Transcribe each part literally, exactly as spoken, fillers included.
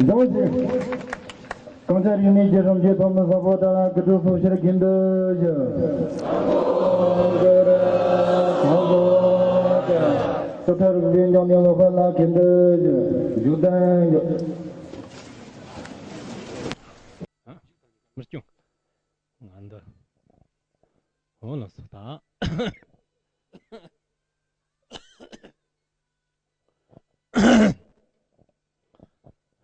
ཡང་ཅིག་གངས་ཅན་རིག་གནས་ཀྱི་རང་རྒྱལ་ཕ་མ་བཟང་པོ་དང་སྐུ་དྲུང་སོགས་ཕྱིར་མཁྱེན་འདུ་ཞུ། སོ་ཐར་རིག་པའི་ཉམས་མྱོང་ལོ་པ་ལ་མཁྱེན་འདུ་ཞུ། བཞུགས་གདན་ཡོད། མི་སྐྱོང་ང་འདི། འོ་ལགས་སོ་ད།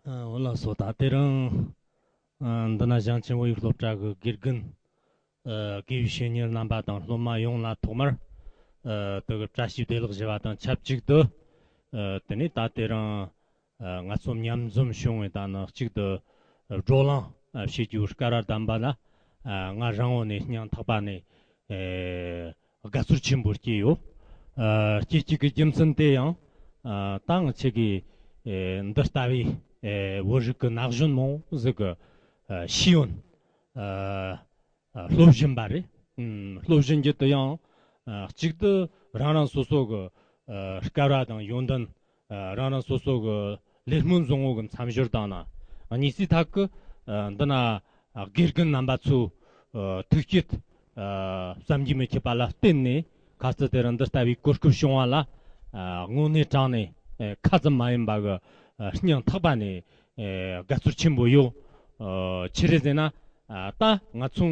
འོ་ལགས་སོ་ད་དེ་རིང་། འདི་ན་ཞིང་ཆེན་བོད་ཡིག་སློབ་གྲྭ་གི་དགེ་རྒན། དགེ་བའི་བཤེས་གཉེན་རྣམ་པ་དང་སློབ་མ་ཡོངས་ལ་ཐོག་མར། དེ་གི་བཀྲ་ཤིས་བདེ་ལེགས་ཞུ་བ་དང་ཆབས་ཅིག་ཏུ། དེ་ནས་ད་དེ་རིང་། ང་ཚོ་མཉམ་འཛོམས་བྱུང་བའི་ད་ནི་གཅིག་ཏུ། བགྲོ་གླེང་བྱེད་རྒྱུ་སྐལ་བ་ལྡན་པ་ལ། ང་རང་ངོས་ནས་སྙིང་ཐག་པ་ནས། དགའ་ཚོར་ཆེན་པོ་སྐྱེས་ཡོད། ཨ། སྐྱེ་སྐྱེ་གི་རྒྱུ་མཚན་དེ་ཡང་། ཨ། ད་ང་ཆེ་གི། ཨེ། འདི་ལྟ་བུའི། ཨེ། བོད་རིགས་ཀྱི་ན་གཞོན་མང་ཟིག་གི། ཨ། ཤེས་ཡོན། ཨ། ཨ། སློབ་བཞིན་པ་རེད། ཨུམ། སློབ་བཞིན་རྒྱུ་དེ་ཡང་། ཨ། གཅིག་ཏུ་རང་རང་སོ་སོ་གི། ཨ། སྐལ་བ་དང་ཡོན་ཏན། ཨ། རང་རང་སོ་སོ་གི་ལས་སྨོན་བཟང་པོ་གི་མཚམས་སྦྱོར་དང་ན། གཉིས་སུའི་ཐད་ཀྱི། ཨ། འདི་ན། ཨ། དགེ་རྒན་རྣམ་པ་ཚོའི། ཨ། ཐུགས་བསྐྱེད། ཨ། བསམ་གྱིས་མི་ཁྱབ་པ་ལ་བརྟེན་ནས་ཁ་ཚུ་དེ་རིང་འདི་ལྟ་བུའི་གོ་སྐབས་བྱུང་བ་ལ། ཨ། དངོས་གནས་དྲང་ནས། ཨ། ཁ་ཙམ་མ་ཡིན་པ་གི། ཨ། སྙིང་ཐག་པ་ནས། ཨ། དགའ་ཚོར་ཆེན་པོ་ཡོད། ཨ། ཆི་རེད་ཟེར་ན། ཨ། ད་ང་ཚོ།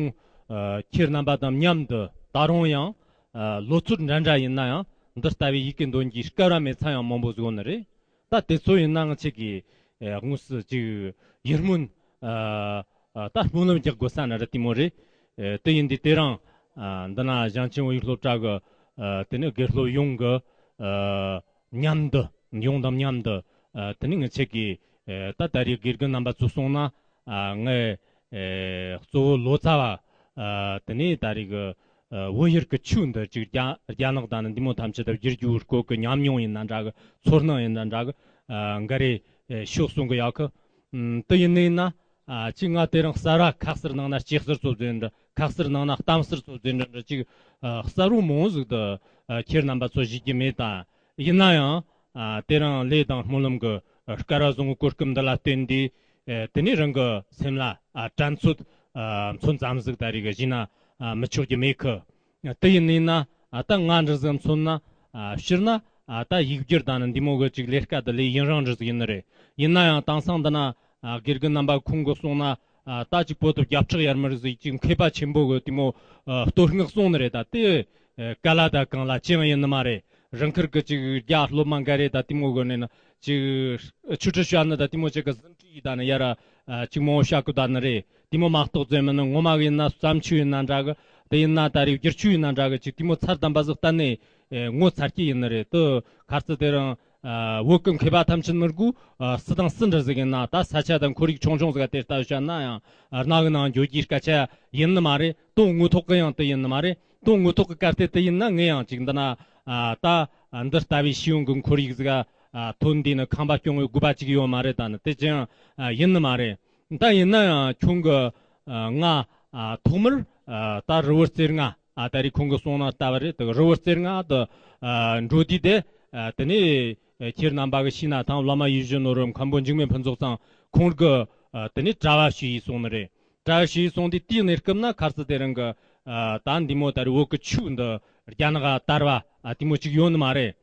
ཨ། ཁྱེད་རྣམ་པ་དང་མཉམ་དུ་ད་རུང་ཡང་། ཨ། ལོ་ཚོད་འདྲ་འདྲ་ཡིན་ན་ཡང་འདི་ལྟ་བུའི་ཡི་གེ་འདོན་རྒྱུའི་སྐལ་བ་མེད་ཚད་ཡང་མང་པོ་ཟིག་ཡོད་ནི་རེད། ད་དེ་ཚོ་ཡིན་ན་ང་ཆེ་གི། ཨེ། དངོས་སུ་ཅིག་ཡིད་སྨོན། ཨ། ཨ། ད་སྨོན་ལམ་རྒྱག་དགོས་ས་ན་ར་དེ་མོ་རེད། ཨེ། དེ་ཡིན་དུས་དེ་རིང་། ཨ། འདི་ན་ཞིང་ཆེན་བོད་ཡིག་སློབ་གྲྭ་གི། ཨ། དེ་ནས་དགེ་སློབ་ཡོངས་ཀྱི། ཨ། མཉམ་དུ། ཡོངས་དང་མཉམ་དུ། ཨ། དེ་ནས་ང་ཆེ་གི། ཨེ། ད་ད་རེས་དགེ་རྒན་རྣམ་པ་ཚོ་སོང་ན། ཨ། ངས། ཨེ། གཙོ་བོ་ལོ་ཙཱ་བ། ཨ། དེ་ནས་ད་རེས་གི། ཨ། བོད་ཡུལ་གྱི་ཆོས་འདི་ཅིག་རྒྱ། རྒྱ་ནག་དང་ནི་འདི་མོ་ཐམས་ཅད་དུ་བསྒྱུར་རྒྱུའི་སྐོར་གྱི་ཉམས་མྱོང་ཡིན་ན་འདྲ་གི། ཚོར་སྣང་ཡིན་ན་འདྲ་གི། ཨ། འགའ་རེ། ཨེ། ཤོད་གསུང་གི་ཡོད་གི། ཨམ། དེ་ཡིན་ནི་ཡིན་ན། ཨ། ཅིག་ང་དེ་རིང་གསར་བ་ཁ་གསལ་ནང་ན་སྐྱེས་གསར་ཚོ་ཟེར་འདྲ། ཁ་གསལ་ནང་ན་གཏམ་གསར་ཚོ་ཟེར་འདྲ་འདྲ་ཅིག། ཨ། གསར་བོ་མང་ཟིག་ཏུ། ཨ། ཁྱེད་རྣམ་པ་ཚོ་ཞུ་རྒྱུ་མེད་ད། ཡིན་ན་ཡང་། ཨ། དེ་རིང་ལས་དང་སྨོན་ལམ་གྱི། ཨ། སྐལ་བ་བཟང་པོའི་གོ་སྐབས་འདི་ལ་བརྟེན་ཏེ། ཨེ། དེ་ནས་རང་གི་སེམས་ལ། ཨ། དྲན་ཚོད། ཨ། མཚོན་ཙམ་ཟིག་ད་རེས་གི་ཞུས་ན། ཨ། མི་ཆོག་རྒྱུ་མེད་གི། དེ་ཡིན་ནི་ན། ཨ། ད་ང་འདྲ་ཟིག་མཚོན་ན། ཨ། སྤྱིར་ན། ཨ། ད་ཡིག་སྒྱུར་དང་ནི་འདི་མོ་གི་ཅིག་ལས་ཀ་དེ་ལས་ཡུན་རིང་འདྲ་ཟིག་ཡིན་ནི་རེད། ཡིན་ན་ཡང་དེང་སང་འདི་ན། ཨ། དགེ་རྒན་རྣམ་པ་ཁོང་གི་གསུང་ན། ཨ། ད་ཅིག་བོད་དུ་བརྒྱ་ཕྲག་ཡར་མར་ཟིག་ཅིག་མཁས་པ་ཆེན་པོ་གི་དེ་མོ། ཨ། བསྟོད་བསྔགས་གསུང་ནི་རེད། ད་དེ། ཨ། ག་ལ་ད་གང་ལ་ཅི་ཡང་ཡིན་ནི་མ་རེད། རང་ཁུལ་གི་ཅིག་རྒྱ་སློབ་མ་འགའ་རེ་ད་དེ་མོ་གི་ནས་ན་ཅིག་ཆུ་ཁྲི་བཤད་ནི་ད་དེ་མོ་ཅིག་གི་ཟིན་བྲིས་ཡིན་ད་ནི་ཡར། ཨ། ཅིག་མང་བོ་བཤད་གི་ད་ནི་རེད། དེ་མོ་མ་གཏོགས་ཙམ་མིན་ནི་ངོ་མ་གི་ཡིན་ན་བརྩམས་ཆོས་ཡིན་ན་འདྲ་གི། དེ་ཡིན་ན་ད་རེས་བསྒྱུར་ཆོས་ཡིན་ན་འདྲ་གི། ཅིག་དེ་མོ་ཚར་དམ་པ་ཟིག་གཏན་ནས། ཨེ། ངོ་ཚ་རྒྱུ་ཡིན་ནི་རེད། དེ་ཁ་རྩི་དེ་རིང་། ཨ། བོད་ཀྱི་མཁས་པ་ཐམས་ཅད་ནོར་གུ། ཨ། སུ་དང་སུ་འདྲ་ཟིག་ཡིན་ན་ད་ས་ཆ་དང་ཁོར་ཡུག་ཆུང་ཆུང་ཟིག་ག་དེ་ལྟ་བཤད་ན་ཡང་། ཨ། རྣ་གི་ནང་འགྱོ་རྒྱུའི་སྐད་ཆ་ཡིན་ནི་མ་རེད། དོན་དངོས་ཐོག་གི་ཡང་དེ་ཡིན་ནི་མ་རེད། དོན་དངོས་ཐོག་གི་གལ་ཏེ་དེ་ཡིན་ན་ངས་ཡང་ཅིག་འདི་ན། ཨ། ད། ཨ། འདི་ལྟ་བུའི་ཤེས་ཡོན་གྱི་ཁོར་ཡུག་ཟིག་ག། ཨ། ཐོན་དུས་ནི་ཁང་པ་སྐྱོང་བའི་དགོས་པ་ཅིག་ཡོད་མ་རེད། ད་ནི་དེ་ཅི་ཡང་། ཨ། ཡིན་ནི་མ་རེད། ད་ཡིན་ན་ཡང་ཁྱོད་ཀྱི། ཨ། ང་། ཨ། ཐོག་མར། ཨ། ད་རི་བོ་རྩེ་ལྔ། ཨ། ད་རེས་ཁོང་གི་གསུང་ན་ལྟ་བ་རེད། ད་རི་བོ་རྩེ་ལྔ་དུ། ཨ། འགྲོ་དུས་དེ། ཨ། དེ་ནས། ཨ། ཁྱེད་རྣམ་པ་གི་ཤེས་ན་ཐང་བླ་མ་ཡིད་བཞིན་ནོར་བུ་མཁན་པོ་འཇིགས་མེད་ཕུན་ཚོགས་ཚང་ཁོང་གི། ཨ། དེ་ནས་གྲྭ་བ་ཞུ་ཡིས་སོང་ནི་རེད། གྲྭ་བ་ཞུ་ཡིས་སོང་དུས་དེའི་གནས་སྐབས་ན་ཁ་རྩི་དེ་རིང་གི། ཨ། ད་འདི་མོ་ད་རེས་བོད་ཀྱི་ཆོས་འདི་རྒྱ་ནག་ག་དར་བ། ཨ། དེ་མོ་ཅིག་ཡོད་ནི་མ་རེད།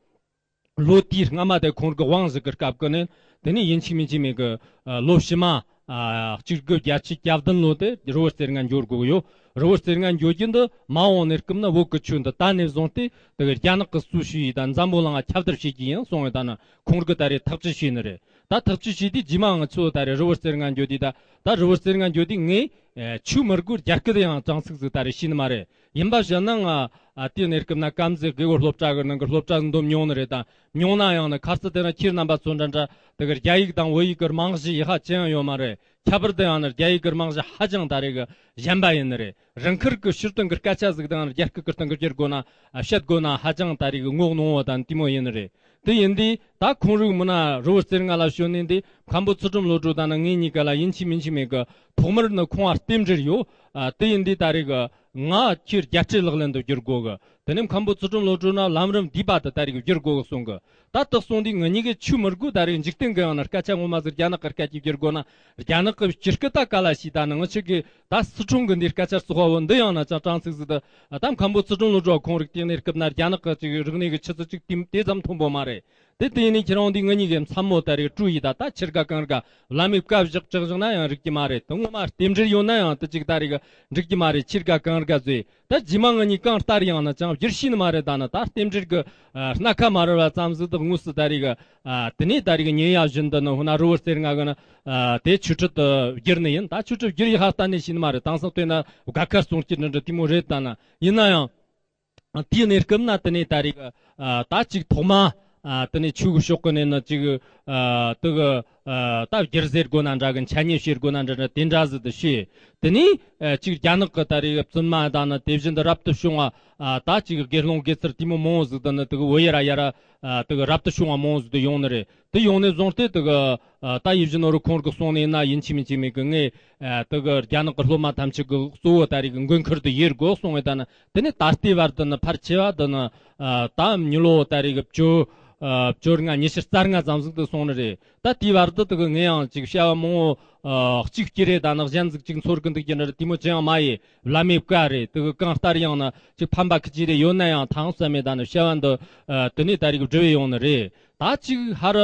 ལོ་དེའི་སྔ་མ་དེ་ཁོང་གི་དབང་ཞིག་གི་སྐབས་ཀྱི་ནས་དེ་ནས་ཡིན་གཅིག་མིན་གཅིག་མེད་གི། ཨ། ལོ་ཕྱི་མ། ཨ། གཅིག་དགུ་བརྒྱད་ཅུ་གྱ་བདུན་ལོ་དེ་རི་བོ་རྩེ་ལྔ་འགྱོ་དགོས་ཀྱི་ཡོད། རི་བོ་རྩེ་ལྔ་འགྱོ་རྒྱུ་འདི་མ་འོངས་གནས་སྐབས་ན་བོད་ཀྱི་ཆོས་འདི་ད་ནས་བཟུང་སྟེ་དེ་གི་རྒྱ་ནག་གི་སྲོལ་ཞུ་ཡིས་དང་འཛམ་བུ་གླིང་ང་ཁྱབ་བརྡལ་བྱེད་ཀྱི་ཡིན་གསུངས་ཡོད། ད་ནི་ཁོང་གི་ད་རེས་ཐག་གཅོད་བྱས་ནི་རེད། ད་ཐག་གཅོད་བྱས་དུས་རྗེས་མ་ང་ཚོ་ད་རེས་རི་བོ་རྩེ་ལྔ་འགྱོ་དུས་ད། ད་རི་བོ་རྩེ་ལྔ་འགྱོ་དུས་ངས། ཨ། ཆོས་མི་དགོས། རྒྱ་སྐད་ཡང་ཅང་ཚིག་ཟིག་ད་རེས་ཤེས་ནི་མ་རེད། ཡིན་པ་བཤད་ན་ང་། ཨ། དེའི་གནས་སྐབས་ན་དཀར་མཛེས་དགེ་བའི་སློབ་གྲྭ་གི་ནང་གི་སློབ་གྲྭ་འདོམས་མྱོང་ནི་རེད། ད་མྱོང་ན་ཡང་ནི་ཁ་རྩི་དེ་ན་ཁྱེད་རྣམ་པ་ཚོ་འདྲ་འདྲ་དེ་གི་རྒྱ་ཡིག་དང་བོད་ཡིག་གི་རྨང་གཞི་ཡག་པ་ཅི་ཡང་ཡོད་མ་རེད། ཁྱད་པར་དུ་ཡང་ནི་རྒྱ་ཡིག་གི་རྨང་གཞི་ཧ་ཅང་ད་རེས་གི་ཞན་པ་ཡིན་ནི་རེད། རང་ཁུལ་གི་ཕྱིར་སྟོན་གི་སྐད་ཆ་ཟིག་དང་རྒྱ་སྐད་གི་སྟེང་གི་བསྒྱུར་དགོས་ན། ཨ། བཤད་དགོས་ན་ཧ་ཅང་ད་རེས་གི་ངོ་གནོང་བ་དང་དེ་མོ་ཡིན་ནི་རེད། དེ་ཡིན་དུས་ད་ཁོང་རིགས་མི་ན་རི་བོ་རྩེ་ལྔ་ལ་བྱོན་ནས་འདི་མཁན་པོ་ཚུལ་ཁྲིམས་བློ་གྲོས་དང་ནི་ངེད་གཉིས་ཀ་ལ་ཡིན་གཅིག་མིན་གཅིག་མེད་གི་ཐོག་མར་ནི་ཁོང་ང་རྟེན་འབྲེལ་ཡོད། ཨ། དེ་ཡིན་དུས་ད་རེས་གི་ང་ཁྱེད་རྒྱལ་སྤྱིའི་ལག་ལེན་དུ་བསྒྱུར་དགོས་གི། དེ་ནས་མཁན་པོ་ཚུལ་ཁྲིམས་བློ་གྲོས་ན་ལམ་རིམ་བསྡུས་པ་དེ་ད་རེས་བསྒྱུར་དགོས་གསུང་གི། ད་དེ་གསུང་དུས་ང་གཉིས་ཀས་ཆོས་མི་དགོས། ད་རེས་འཇིག་རྟེན་གི་ཡང་ན་སྐད་ཆ་ངོ་མ་ཟིག་རྒྱ་ནག་གི་སྐད་ཀྱིས་བསྒྱུར་དགོས་ན། རྒྱ་ནག་གི་སྤྱིར་སྐད་ད་ག་ལ་ཤེས། ད་ནི་ང་ཆོ་གིས་ད་སི་ཁྲོན་གི་འདི་སྐད་ཆ་བཙོག་པ་བོ་འདི་ཡང་ན་ཅང་དྲང་ཚིག་ཟིག་ད། ད་མཁན་པོ་ཚུལ་ཁྲིམས་བློ་གྲོས་ཁོང་རིག་སྟེང་ནས་སྐབས་ན་རྒྱ་ནག་གི་ཅིག་རིག་གནས་གི་ཆུ་ཚད་ཅིག་དེ་དེ་ཙམ་མཐོན་པོ་མ་རེད། དེ་དེ་ནས་ཁྱེད་རང་འདི་ང་གཉིས་ཀྱི་མཚན་མོ་ད་རེས་སྤྲོ་ཡི། ད་ད་ཆི་དགའ་གང་དགའ་བླ་མའི་བཀའ་བཞག་བཅག་བཞག་ན་ཡང་རིག་གི་མ་རེད། དེ་ངོ་མ་རྟེན་འབྲེལ་ཡོད་ན་ཡང་དེ་ཅིག་ད་རེས་འགྲིག་གི་མ་རེད། ཆི་དགའ་གང་དགའ་བཟོས། ད་རྗེས་མ་ང་གཉིས་གང་ལྟར་ཡང་ན་ཅང་བསྒྱུར་ཤེས་ནི་མ་རེད། ད་ནི་ད་རྟེན་འབྲེལ་གི་ཨ་སྣ་ཁ་མ་རལ་བ་ཙམ་ཟིག་ད་དངོས་སུ་ད་རེས་གི་ཨ་དེ་ནས་ད་རེས་གི་ཉན་ཡ་བཞིན་དུ་ནི་ཧུ་ན་རི་བོ་རྩེ་ལྔ་གི་ནི་ཨ་དེ་ཆོས་ཁྲིད་དུ་བསྒྱུར་ནི་ཡིན། ད་ཆོས་ཁྲིད་བསྒྱུར་ཡི་ཧ་གཏན་ནས་ཤེས་ནི་མ་རེད། དེང་སང་བལྟས་ན་དགའ་ཁ་སྲུང་སྐྱེལ་འདྲ་འདྲ་དེ་མོ་རེད། ད་ནི་ཡིན་ན་ཡང་། དེའི་གནས་སྐབས་ན་དེ་ནས་ད་རེས་ཨ་ད་ཅིག་ཐོག་མ་ཨ་དེ་ནས་ཆོས་གི་ཕྱོགས་ཀྱི་ནས་ནི་ཅིག་ཨ་དེ་གི་ཨ་ད་བསྒྱུར་ཟེར་དགོས་ན་འདྲ་གི། འཆད་ཉན་བྱེད་དགོས་ན་འདྲ་འདྲ་དེ་འདྲ་ཟིག་ཏུ་བྱས། དེ་ནས་ཨ་ཅིག་རྒྱ་ནག་གི་ད་རེས་བཙུན་མ་དང་ནི་དེ་བཞིན་དུ་རབ་ཏུ་བྱུང་བ་ཨ་ད་ཅིག་དགེ་སློང་དགེ་ཚུལ་དེ་མོ་མང་བོ་ཟིག་ཏུ་ནི་དེ་གི་བོད་ཡ་ར་ཡ་ར་ཨ་དེ་གི་རབ་ཏུ་བྱུང་བ་མང་བོ་ཟིག་ཏུ་ཡོང་ནི་རེད། དེ་ཡོང་ནས་བཟུང་སྟེ་དེ་གི་ཨ་ད་ཡིད་བཞིན་ནོར་བུ་ཁོང་གི་གསུང་ནས་ན་ཡིན་གཅིག་མིན་གཅིག་མིན་གི་ངས་ཨ་དེ་གི་རྒྱ་ནག་གི་སློབ་མ་ཐམས་ཅད་ཀྱི་གཙོ་བོ་ད་རེས་གི་མགོན་ཁུར་དུ་ཡེར་དགོས་གསུང་བས། ད་ནི་དེ་ནས་ད་ལྟའི་བར་དུ་ནི་ཕལ་ཆེ་བ་དེ་ནི་ཨ་ད་མྱི་ལོ་ད་རེས་གི་བཅོ་ཨ་བཅོ་ལྔ་ཉི་ཤུ་རྩ་ལྔ་ཙམ་ཟིག་ཏུ་སོང་ནི་རེད། ད་དེའི་བར་དུ་དེ་གི་ངས་ཡང་ཅིག་བྱ་བ་མང་བོ་ཨ་གཅིག་སྐྱེ་རེ་ད་ནི་གཞན་ཟིག་ཅིག་འཚོལ་གི་འདུག་རྒྱུ་འདྲ་དེ་མོ་ཅི་ཡང་མ་ཡེ། བླ་མའི་བཀའ་རེད། དེ་གི་གང་ལྟར་ཡང་ན་ཅིག་ཕན་པ་ཁི་ཅི་རེ་ཡོད་ན་ཡང་ཐང་བསམ་མེད། ད་ནི་བྱ་བ་འདི་ཨ་དེ་ནས་ད་རེས་གི་འབྲི་བའི་ཡོང་ནི་རེད། ད་ཅིག་ཧ་ར་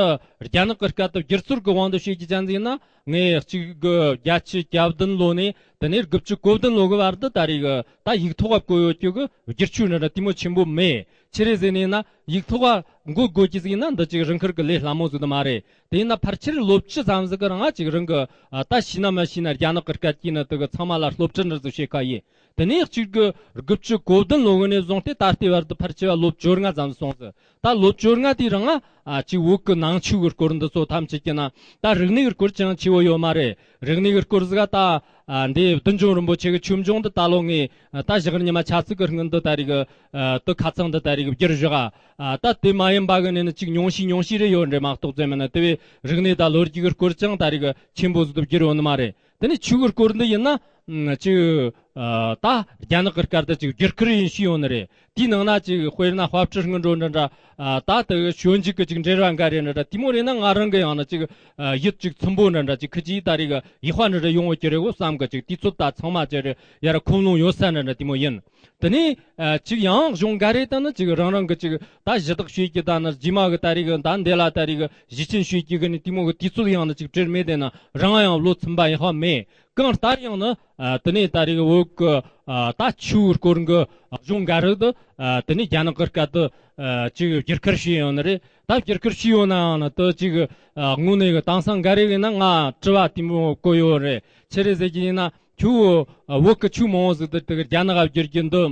རྒྱ་ནག་གི་སྐད་དུ་བསྒྱུར་ཚུལ་གི་དབང་དུ་བྱེད་ཀྱི་ཅན་ཟིག་ན། ངས་གཅིག་གི་བརྒྱད་ཅུ་གྱ་བདུན་ལོ་ནས་དེ་ནས་དགུ་བཅུ་གོ་བདུན་ལོ་གི་བར་དུ་ད་རེས་གི་ད་ཡིག་ཐོག་ག་བཀོད་ཡོད་རྒྱུ་གི་བསྒྱུར་བཅོས་འདྲ་འདྲ་དེ་མོ་ཆེན་པོ་མེད། ཆི་རེད་ཟེར་ནས་ན་ཡིག་ཐོག་ག་འགོད་དགོས་ཀྱི་ཟིག་ན་འདི་ཅིག་རང་ཁུར་གི་ལས་སླ་མོ་ཟིག་ཏུ་མ་རེད། དེ་ཡིན་ན་ཕལ་ཆེར་ལོ་བཅུ་ཙམ་ཟིག་གི་རིང་ང་ཅིག་རང་གི་ཨ་ད་ཤེས་ན་མ་ཤེས་ན་རྒྱ་ནག་གི་སྐད་ཀྱིས་ནི་དེ་གི་ཚང་མ་ལ་སློབ་ཁྲིད་འདྲ་ཟིག་བྱེད་ཁ་ཡིན། དེ་ནས་གཅིག་གི་དགུ་བཅུ་གོ་བདུན་ལོ་གི་ནས་བཟུང་སྟེ་ད་ལྟའི་བར་དུ་ཕལ་ཆེ་བ་ལོ་བཅོ་ལྔ་ཙམ་སོང་ཟིག་ད་ལོ་བཅོ་ལྔ་དེའི་རིང་ང་ཨ་ཅིག་བོད་ཀྱི་ནང་ཆོས་ཀྱི་སྐོར་འདི་ཚོ་ཐམས་ཅད་ཀྱི་ན་ད་རིག་གནས་ཀྱི་སྐོར་ཅང་ཆེ་བོ་ཡོད་མ་རེད། རིག་གནས་ཀྱི་སྐོར་ཟིག་ག་ད་ཨ་འདི་བདུད་འཇོམས་རིན་པོ་ཆེ་གི་ཆོས་འབྱུང་འདི་ད་ལོ་ངས་ཨ་ད་ཞག་ཉི་མ་ཆ་ཚིག་གི་སྔོན་དུ་ད་རེས་གི་ཨ་དུ་ཁ་ཚང་འདི་ད་རེས་གི་བསྒྱུར་བཞག་ཨ་ད་དེ་མ་ཡིན་པ་གི་ནས་ནི་ཅིག་ཉུང་ཤས་ཉུང་ཤས་རེ་ཡོད་འདྲེ་མ་གཏོགས་ཙམ་མིན་ན། དེ་བས་རིག་གནས་དང་ལོ་རྒྱུས་ཀྱི་སྐོར་ཅང་ད་རེས་གི་ཆེན་པོ་ཟིག་ཏུ་བསྒྱུར་ཡོད་ནི་མ་རེད། དེ་ནས་ཆོས་ཀྱི་སྐོར་འདི་ཡིན་ན་ཨ་ཅིག་ཨ་ད་རྒྱ་ནག་གི་སྐད་དུ་ཅིག་བསྒྱུར་ཁུར་ཡིན་ཞུས་ཡོད་ནི་རེད། དེའི་ནང་ན་ཅིག་དཔེར་ན་དཔལ་སྤྲུལ་སྔོན་འགྲོ་འདྲ་འདྲ་ཨ་ད་དེ་ཞོལ་འཇུག་གི་ཅིག་འགྲེལ་བ་འགའ་རེ་འདྲ་འདྲ་དེ་མོ་རེད་ན་ང་རང་གི་ཡང་ན་ཅིག་ཨ་ཡིད་ཅིག་ཚིམ་པོ་འདྲ་འདྲ་ཅིག་ཁི་ཅིག་ད་རེས་གི་ཡིད་དཔའ་འདྲ་འདྲ་ཡོང་བ་ཅི་རེད་གོ་བསམ་གི། ཅིག་དུས་ཚོད་ད་ཚང་མ་ཅི་རེད་ཡར་ཁུངས་ལུང་ཡོད་ས་འདྲ་འདྲ་དེ་མོ་ཡིན། དེ་ནས་ཨ་ཅིག་ཡང་གཞུང་འགའ་རེ་ད་ནི་ཅིག་རང་རང་གི་ཅིག་ད་གཞི་བདག་བྱེད་ཀྱི་ད་ནི་རྗེས་མ་གི་ད་རེས་གི་ད་འདི་ལ་ད་རེས་གི་གཞི་ཆེན་བྱེད་ཀྱི་གི་ནི་དེ་མོ་གི་དུས་ཚོད་ཡང་ནི་ཅིག་བྲེལ་མེད། དེ་ན་རང་ཡང་བློ་ཚིམ་པ་ཡག་པ་མེད། གང་ལྟར་ཡང་ནི་ཨ་དེ་ནས་ད་རེས་བོད་ཀྱི་ཨ་ད་ཆོས་སྐོར་གྱི་གཞུང་འགའ་རེ་དུ་ཨ་དེ་ནས་རྒྱ་ནག་གི་སྐད་དུ་ཨ་ཅིག་བསྒྱུར་ཁུར་བྱས་ཡོད་ནི་རེད། ད་བསྒྱུར་ཁུར་བྱས་ཡོད་ན་ཡང་ནི་དུ་ཅིག་ཨ་དངོས་གནས་གི་དེང་སང་འགའ་རེ་གི་ན་ང་དྲི་བ་དེ་མོ་བཀོད་ཡོད་རེད། ཆི་རེད་ཟེར་གྱི་ཡིན་ན་ཁྱོད་ཨ་བོད་ཀྱི་ཆོས་མང་བོ་ཟིག་དུ་དེ་གི་རྒྱ་ནག་ག་བསྒྱུར་རྒྱུ་འདི་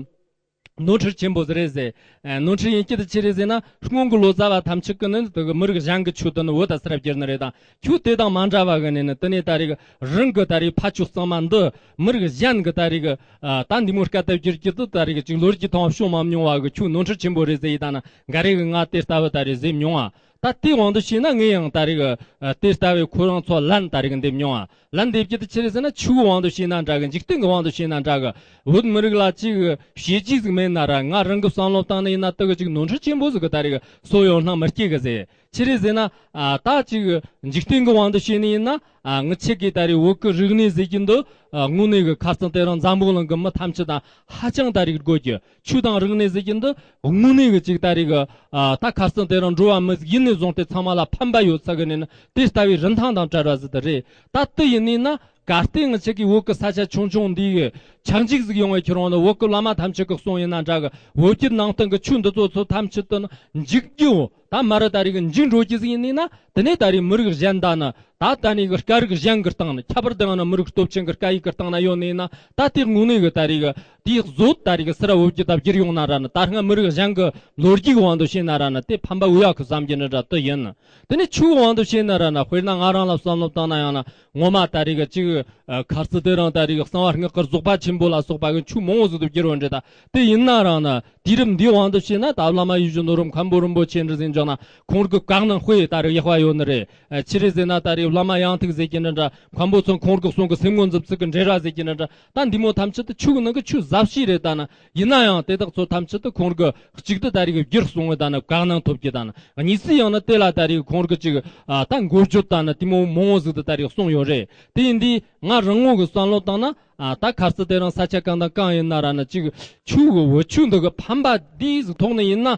ནོར་འཁྲུལ་ཆེན་པོ་ཟིག་རེད་ཟེར། ཨ་ནོར་འཁྲུལ་ཡིན་གྱི་དེ་ཆི་རེད་ཟེར་ན་སྔོན་གྱི་ལོ་ཙཱ་བ་ཐམས་ཅད་ཀྱིས་ནི་དེ་གི་མི་རིགས་གཞན་གྱི་ཆོས་དེ་ནི་བོད་ད་སར་བསྒྱུར་ནི་རེད། དང་ཁྱོད་དེ་དང་མ་འདྲ་བ་གི་ནས་ནི་དེ་ནས་ད་རེས་གི་རང་གི་ད་རེས་ཕ་ཆོས་གཙང་མ་འདི་མི་རིགས་གཞན་གྱི་ད་རེས་གི་ཨ་ད་འདི་མོ་སྐད་ད་བསྒྱུར་རྒྱུ་དེ་ད་རེས་གི་ཅིག་ལོ་རྒྱུས་ཐོག་བྱུང་མ་མྱོང་བ་གི་ཁྱོད་ནོར་འཁྲུལ་ཆེན་པོ་རེད་ཟེར་ཡི་ད་ན་འགའ་རེ་གི་ང་དེ་ལྟ་བུ་ད་རེས་ཟེར་མྱོང་བ། ད་དེའི་དབང་དུ་བྱས་ན་ངས་ཡང་ད་རེས་གི་ཨ་དེ་ལྟ་བུའི་ཁོ་རང་ཚོ་ལན་ད་རེས་གི་འདེབས་མྱོང་བ། ལན་འདེབས་རྒྱུ་དེ་ཆི་རེད་ཟེར་ན་ཆོས་ཀྱི་དབང་དུ་བྱས་ན་འདྲ་གི། འཇིག་རྟེན་གྱི་དབང་དུ་བྱས་ན་འདྲ་གི། བོད་མི་རིགས་ལ་ཅིག་བྱས་རྗེས་ཟིག་མེད་ན་ར། ང་རང་གི་བསམ་བློ་བཏང་ནས་ཡིན་ན་དེ་གི་ཅིག་ནོར་འཁྲུལ་ཆེན་པོ་ཟིག་གི་ད་རེས་གི་སོ་ཡོད་སྣང་མི་སྐྱེ་གི་ཟེར། ཆི་རེད་ཟེར་ན་ཨ་ད་ཅིག་འཇིག་རྟེན་གྱི་དབང་དུ་བྱས་ནས་ཡིན་ན་ཨ་ངི་ཆེ་གི་ད་རེས་བོད་ཀྱི་རིག་གནས་ཟེར་གྱི་འདི་ཨ་དངོས་གནས་གི་ཁ་སང་དེ་རིང་འཛམ་བུ་གླིང་གི་མི་ཐམས་ཅད་དང་ཧ་ཅང་ད་རེས་དགོས་རྒྱུ། ཆོས་དང་རིག་གནས་ཟེར་གྱི་འདི་དངོས་གནས་གི་ཅིག་ད་རེས་གི་ཨ་ད་ཁ་སང་དེ་རིང་འགྲོ་བ་མི་ཟིག་ཡིན་ནས་བཟུང་སྟེ་ཚང་མ་ལ་ཕན་པ་ཡོད་ས་གི་ནས་ནི་དེ་ལྟ་བུའི་རིན་ཐང་དང་བྲལ་བ་ཟིག་ད་རེད། ད་དེ་ཡིན་ནས་ན་གལ་ཏེ་ང་ཆ་གི་བོད་ཀྱི་ས་ཆ་ཆུང་ཆུང་འདི་གི་ཆག་འཇིག་ཟིག་ཡོང་བའི་ཁྱེད་རང་ནི་བོད་ཀྱི་བླ་མ་ཐམས་ཅད་ཀྱི་གསུང་ཡིན་ན་འདྲ་གི། བོད་བརྒྱུད་ནང་བསྟན་གྱི་ཆོས་འདི་ཚོ་ཚོ་ཐམས་ཅད་དུ་ནི་འཇིག་རྒྱུ། ད་མ་ར་ད་རེས་གི་འཇིག་འགྲོ་རྒྱུ་ཟིག་ཡིན་ནས་ན་དེ་ནས་ད་རེས་མི་རིགས་གཞན་དང་ནི་ད་ད་ནས་གི་སྐད་རིགས་གཞན་གི་སྟེང་ནས་ཁྱད་པར་དུ་ཡང་ན་མི་རིགས་སྟོབས་ཆེན་གི་སྐད་ཡིག་གི་སྟེང་ན་ཡོད་ནས་ན་ད་དེ་དངོས་གནས་གི་ད་རེས་གི་དེའི་བཟོ་ད་རེས་གི་སི་ར་བོད་བརྒྱུད་ད་བསྒྱུར་ཡོང་ན་ར་ནི་ད་སྔ་མི་རིགས་གཞན་གི་ལོ་རྒྱུས་གི་དབང་དུ་བྱས་ན་ར་ནི་དེ་ཕན་པ་འོས་ཡ་གི་བསམ་རྒྱུ་ནི་འདྲ་དེ་ཡིན། དེ་ནས་ཆོས་གི་དབང་དུ་བྱས་ན་ར་ན་དཔེར་ན་ང་རང་ལ་བསམ་བློ་བཏང་ན་ཡང་ན་ངོ་མ་ད་རེས་གི་ཅིག་ཨ་ཁ་རྩི་དེ་རིང་ད་རེས་གི་གསང་བ་སྔགས་ཀྱི་རྫོགས་པ་ཆེན་ པོ་ལ་སོགས་པ་གི་ཆོས་མང་བོ་ཟིག་ཏུ་བསྒྱུར་བ་འདྲ། ད་དེ་ཡིན་ན་རང་ན་དུས་རབས་འདིའི་དབང་དུ་བྱས་ན་ད་བླ་མ་ཡིད་བཞིན་ནོར་བུ་མཁན་པོ་རིན་པོ་ཆེ་འདྲ་ཟིག་འཇོག་ན་ཁོང་གི་བཀའ་གནང་དཔེ་ད་རེ་ཡག་པ་ཡོད་ནི་རེད། ཨ། ཆི་རེད་ཟེར་ན་ད་རེ་བླ་མ་ཡང་ཐུག་ཟེར་གྱི་འདྲ་འདྲ། མཁན་པོ་ཚོ་ཁོང་གི་གསུང་གི་སེམས་ངོ་འཛུམ་ཚིག་གི་འགྲེལ་བ་ཟེར་གྱི་འདྲ་འདྲ། ད་འདི་མོ་ཐམས་ཅད་དུ་ཆོས་གི་ནང་གི་ཆོས་ཟབ་ཞིག་རེད། ད་ན་ཡིན་ན་ཡང་དེ་དག་ཚོ་ཐམས་ཅད་དུ་ཁོང་གི་གཅིག་ཏུ་ད་རེ་གི་བསྒྱུར་གསུང་བའི་ད་ན་བཀའ་གནང་ཐོབ་ཀྱི། ད་ན་གཉིས་སུ་ཡང་ན་དེ་ལ་ད་རེ་ཁོང་གི་ཅིག་ཨ། ད་འགོ་བརྗོད་ད་ན་དེ་མོ་མང་བོ་ཟིག་ཏུ་ད་རེ་གསུངས་ཡོད་རེད། དེ་ཡིན་དུས་ང་རང་ངོ་གི་བསམ་བློ་བཏང་ན། ཨ། ད་ཁ་སང་དེ་རིང་ས་ཆ་གང་དང་གང་ཡིན་ན་ར་ན་ཅིག་ཆོས་གི་བོད་ཆོས་འདི་གི་ཕན་པ་འདི་ཟིག་ཐོག་ནས་ཡིན་ན།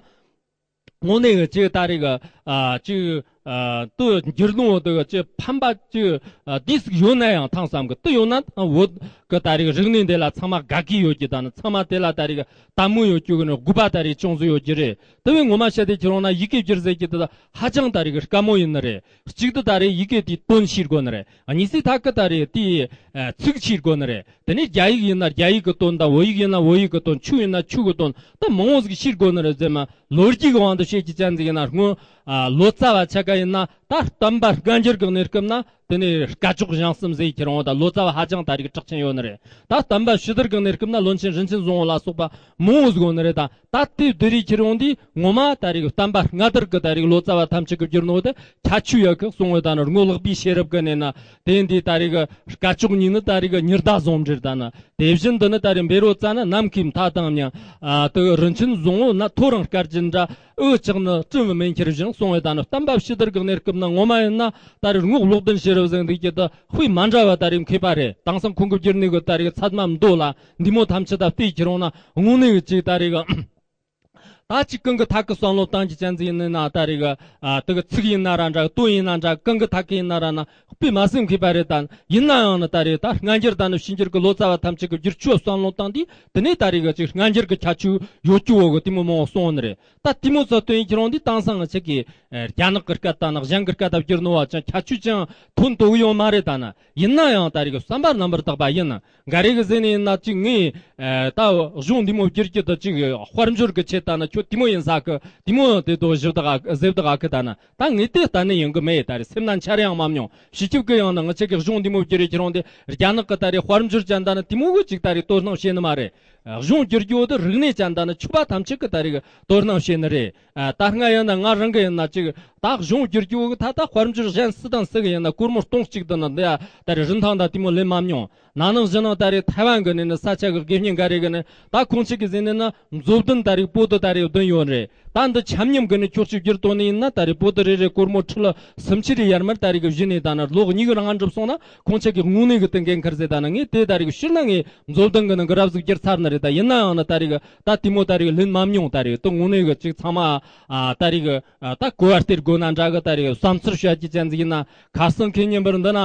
དངོས་གནས་གི་ཅིག་ད་རེ་གི། ཨ། ཅིག་ཨ། དུ་འགྱུར་ལྡོག་དུ་གི་ཅིག་ཕན་པ་ཅིག་ཨ། དེ་ཟིག་ཡོད་ན་ཡང་ཐང་བསམ་གི། དུ་ཡོད་ན་བོད་གི་ད་རེ་གི་རིག་གནས་འདི་ལ་ཚང་མ་དགའ་གི་ཡོད་ཀྱི། ད་ནི་ཚང་མ་དེ་ལ་ད་རེ་གི་དད་མོས་ཡོད་རྒྱུ་གི་ནི་དགོས་པ་ད་རེ་ཅུང་ཟད་ཡོད་ཀྱི་རེད། དེ་བས་ངོ་མ་བཤད་དེ་ཁྱེད་རང་ན་ཡི་གེ་བསྒྱུར་ཟེར་གྱི་དེ་ད་ཧ་ཅང་ད་རེ་གི་དཀའ་མོ་ཡིན་ནི་རེད། གཅིག་ཏུ་ད་རེ་ཡི་གེ་དེའི་དོན་ཤེས་དགོས་ནི་རེད། ཨ། གཉིས་སུ་ད་གི་ད་རེ་དེའི་ཨ། ཚིག་ཤེས་དགོས་ནི་རེད། དེ་ནས་རྒྱ་ཡིག་ཡིན་ན་རྒྱ་ཡིག་གི་དོན་དང་། བོད་ཡིག་ཡིན་ན་བོད་ཡིག་གི་དོན། ཆོས་ཡིན་ན་ཆོས་གི་དོན། ད་མང་བོ་ཟིག་ཤེས་དགོས་ནི་རེད་ཟེར་མ། ལོ་རྒྱུས་ཀྱི་དབང་དུ་བཤད་ཀྱི་ཅན་ཟིག་ཡིན་ན་སྔོན། ཨ། ལོ་ཙཱ་བ་ཆ་ག་ཡིན་ན་ད་བསྟན་པ་སྔ་འགྱུར་གྱི་གནས་སྐབས་ན་དེ་ནས་སྐ་ཅོག་ཞང་གསུམ་ཟེར་ཁྱེར་འོང་། ད་ལོ་ཙཱ་བ་ཧ་ཅང་ད་རེ་གི་གྲགས་ཆེན་ཡོད་ནི་རེད། ད་བསྟན་པ་ཕྱི་དར་གྱི་གནས་སྐབས་ན་བློན་ཆེན་རིན་ཆེན་བཟང་པོ་ལ་སོགས་པ་མང་བོ་ཟིག་ཡོད་ནི་རེད། ད་ད་དེ་དེ་རིགས་ཁྱེར་ཡོང་དུས་ངོ་མ་ད་རེས་བསྟན་པ་སྔ་དར་གི་ད་རེས་ལོ་ཙཱ་བ་ཐམས་ཅད་ཀྱི་བསྒྱུར་ནོ་དེ་ཁྱད་ཆོས་ཡོད་གི་གསུང་བའི་ད་ནི་རྔོག་ལག་པའི་ཤེས་རབ་ཀྱི་ནས་ན། དེ་འདི་ད་རེས་སྐ་ཅོག་གཉིས་ནི་ད་རེས་ཉི་ཟླ་བཟང་འབྲེལ་ད་ན། དེ་བཞིན་དུ་ནི་ད་རེས་བཻ་རོ་ཙ་ན་ནམ་མཁའི་མཐའ་དང་མཉམ། ཨ། དེ་རིན་ཆེན་བཟང་པོ་ན་ཐོ་རངས་སྐར་གྱི་འདྲ། འུ་ཅག་ནི་སྤྲིན་བུ་མེ་ཁྱེར་བཞིན་གསུང་བའི་ད་ནི་བསྟན་པ་ཕྱི་དར་གི་གནས་སྐབས་ན་ངོ་མ་ཡིན་ན་ད་རེས་རྔོག་ལོག་ལྡན་ཤེས་རབ་ཟེར་འདུག་ཀྱི་ད་དཔེ་མ་འདྲ་བ་ད་རེས་མཁས་པ་རེད། དེང་སང་ཁོང་གི་བསྒྱུར་ནས་གི་ད་རེས་ཚད་མ་མདོ་ལ་འདི་མོ་ཐམས་ཅད་ད་བལྟས་ཁྱེར་འོང་ན་དངོས་གནས་གི་ཅིག་ད་རེས་གི་ད་ཅིག་གང་གི་ཐད་ཀྱི་བསམ་བློ་བཏང་གི་ཅན་ཟིག་ཡིན་ན་ད་རེས་གི། ཨ། དེ་གི་ཚིག་ཡིན་ན་ར་འདྲ། དོན་ཡིན་ན་འདྲ། གང་གི་ཐད་ཀྱི་ཡིན་ན་ར་ན་དཔེ་མ་སེམས་མཁས་པ་རེད། ད་ཡིན་ན་ཡང་ནི་ད་རེས་ད་སྔ་འགྱུར་ད་ནི་ཕྱི་འགྱུར་གི་ལོ་ཙཱ་བ་ཐམས་ཅད་ཀྱི་བསྒྱུར་ཆོས་བསམ་བློ་བཏང་དུས་དེ་ནས་ད་རེས་གི་ཅིག་སྔ་འགྱུར་གི་ཁྱད་ཆོས་ཡོད་རྒྱུ་བོ་གི་དེ་མོ་མང་བོ་གསུངས་ནི་རེད། ད་དེ་མོ་ཚོ་སྟོན་ཁྱེར་འོང་དུས་དེང་སང་ང་ཅག་གི་ཨ། རྒྱ་ནག་གི་སྐད་ད་ནི་གཞན་གི་སྐད་ད་བསྒྱུར་ནོ་བ་ཅང་ཁྱད་ཆོས་ཅང་ཐོན་ཐུབ་ཡོད་མ་རེད། ད་ན་ཡིན་ན་ཡང་ད་རེས་གི་བསམ་པ་རྣམ་པར་དག་པ་ཡིན། འགའ་རེ་གི་ཟེར་ནས་ཡིན་ན་ཅིག་ངས། ཨ། ད་གཞུང་འདི་མོ་བསྒྱུར་རྒྱུ་དེ་ཅིག་དཔལ་འབྱོར་གི་ཆེད་ད་ན་ཁྱོད་དེ་མོ་ཡིན་ས་གི། དེ་མོ་དེ་དོ་ཞིབ་དག་ཟེབ་དག་གི། ད་ན་ད་ངས་དེ་གཏན་ནས་ཡིན་གི་མེད། ད་རེས་སེམས་ན་འཆར་ཡང་མ་མྱོང་། སྤྱི་ཁྱབ་གི་ཡང་ན་ང་ཅག་གི་གཞུང་འདི་མོ་བསྒྱུར་རེ་ཁྱེར་འོང་དེ་རྒྱ་ནག་གི་ད་རེས་དཔལ་འབྱོར་ཅན་ད་ན་དེ་མོ་གི་ཅིག་ད་རེས་དོ་སྣང་བྱེད་ནི་མ་རེད། གཞུང་བསྒྱུར་རྒྱུ་དེ་རིག་གནས་ཅན་ད་ན་ཆོས་པ་ཐམས་ཅད་གི་ད་རེས་དོ་སྣང་བྱེད་ནི་རེད། ཨ། ད་སྔ་ཡིན་ན་ང་རང་གི་ཡིན་ན་ཅིག་ད་གཞུང་བསྒྱུར་རྒྱུ་གི་ད་ད་དཔལ་འབྱོར་གཞན་སུ་དང་སུ་གི་ཡིན་ན་སྒོར་མོ་སྟོང་གཅིག་དང་ན་འདི་ད་རེས་རིན་ཐང་ད་དེ་མོ་ལེན་མ་མྱོང་། ན་ནིང་གཞེས་ནིང་ད་རེས་ཐའེ་ཝན་གི་ནས་ནི་ས་ཆ་གི་དགེ་བསྙེན་འགའ་རེ་གི་ནི་ད་ཁོང་ཅག་གི་ཟེར་ནས་ན་མཛོད་བདུན་ད་རེས་པོ་ཏི་ད་རེས་བདུན་ཡོད་རེད། ད་འདི་ཆ་མཉམ་གི་ནི་ཁྱོད་ཅིག་བསྒྱུར་གཏོང་ནི་ཡིན་ན་ད་རེས་པོ་ཏི་རེ་རེ་སྒོར་མོ་ཁྲི་ལ་སུམ་ཅུ་རེ་ཡར་མར་ད་རེས་གི་གཞི་ནས་ད་ན་ལོ་གཉིས་གི་རིང་འགྲུབ་སོང་ན་ཁོང་ཅག་གི་དངོས་གནས་གི་དེ་འགན་ཁུར་ཟེར། ད་ན་ངས་དེ་ད་རེས་གི་ཕྱིར་ན་ངས་མཛོད་བདུན་གི་ནང་གི་རབ་ཟིག་བསྒྱུར་ཚར་ནི་རེད། ད་ཡིན་ན་ཡང་ནི་ད་རེས་གི་ད་དེ་མོ་ད་རེས་གི་ལེན་མ་མྱོང་། ད་རེས་གི་དོ་དངོས་གནས་གི་ཅིག་ཚང་མ་ཨ་ད་རེས་གི་ཨ་ད་གོ་བ་སྟེར་དགོས་ན་འདྲ་གི། ད་རེས་གི་བསམ་ཚུལ་བཤད་རྒྱུ་ཅན་ཟིག་ཡིན་ན་ཁ་སང་ཁེ་ཉིན་པར་འདི་ན།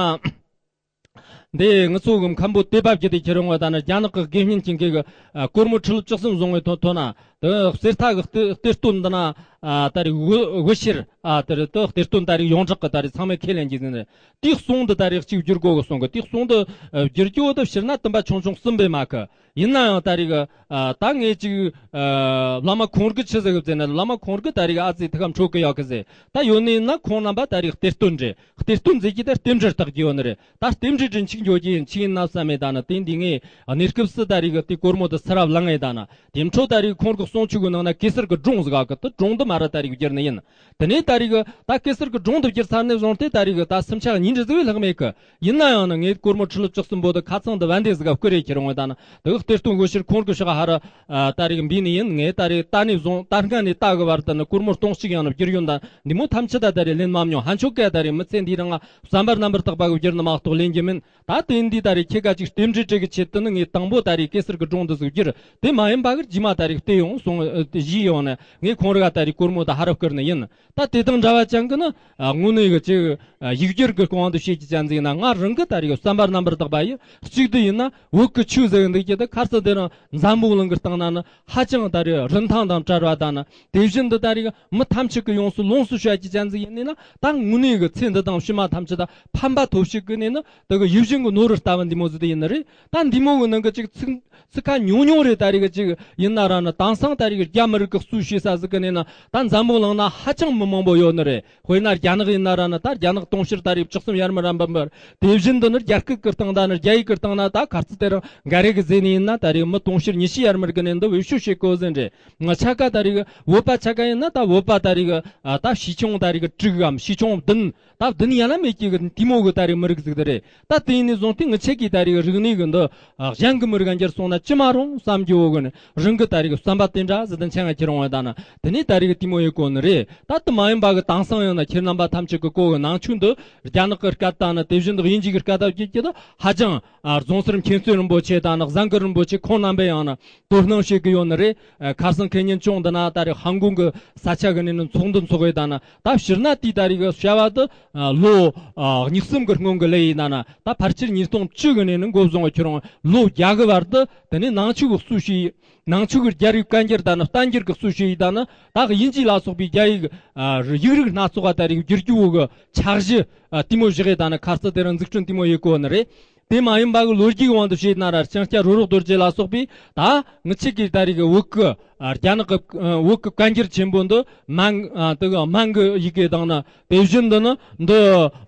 འདི་ང་ཚོ་གི་མཁན་པོ་དེ་བབ་ཀྱི་དེ་ཁྱེར་ཡོང་བ་ད་ནི་རྒྱ་ནག་གི་དགེ་བསྙེན་གྱི་འགན་གི་ཨ་སྒོར་མོ་ཁྲི་ལོ་བཅུ་གསུམ་བཟུང་བའི་ཐོ་ཐོ་ན་དེ་གསེར་རྟ་གི་གཏེར་གཏེར་སྟོན་འདི་ན་ཨ་ད་རེས་དབུ་དབུ་ཤེར་ཨ་དེ་རེད། དེ་གཏེར་སྟོན་ད་རེས་ཡོངས་གྲགས་གི་ད་རེས་ཚང་མས་ཁས་ལེན་གྱི་ཟིན་རེད། དེའི་གསུང་འདི་ད་རེས་གཅིག་བསྒྱུར་དགོས་གི་གསུང་གི། དེའི་གསུང་འདི་ཨ་བསྒྱུར་རྒྱུ་བོ་དེ་ཕྱིར་ན་བསྟན་པ་ཆུང་ཆུང་གསུམ་པའི་མ་གི། ཡིན་ན་ཡང་ད་རེས་གི་ཨ་ད་ངས་ཅིག་ཨ་བླ་མ་ཁོང་གི་ཆི་ཟེར་གི་ཟེར་ན་བླ་མ་ཁོང་གི་ད་རེས་ཨ་ཙི་ཐུགས་ཁམས་ཁྲོ་གི་ཡོད་གི་ཟེར། ད་ཡོད་ནི་ཡིན་ན་ཁོང་རྣམ་པ་ད་རེས་གཏེར་སྟོན་རེད། གཏེར་སྟོན་ཟེར་གྱི་ད་རྟེན་འབྲེལ་བཏགས་ཀྱི་ཡོད་ནི་རེད། ད་རྟེན་འབྲེལ་དྲིན་ཆིག་འཇོག་གྱི་ཡིན་ཆིག་ཡིན་ན་བསམ་མེད། ད་ནི་དེ་འདི་ངས་གནས་སྐབས་སུ་ད་རེས་གི་དེ་སྒོར་མོ་དེ་སེར་བ་ལངས་ངེ། ད་ནི་དེ་འཕྲོ་ད་རེས་ཁོང་གི་གསུང་ཆོས་གི་ནང་ན་གེ་སར་གི་སྒྲུང་ཟིག་ག་གི། དེ་སྒྲུང་དེ་མ་ར་ད་རེས་གི་བསྒྱུར་ནི་ཡིན། དེ་ནས་ད་རེས་གི་ད་གེ་སར་གི་སྒྲུང་དེ་བསྒྱུར་ཚར་ནས་བཟུང་སྟེ་ད་རེས་གི་ད་སུམ་ཆ་གཉིས་འདྲ་ཟིག་བས་ལྷག་མེད་གི། ཡིན་ན་ཡང་ན་ངས་སྒོར་མོ་ཁྲི་ལོ་བཅུ་གསུམ་པོ་དེ་ཁ་ཚང་དུ་བན་དེ་ཟིག་ག་བསྐུར་རེ་ཁྱེར་འོང་། ད་ནི་དེ་གི་གཏེར་སྟོན་དབུ་ཤེར་ཁོང་གི་ཕྱག་ཧ་ར་ཨ་ད་རེས་གི་འབུལ་ནི་ཡིན། ངས་ད་རེས་ད་ནས་བཟུང་ད་སྔ་ནས་ད་གི་བར་དུ་ནི་སྒོར་མོ་སྟོང་གཅིག་ཡང་ན་བསྒྱུར་ཡོད། ད་འདི་མོ་ཐམས་ཅད་ད་ད་རེས་ལེན་མ་མྱོང་། ཧན་ཆོ་ག་ད་རེས་མི་ཚེ་འདི་རིང་ང་བསམ་པ་རྣམ་པར་དག་པ་གི་བསྒྱུར་ནི་མ་གཏོགས་ལེན་གྱི་མིན། ད་དེ་འདི་ད་རེས་ཁྱེད་ཀ་ཅིག་རྟེན་འབྲེལ་སྤྲད་གི་ཆེད་དུ་ནི་ངས་དང་པོ་ད་རེས་གེ་སར་གི་སྒྲུང་འདི་ཟིག་བསྒྱུར། དེ་མ་ཡིན་པ་གི་རྗེས་མ་ད་རེས་བལྟས་ཡོང་སོང་། ཨ་བཞེས་ཡོང་ནས་ངས་ཁོང་ར་ག་ད་རེས་སྒོར་མོ་ད་ཧ་ར་བསྐུར་ནི་ཡིན། ད་དེ་དང་འདྲ་བ་ཅན་གི་ནི་ཨ་དངོས་གནས་གི་ཅིག་ཨ་ཡིག་སྒྱུར་གི་སྐོང་དུ་བྱེད་ཀྱི་ཅན་ཟིག་ན་ང་རང་གི་ད་རེས་བསམ་པ་རྣམ་པར་དག་པ་ཡིན། གཅིག་ཏུ་ཡིན་ན་བོད་གི་ཆོས་ཟེར་གི་འདུག་ཀྱི་ད་ཁར་སང་དེ་རིང་འཛམ་བུ་གླིང་གི་སྟེང་ན་ནི་ཧ་ཅང་ད་རེས་རིན་ཐང་དང་བྲལ་བ་ད་ནི། དེ་བཞིན་དུ་ད་རེས་མི་ཐམས་ཅད་ཀྱི་ཡོངས་སུ་ལོངས་སུ་སྤྱོད་ཀྱི་ཅན་ཟིག་ཡིན་ནི་ན། ད་དངོས་གནས་ཀྱི་ཚེ་འདི་དང་ཕྱི་མ་ཐམས་ཅད་ད་ཕན་པ་ཐོབ་ཤིག་གི་ནས་ནི་དེ་གི་ཡིད་བཞིན་གྱི་ནོར་བུ་ལྟ་བུ་འདི་མོ་ཟིག་དེ་ཡིན་ནི་རེད། ད་འདི་མོ་གི་ནང་གི་ཅིག་ཚིག་ཚིག་ཁ་ཉུང་ཉུང་རེ་ད་རེས་གི་ཅིག་ཡིན་ན་ར་ནི་དེང་སང་ད་རེས་གི་རྒྱ་མི་རིགས་གི་གསོས་བྱེད་ས་ཟིག་གི་ནས་ནི་ད་འཛམ་བུ་གླིང་ན་ཧ་ཅང་ མང་པོ་ཡོད་ནི་རེད། དཔེར་ན་རྒྱ་ནག་ཡིན་ན་ར་ནི་ད་རྒྱ་ནག་དུང་ཕྱུར་ད་རེས་བཅུ་གསུམ་ཡར་མར་ར་འབུམ་པར། དེ་བཞིན་དུ་ནི་རྒྱ་སྐད་ཀྱི་སྟེང་ད་ནི་རྒྱ་ཡིག་གི་སྟེང་ན་ད་ག་ཚོད་དེ་རིང་འགའ་རེ་གི་ཟེར་ནི་ཡིན་ན་ད་རེས་མི་དུང་ཕྱུར་ཉི་ཤུ་ཡར་མར་གི་ནས་འདི་བེད་སྤྱོད་བྱེད་དགོས་ཟེར་རེད། ང་ཆ་ག་ད་རེས་བོད་པ་ཆ་ག་ཡིན་ན་ད་བོད་པ་ད་རེས་ད་བྱིས་ཆུང་ད་རེས་དྲུག་གམ་བྱིས་ཆུང་བདུན། ད་བདུན་ཡན་ལ་མེད་ཀྱི་གི་དེ་མོ་གི་ད་རེས་མི་རིགས་ཟིག་དེ་རེད། ད་དེ་ཡིན་ནས་བཟུང་སྟེ་ངི་ཆ་གི་ད་རེས་རིག་གནས་གི་འདི་གཞན་གི་མི་རིགས་འགྱུར་སོང་ན་ཅི་མ་རུང་བསམ་རྒྱུ་བོ་གི་ནི་རང་གི་ད་རེས་བསམ་པ་དེ་འདྲ་ཟིག་དང་ཆ་ང་ཁྱེར་འོང་བ་ད་ན་དེ་ནས་ད་རེས་དེ་མོ་ཡོད་གོ་ནི་རེད། ད་དེ་མ་ཡིན་པ་གི་དེང་སང་ཡང་ན་ཁྱེད་རྣམ་པ་ཐམས་ཅད་གི་གོ་གི་ནང་ཆོས་འདི་རྒྱ་ནག་གི་སྐད་ད་ནི་དེ་བཞིན་དུ་དབྱིན་ཇི་གི་སྐད་ད་བརྒྱུད་ཀྱི་ད་ཧ་ཅང་རྫོང་སར་མཁྱེན་བརྩེ་རིན་པོ་ཆེ་ད་ནི་བཟང་གི་རིན་པོ་ཆེ་ཁོང་རྣམ་པས་ཡང་ན། དོ་སྣང་བྱེད་ཀྱི་ཡོད་ནི་རེད། ཨ། ཁ་སང་ཁེ་ཉིན་ཅུང་འདི་ན་ད་རེས་ཧང་ཀོང་གི་ས་ཆ་གི་ནས་ནི་ཚོགས་འདུ་འཚོགས་ཡོད་ད་ན། ད་སྤྱིར་ན་དེའི་ད་རེས་གི་བྱ་བ་དེ་ཨ་ལོ་ཨ་གཉིས་གསུམ་གི་སྔོན་གི་ལས་ཡིན་ད་ན། ད་ཕལ་ཆེར་ཉིས་སྟོང་བཅུ་གི་ནས་ནི་འགོ་བཟུང་བ་ཁྱེར་འོང་ལོ་བརྒྱ་གི་བར་དུ་དེ་ནས་ནང་ཆོས་གི་གཙོས་བྱས། ནང་ཆོས་གི་རྒྱ་རིགས་བཀའ་འགྱུར་ད་ན་བསྟན་འགྱུར་གི་གཙོས་བྱས་ཡིན་ད་ན། ད་དབྱིན་ཇི་ལ་སོགས་པའི་རྒྱ་ཡིག་ཨ་ཡིག་རིགས་སྣ་ཚོགས་ད་རེས་བསྒྱུར་རྒྱུ་བོ་གི་འཆར་གཞི་ཨ་དེ་མོ་བཞག་ཡོད་ད་ན། ཁ་རྩང་དེ་རིང་འཛུགས་སྐྲུན་དེ་མོ་ཡོད་གོ་ནི་རེད། དེ་མ་ཡིན་པ་གི་ལོ་རྒྱུས་ཀྱི་དབང་དུ་བྱས་ན་ར་ལྕང་སྐྱ་རོ་རོག་རྡོ་རྗེ་ལ་སོགས་པས་ད་ངི་ཆ་གི་ད་རེས་གི་བོད་ཀྱི་ཨ་རྒྱ་ནག་གི་ཨ་བོད་ཀྱི་བཀའ་འགྱུར་ཆེན་པོ་འདི་མན་ཨ་དེ་གི་མན་གི་ཡི་གེ་དང་ནི་དེ་བཞིན་དུ་ནི་འདི་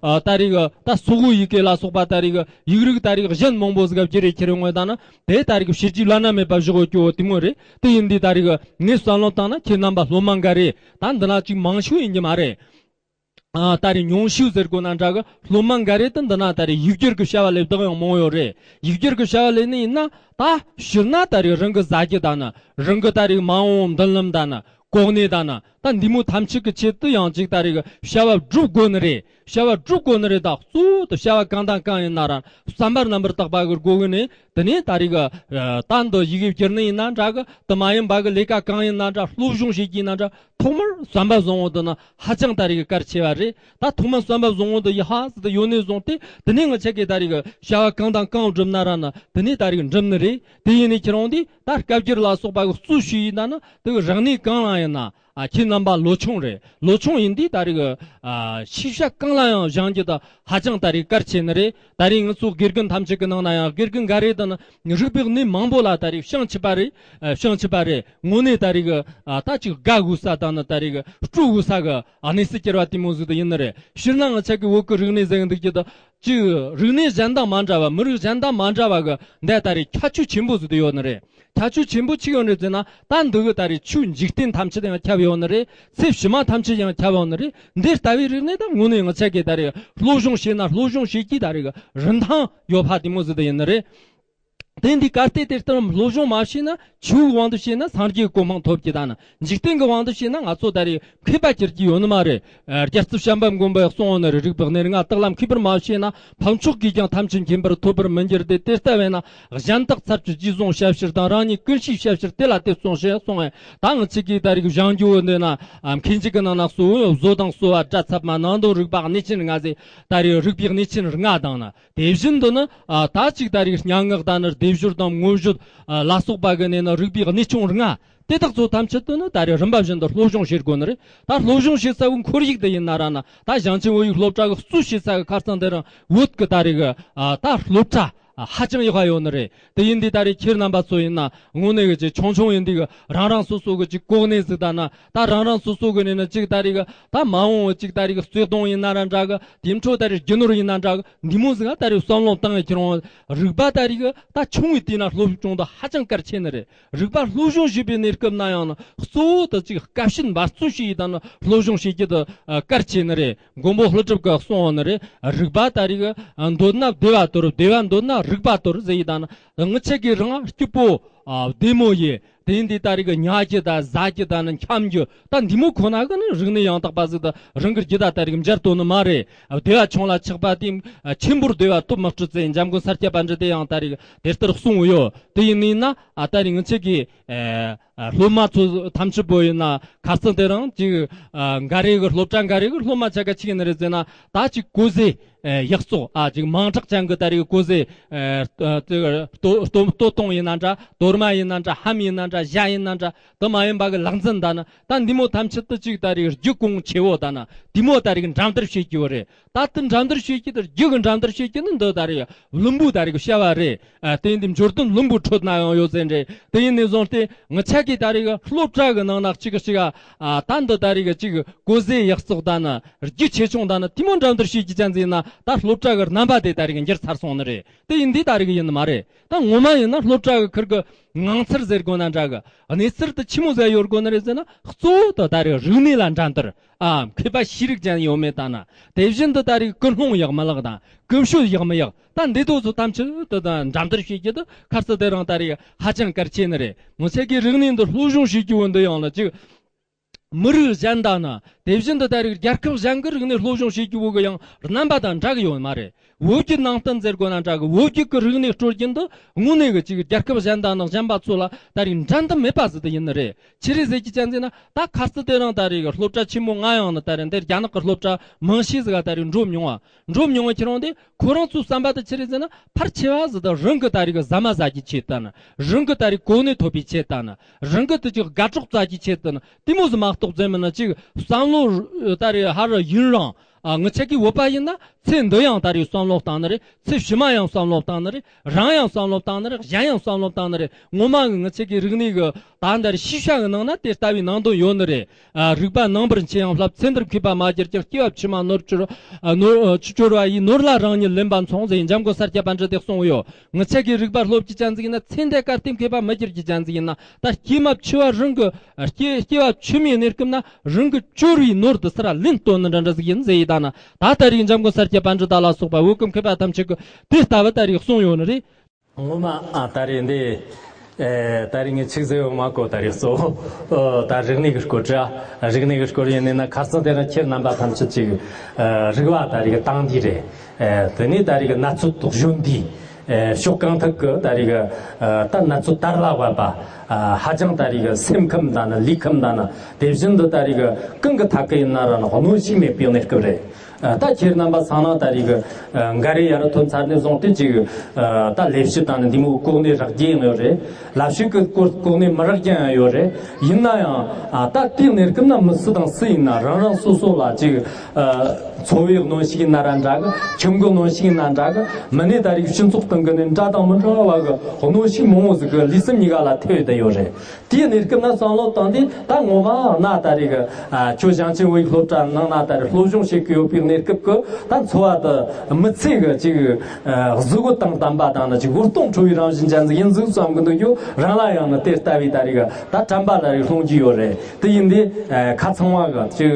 ཨ་ད་རེས་གི་ད་སོག་པོའི་ཡི་གེ་ལ་སོགས་པ་ད་རེས་གི་ཡིག་རིགས་ད་རེས་གི་གཞན་མང་པོ་ཟིག་ག་བསྒྱུར་རེ་ཁྱེར་ཡོང་བ་ད་ནི་དེ་ད་རེས་གི་བྱས་རྗེས་བླ་ན་མེད་པ་བཞག་ཡོད་ཀྱི་བོ་དེ་མོ་རེད། དེ་ཡིན་དུས་ད་རེས་གི་ངས་བསམ་བློ་བཏང་ན་ཁྱེད་རྣམ་པ་སློབ་མ་འགའ་རེ་ད་འདི་ན་ཅིག་མང་ཤོས་ཡིན་གྱི་མ་རེད། ཨ་ད་རེས་ཉུང་ཤོས་ཟེར་དགོས་ན་འདྲ་གི་སློབ་མ་འགའ་རེ་དུ་འདི་ན་ད་རེས་ཡིག་སྒྱུར་གི་བྱ་བ་ལས་བདག་ཡང་མང་ཡོད་རེད། ཡིག་སྒྱུར་གི་བྱ་བ་ལས་ནི་ཡིན་ན་ད་སྤྱིར་ན་ད་རེས་རང་གི་ཟ་རྒྱུ་ད་ན་རང་གི་ད་རེས་མ་འོངས་མདུན་ལམ་ད་ན་གོ་གནས་ད་ན་ད་འདི་མོ་ཐམས་ཅད་ཀྱི་ཆེད་དུ་ཡང་ཅིག་ད་རེས་གི་བྱ་བ་སྒྲུབ་དགོས་ནི་རེད། བྱ་བ་སྒྲུབ་དགོས་ནི་རེད། ད་གཙོ་བོ་དུ་བྱ་བ་གང་དང་གང་ཡིན་ན་ར་བསམ་པ་རྣམ་པར་དག་པ་གི་སྒོ་གི་ནས་དེ་ནས་ད་རེས་གི་ད་འདི་ཡི་གེ་བསྒྱུར་ནི་ཡིན་ན་འདྲ་གི་དུ་མ་ཡིན་པ་གི་ལས་ཀ་གང་ཡིན་ན་འདྲ་སློབ་སྦྱོང་བྱེད་ཀྱི་ཡིན་ན་འདྲ། ཐོག་མར་བསམ་པ་བཟང་བོ་འདི་ནི་ཧ་ཅང་ད་རེས་གི་གལ་ཆེ་བ་རེད། ད་ཐོག་མར་བསམ་པ་བཟང་བོ་འདི་ཡི་ཧ་ཟི་ད་ཡོད་ནས་བཟུང་སྟེ་དེ་ནས་ང་ཆ་གི་ད་རེས་གི་བྱ་བ་གང་དང་གང་བསྒྲུབ་ན་ར་ན་དེ་ནས་ད་རེས་གི་འགྲུབ་ནི་རེད། དེ་ཡིན་ནས་ཁྱེད་རང་འདི་ད་སྐད་སྒྱུར་ལ་སོགས་པ་གི་གཙོ་ཞིག་ཡིན་ན་ནི་དེ་གི་རིག་གནས་གང་ལ་ཡིན་ན་ཨ་ཁྱེད་རྣམ་པ་ལོ་ཆུང་རེད། ལོ་ཆུང་ཡིན་དུས་ད་རེས་གི་ཨ་ཤེས་བྱ་གང་ལ་ཡང་སྦྱང་རྒྱུ་ད་ཧ་ཅང་ད་རེས་གལ་ཆེ་ནི་རེད། ད་རེས་ང་ཚོ་དགེ་རྒན་ཐམས་ཅད་ཀྱི་ནང་ན་ཡང་དགེ་རྒན་འགའ་རེ་དང་ནི་རིག་པའི་གནས་མང་པོ་ལ་ད་རེས་བྱང་ཆུབ་པ་རེད། ཨ་བྱང་ཆུབ་པ་རེད། དངོས་གནས་ད་རེས་གི་ཨ་ད་ཅིག་དགའ་དགོས་ས་དང་ནི་ད་རེས་གི་སྤྲོ་དགོས་ས་གི་ཨ་གནས་སུ་གྱུར་བ་དེ་མོ་ཟིག་ད་ཡིན་ནི་རེད། སྤྱིར་ན་ང་ཆ་གི་བོད་ཀྱི་རིག་གནས་ཟེར་གི་འདུག་རྒྱུ་ད་ཅིག་རིག་གནས་གཞན་དང་མ་འདྲ་བ་མི་རིགས་གཞན་དང་མ་འདྲ་བ་གི་འདི་ད་རེས་ཁྱད་ཆོས་ཆེན་པོ་ཟིག་ད་ཡོད་ནི་རེད། ཁྱད་ཆོས་ཆེན་པོ་ཆི་ཡོད་རེད་ཟེར་ན་ད་འདི་གི་ད་རེས་ཆོས་འཇིག་རྟེན་ཐམས་ཅད་ཡང་ཁྱབ་ཡོད་ནི་རེད། ཚེ་ཕྱི་མ་ཐམས་ཅད་ཡང་ཁྱབ་ཡོད་ནི་རེད། འདི་ལྟ་བུའི་རིག་གནས་ད་དངོས་གནས་ང་ཆ་གི་ད་རེས་སློབ་སྦྱོང་བྱས་ན་སློབ་སྦྱོང་བྱེད་ཀྱི་ད་རེས་གི་རིན་ཐང་ཡོད་པ་དེ་མོ་ཟིག་ད་ཡིན་ནི་རེད། དེ་འདི་གལ་ཏེ་དེ་ལྟར་སློབ་སྦྱོང་མ་བྱས་ན་ཆོས་ཀྱི་དབང་དུ་བྱས་ན་སངས་རྒྱས་གོ་འཕང་ཐོབ་ཀྱི་ད་ན་འཇིག་རྟེན་གྱི་དབང་དུ་བྱས་ན་ང་ཚོ་ད་རེས་མཁས་པ་གྱུར་གྱི་ཡོད་ནི་མ་རེད། རྒྱལ་སྲས་བྱམས་པ་མགོན་པོས་གསུངས་ཡོད་ནི་རེད། རིགས་པའི་གནས་ལྔ་དག་ལ་མཁས་པར་མ་བྱས་ན། འཕགས་མཆོག་གིས་ཀྱང་ཐམས་ཅད་མཁྱེན་པར་ཐོབ་པར་མི་འགྱུར་ཏེ། དེ་ལྟ་བས་ན་གཞན་དག་ཚར་གཅོད་རྗེས་བཟུང་བྱ་ཕྱིར་དང་། རང་ཉིད་ཀུན་ཤེས་བྱ་ཕྱིར་དེ་ལ་དེ་བརྩོན་ཞེས་གསུངས་པས། ད་ང་ཆ་གི་ད་རེས་གི་སྦྱང་རྒྱུ་འདི་ན་མཁས་བརྒྱུད་ཀྱི་ནང་ན་གཙོ་བོ་བཟོ་དང་གསོ་བ་སྒྲ་ཚད་མ་ནང་དོན་རིག་པ་གནས་ཆེན་ལྔ་ཟེར། ད་རེས་རིགས་པའི་གནས་ཆེན་ལྔ་དང་ན། དེ་བཞིན་དུ་ནི་ཨ་ད་ཅིག་ད་རེས་སྙན་ངག་ད་ནི་སྡེབ་སྦྱོར་དང་མངོན་བརྗོད་ཨ་ལ་སོགས་པ་གི་ནས་ནི་རིགས་པའི་གནས་ཆུང་ལྔ་དེ་དག་ཚོ་ཐམས་ཅད་དུ་ནི་ད་རེས་རིམ་པ་བཞིན་དུ་སློབ་སྦྱོང་བྱེད་དགོས་ནི་རེད། ད་སློབ་སྦྱོང་བྱེད་ས་གི་ཁོར་ཡུག་དེ་ཡིན་ན་ར་ན་ད་ཞིང་ཆེན་བོད་ཡིག་སློབ་གྲྭ་གི་གཙོ་བྱེད་ས་གི་ཁར་སང་དེ་རིང་བོད་གི་ད་རེས་གི་ཨ་ད་སློབ་གྲྭ་ཨ་ཧ་ཅང་ཡག་པ་ཡོད་ནི་རེད། དེ་ཡིན་དུས་ད་རེས་ཁྱེད་རྣམ་པ་ཚོ་ཡིན་ན་དངོས་གནས་གི་ཅིག་ཆུང་ཆུང་ཡིན་དུས་གི་རང་རང་སོ་སོ་གི་ཅིག་གོ་གནས་ཟིག་ད་ན་ད་རང་རང་སོ་སོ་གི་ནས་ནི་ཅིག་ད་རེས་གི་ད་མ་འོངས་ཅིག་ད་རེས་གི་བརྩེ་དུང་ཡིན་ན་ར་འདྲ་གི་དེ་འཕྲོ་ད་རེས་རྒྱུ་ནོར་ཡིན་ན་འདྲ་གི་འདི་མོ་ཟིག་ད་རེས་བསམ་བློ་བཏང་ཡི་ཁྱེར་འོང་། རིག་པ་ད་རེས་གི་ད་ཆུང་བའི་དུས་ན་སློབ་སྦྱོང་ད་ཧ་ཅང་གལ་ཆེ་ནི་རེད། རིག་པ་སློབ་སྦྱོང་བྱེད་པའི་གནས་སྐབས་ན་ཡང་ན་གཙོ་བོ་དུ་ཅིག་དཀའ་སྤྱད་འབད་བརྩོན་བྱེད་ཡི་ད་ནི་སློབ་སྦྱོང་བྱེད་རྒྱུ་དུ་ཨ་གལ་ཆེ་ནི་རེད། མགོན་པོ་ཀླུ་སྒྲུབ་ཀྱིས་གསུངས་ཡོད་ནི་རེད། རིག་པ་ད་རེས་གི་ཨ་འདོད་ན་བདེ་བ་དོར། བདེ་བ་འདོད་ན་རིག་པ་དོར་ཟེར་ཡི་ད་ནི་ངི་ཆ་གི་རང་སྐྱིད་པོ་ཨ་བདེ་མོ་ཡི་དེ་ཡིན་དུས་ད་རེས་གི་ཉལ་རྒྱུ་ད་ཟ་རྒྱུ་ད་ནི་འཁྱམ་རྒྱུ་ད་འདི་མོ་ཁོ་ན་གི་ནི་རིག་གནས་ཡང་དག་པ་ཟིག་ད་རང་གི་རྒྱུད་ད་ད་རེས་གི་འབྱར་དོ་ནི་མ་རེད། བདེ་བ་ཆུང་ལ་ཆགས་པ་དེ་ཆེན་པོར་བདེ་བ་ཐོབ་མི་སྲིད་ཟེར་འཇམ་མགོན་ས་སྐྱ་པཎྜི་ཏས་ཡང་ད་རེས་གི་དེ་ལྟར་གསུངས་ཡོད། དེ་ཡིན་ནི་ན་ཨ་ད་རེས་ངི་ཆ་གི་ཨ་སློབ་མ་ཚོ་ཐམས་ཅད་པོ་ཡིན་ན་ཁ་སང་དེ་རིང་ཅིག་ཨ་འགའ་རེ་གི་སློབ་གྲྭ་འགའ་རེ་གི་སློབ་མ་ཆ་ག་ཅིག་ཡིན་ནི་རེད་ཟེར་ན་ད་ཅིག་གོས་ཟས་ཨ་ཡག་བཙོག་ཨ་ཅིག་མང་དྲགས་ཅན་གི་ད་རེས་གོས་ཟས་ཨ་ཨ་ཅིག་ལྟོ་ལྟོ་ལྟོ་སྟོང་ཡིན་ན་འདྲ། དོར་མ་ཡིན་ན་འདྲ། ཧམ་ཡིན་ན་ འདྲ་གཞས་ཡིན་ན་འདྲ། དེ་མ་ཡིན་པ་གི་ལག་འཛིན་ད་ནི་ད་འདི་མོ་ཐམས་ཅད་དུ་ཅིག་ད་རེས་རྒྱུ་གོང་ཆེ་བོ་ད་ནི་དེ་མོ་ད་རེས་འགྲན་བསྡུར་བྱེད་རྒྱུ་བོ་རེད། ད་དེ་འགྲན་བསྡུར་བྱེད་རྒྱུ་དེ་རྒྱུ་གི་འགྲན་བསྡུར་བྱེད་རྒྱུ་ནི་འདི་ད་རེས་བླུན་པོ་ད་རེས་བྱ་བ་རེད། ཨ། དེ་ཡིན་དུས་འབྱོར་ལྡན་བླུན་པོའི་ཁྲོད་ན་ཡང་ཡོད་ཟེར་རེད། དེ་ཡིན་ནས་བཟུང་སྟེ་ང་ཆ་གི་ད་རེས་སློབ་གྲྭ་གི་ནང་ན་གཅིག་གཅིག་ཨ། ད་འདི་ད་རེས་ཅིག་གོ་ཟེ་ཡག་བཙོག་ད་ནི་རྒྱུ་ཆེ་ཆུང་ད་ནི་དེ་མོ་འགྲན་བསྡུར་བྱེད་རྒྱུ་ཅན་ཟིག་ཡིན་ན། ད་སློབ་གྲྭ་གི་རྣམ་པ་དེ་ད་རེས་འགྱུར་ཚར་སོང་ནི་རེད། དེ་ཡིན་དུས་ད་རེས་ཡིན་ནི་མ་རེད། ད་ངོ་མ་ཡིན་ན་སློབ་གྲྭ་གི་ཁུར་གི་ངང་ཚུལ་ཟེར་དགོས་ན་འདྲ་གི། གནས་ཚུལ་དེ་ཆི་མོ་ཟིག་ཡོད་དགོས་ནི་རེད་ཟེར་ན། གཙོ་བོ་དེ་ད་རེས་རིག་གནས་ལ་འགྲན་བསྡུར། ཨ། མཁས་པ་ཤེས་རིག་ཅན་ཡོད་མེད་ད་ནི། དེ་བཞིན་དུ་ད་རེས་ཀུན་སློང་ཡག་མི་ལག་དང་ཀུན་སྤྱོད་ཡག་མི་ཡག། ད་འདི་དག་ཚོ་ཐམས་ཅད་དེ་དང་འགྲན་བསྡུར་བྱེད་རྒྱུ་དེ་ཁ་སང་དེ་རིང་ད་རེས་ཧ་ཅང་གལ་ཆེ་ནི་རེད། ངོ་ཚ་གི་རིག་གནས་འདི་སློབ་སྦྱོང་བྱེད་རྒྱུ་བོ་འདི་ཡང་ལ་ཅིག་མི་རིགས་གཞན་དང་ནི། དེ་བཞིན་དུ་ད་རེས་རྒྱལ་ཁབ་གཞན་གྱི་རིག་གནས་སློབ་སྦྱོང་བྱེད་རྒྱུ་བོ་གི་ཡང་རྣམ་པ་དང་འདྲ་གི་ཡོད་མ་རེད། བོད་བརྒྱུད་ནང་བསྟན་ཟེར་དགོས་ན་འདྲ་གི། བོད་བརྒྱུད་ཀྱི་རིག་གནས་སྲོལ་རྒྱུན་དུ་དངོས་གནས་གི་ཅིག་རྒྱལ་ཁབ་གཞན་དང་ནི་གཞན་པ་ཚོ་ལ་ད་རེས་འགྲན་ཟླ་མེད་པ་ཟིག་དེ་ཡིན་ནི་རེད། ཆི་རེད་ཟེར་རྒྱུ་ཅན་ཟེར་ན། ད་ཁ་སང་དེ་རིང་ད་རེས་གི་སློབ་གྲྭ་ཆེན་མོ་ལྔ་ཡང་ནི་ད་རེས་འདིར་རྒྱ་ནག་གི་སློབ་གྲྭ་མང་ཤས་ཟིག་ག་ད་རེས་འགྲོ་མྱོང་བ། འགྲོ་མྱོང་བ་ཁྱེད་རང་དེ་ཁོ་རང་ཚོའི་བསམ་པ་དེ་ཆི་རེད་ཟེར་ན། ཕལ་ཆེ་བ་ཟིག་དེ་རང་གི་ད་རེས་གི་ཟ་མ་ཟ་རྒྱུའི་ཆེད་དུ་ནི། རང་གི་ད་རེས་གོ་གནས་ཐོབ་པའི་ཆེད་དུ་ནི། རང་གི་དེ་ཅིག་དགའ་གྲོགས་བཙལ་རྒྱུའི་ཆེད་དུ་ནི། དེ་མོ་ཟིག་མ་གཏོགས་ཟེར་མིན་ན། ཅིག་བསམ་བློ་ད་རེས་ཧར་ཡུན་རིང་། ཨ། ང་ཆ་གི་བོད་པ་ཡིན་ན་ཚེ་འདི་ཡང་ད་རེས་བསམ་བློ་བཏང་ནི་རེད། ཚེ་ཕྱི་མ་ཡང་བསམ་བློ་བཏང་ནི་རེད། རང་ཡང་བསམ་བློ་བཏང་ནི་རེད། གཞན་ཡང་བསམ་བློ་བཏང་ནི་རེད། ངོ་མ་གི་ང་ཆ་གི་རིག་གནས་གི་ད་ལྟ་རེས་ཤེས་བྱ་གི་ནང་ན་དེ་ལྟ་བུའི་ནང་དོན་ཡོད་ནི་རེད། ཨ། རིག་པ་ནང་པར་འཆི་ཡང་བསླབ། ཚེ་འདིར་མཁས་པ་མ་གྱུར་ཀྱང་། སྐྱེ་བ་ཕྱི་མ་ནོར་གྱུར། ཨ། ནོར་ཨ་ཆུ་སྐྱོར་བ་ཡིས། ནོར་ལ་རང་ཉིད་ལེན་པ་མཚུངས་ཟེར་འཇམ་མགོན་ས་སྐྱ་པཎྜི་ཏས་གསུངས་ཡོད། ང་ཆ་གི་རིག་པ་སློབ་རྒྱུ་ཅན་ཟིག་ཡིན་ན། ཚེ་འདས་ཀ་དེ་མཁས་པ་མི་གྱུར་རྒྱུ་ཅན་ཟིག་ཡིན་ན། ད་སྐྱེས་མ་ཕྱི་བ་རང་གི་སྐྱེ་སྐྱེ་བ་ཕྱི་མའི་གནས་སྐབས་ན་རང་གི་བཅོལ་བའི་ནོར་དེ་ཚུར་ལེན་སྟོན་ནི་འདྲ་འདྲ་ཟིག་ཡིན་ཟེར་ཡི་ད་ནི། ད་ད་རེས་འཇམ་མགོན་ས་སྐྱ་པཎྜི་ཏ་ལ་སོགས་པ་བོད་ཀྱི་མཁས་པ་ཐམས་ཅད་ཀྱིས་དེ་ལྟ་བུ་ད་རེས་གསུངས་ཡོད་ནི་རེད། ངོ་མ་ཨ་ད་རེས་འདི་ཨེ་ད་རེས་ངས་ཆི་ཟེར་ཡོད་མ་གོ། ད་རེས་གཙོ་བོ་ཨོ་ད་རིག་གནས་ཀྱི་སྐོར་རེད། རིག་གནས་ཀྱི་སྐོར་ཡིན་ནི་ན། ཁ་སང་དེ་རིང་ཁྱེད་རྣམ་པ་ཐམས་ཅད་ཅིག་ཨ་རིག་པ་ད་རེས་ཀྱི་དེང་དུས་རེད། ཨེ་དེ་ནས་ད་རེས་ཀྱི་གནས་ཚུལ་དང་གཞོན་དུས། ཨེ་ཕྱོགས་གང་ཐད་ཀྱི་ད་རེས་ཀྱི་ཨ་ད་གནས་ཚུལ་དར་ལ་བབ་པ། ཨ་ཧ་ཅང་ད་རེས་ཀྱི་སེམས་ཁམས་དང་ནི་ལུས་ཁམས་དང་ནི། དེ་བཞིན་དུ་ད་རེས་ཀྱི་གང་གི་ཐད་ཀྱི་ཡིན་ན་ར་ནི་གནོན་ཤུགས་མེད་པའི་གནས་སྐབས་རེད། ཨ་ད་ཁྱེད་རྣམ་པ་ཚང་ན་ད་རེས་ཀྱི་ཨ་འགའ་རེ་ཡར་ཐོན་ཚར་ནས་བཟུང་སྟེ་ཅིག་ཨ་ད་ལས་བྱེད་དང་ནི་འདི་མོ་གོ་གནས་རག་རྒྱུ་ཡང་ཡོད་རེད། ལས་བྱེད་ཀྱི་སྐོར་གོ་གནས་མི་རག་རྒྱུ་ཡང་ཡོད་རེད། ཡིན་ན་ཡང་ཨ་ད་དེའི་གནས་སྐབས་ན་མི་སུ་དང་སུ་ཡིན་ན་རང་རང་སོ་སོ་ལ་ཅིག་ཨ་འཚོ་བའི་གནོན་ཤུགས་ཡིན་ན་ར་འདྲ་གི། ཁྱིམ་གྱི་གནོན་ཤུགས་ཡིན་ན་འདྲ་གི། མི་སྣས་ད་རེས་སྤྱི་ཚོགས་སྟེང་གི་ནི་འདྲ་དང་མི་འདྲ་བ་གི་གནོན་ཤུགས་མང་བོ་ཟིག་གི་ལུས་སེམས་གཉིས་ཀ་ལ་ཐེབས་བསྡད་ཡོད་རེད། དེའི་གནས་སྐབས་ན་བསམ་བློ་བཏང་དུས། ད་ངོ་མ་ན་ད་རེས་ཀྱི་ཨ་ཁྱོད་ཞིང་ཆེན་བོད་ཡིག་སློབ་གྲྭ་ནང་ན་ད་རེས་སློབ་སྦྱོང་བྱེད་ཀྱི་ཡོད་པའི་གནས་སྐབས་ཀྱི་ད་འཚོ་བ་དེ་མི་ཚེ་གི་ཅིག་ཨ་གཟུགས་པོ་དང་ལྡན་པ་དང་ནི་ཅིག་འུར་གཏོང་ཁྲོ་བའི་རང་བཞིན་ཅན་ཟིག་ཡིན་ཟིག་བསམ་གི་འདུག་རྒྱུ། རང་ལ་ཡང་ནི་དེ་ལྟ་བུའི་ད་རེས་ཀྱི་ད་དྲན་པ་ད་རེས་སློང་རྒྱུ་ཡོད་རེད། དེ་ཡིན་དུས་ཨ་ཁ་ཚང་བ་གི་ཅིག་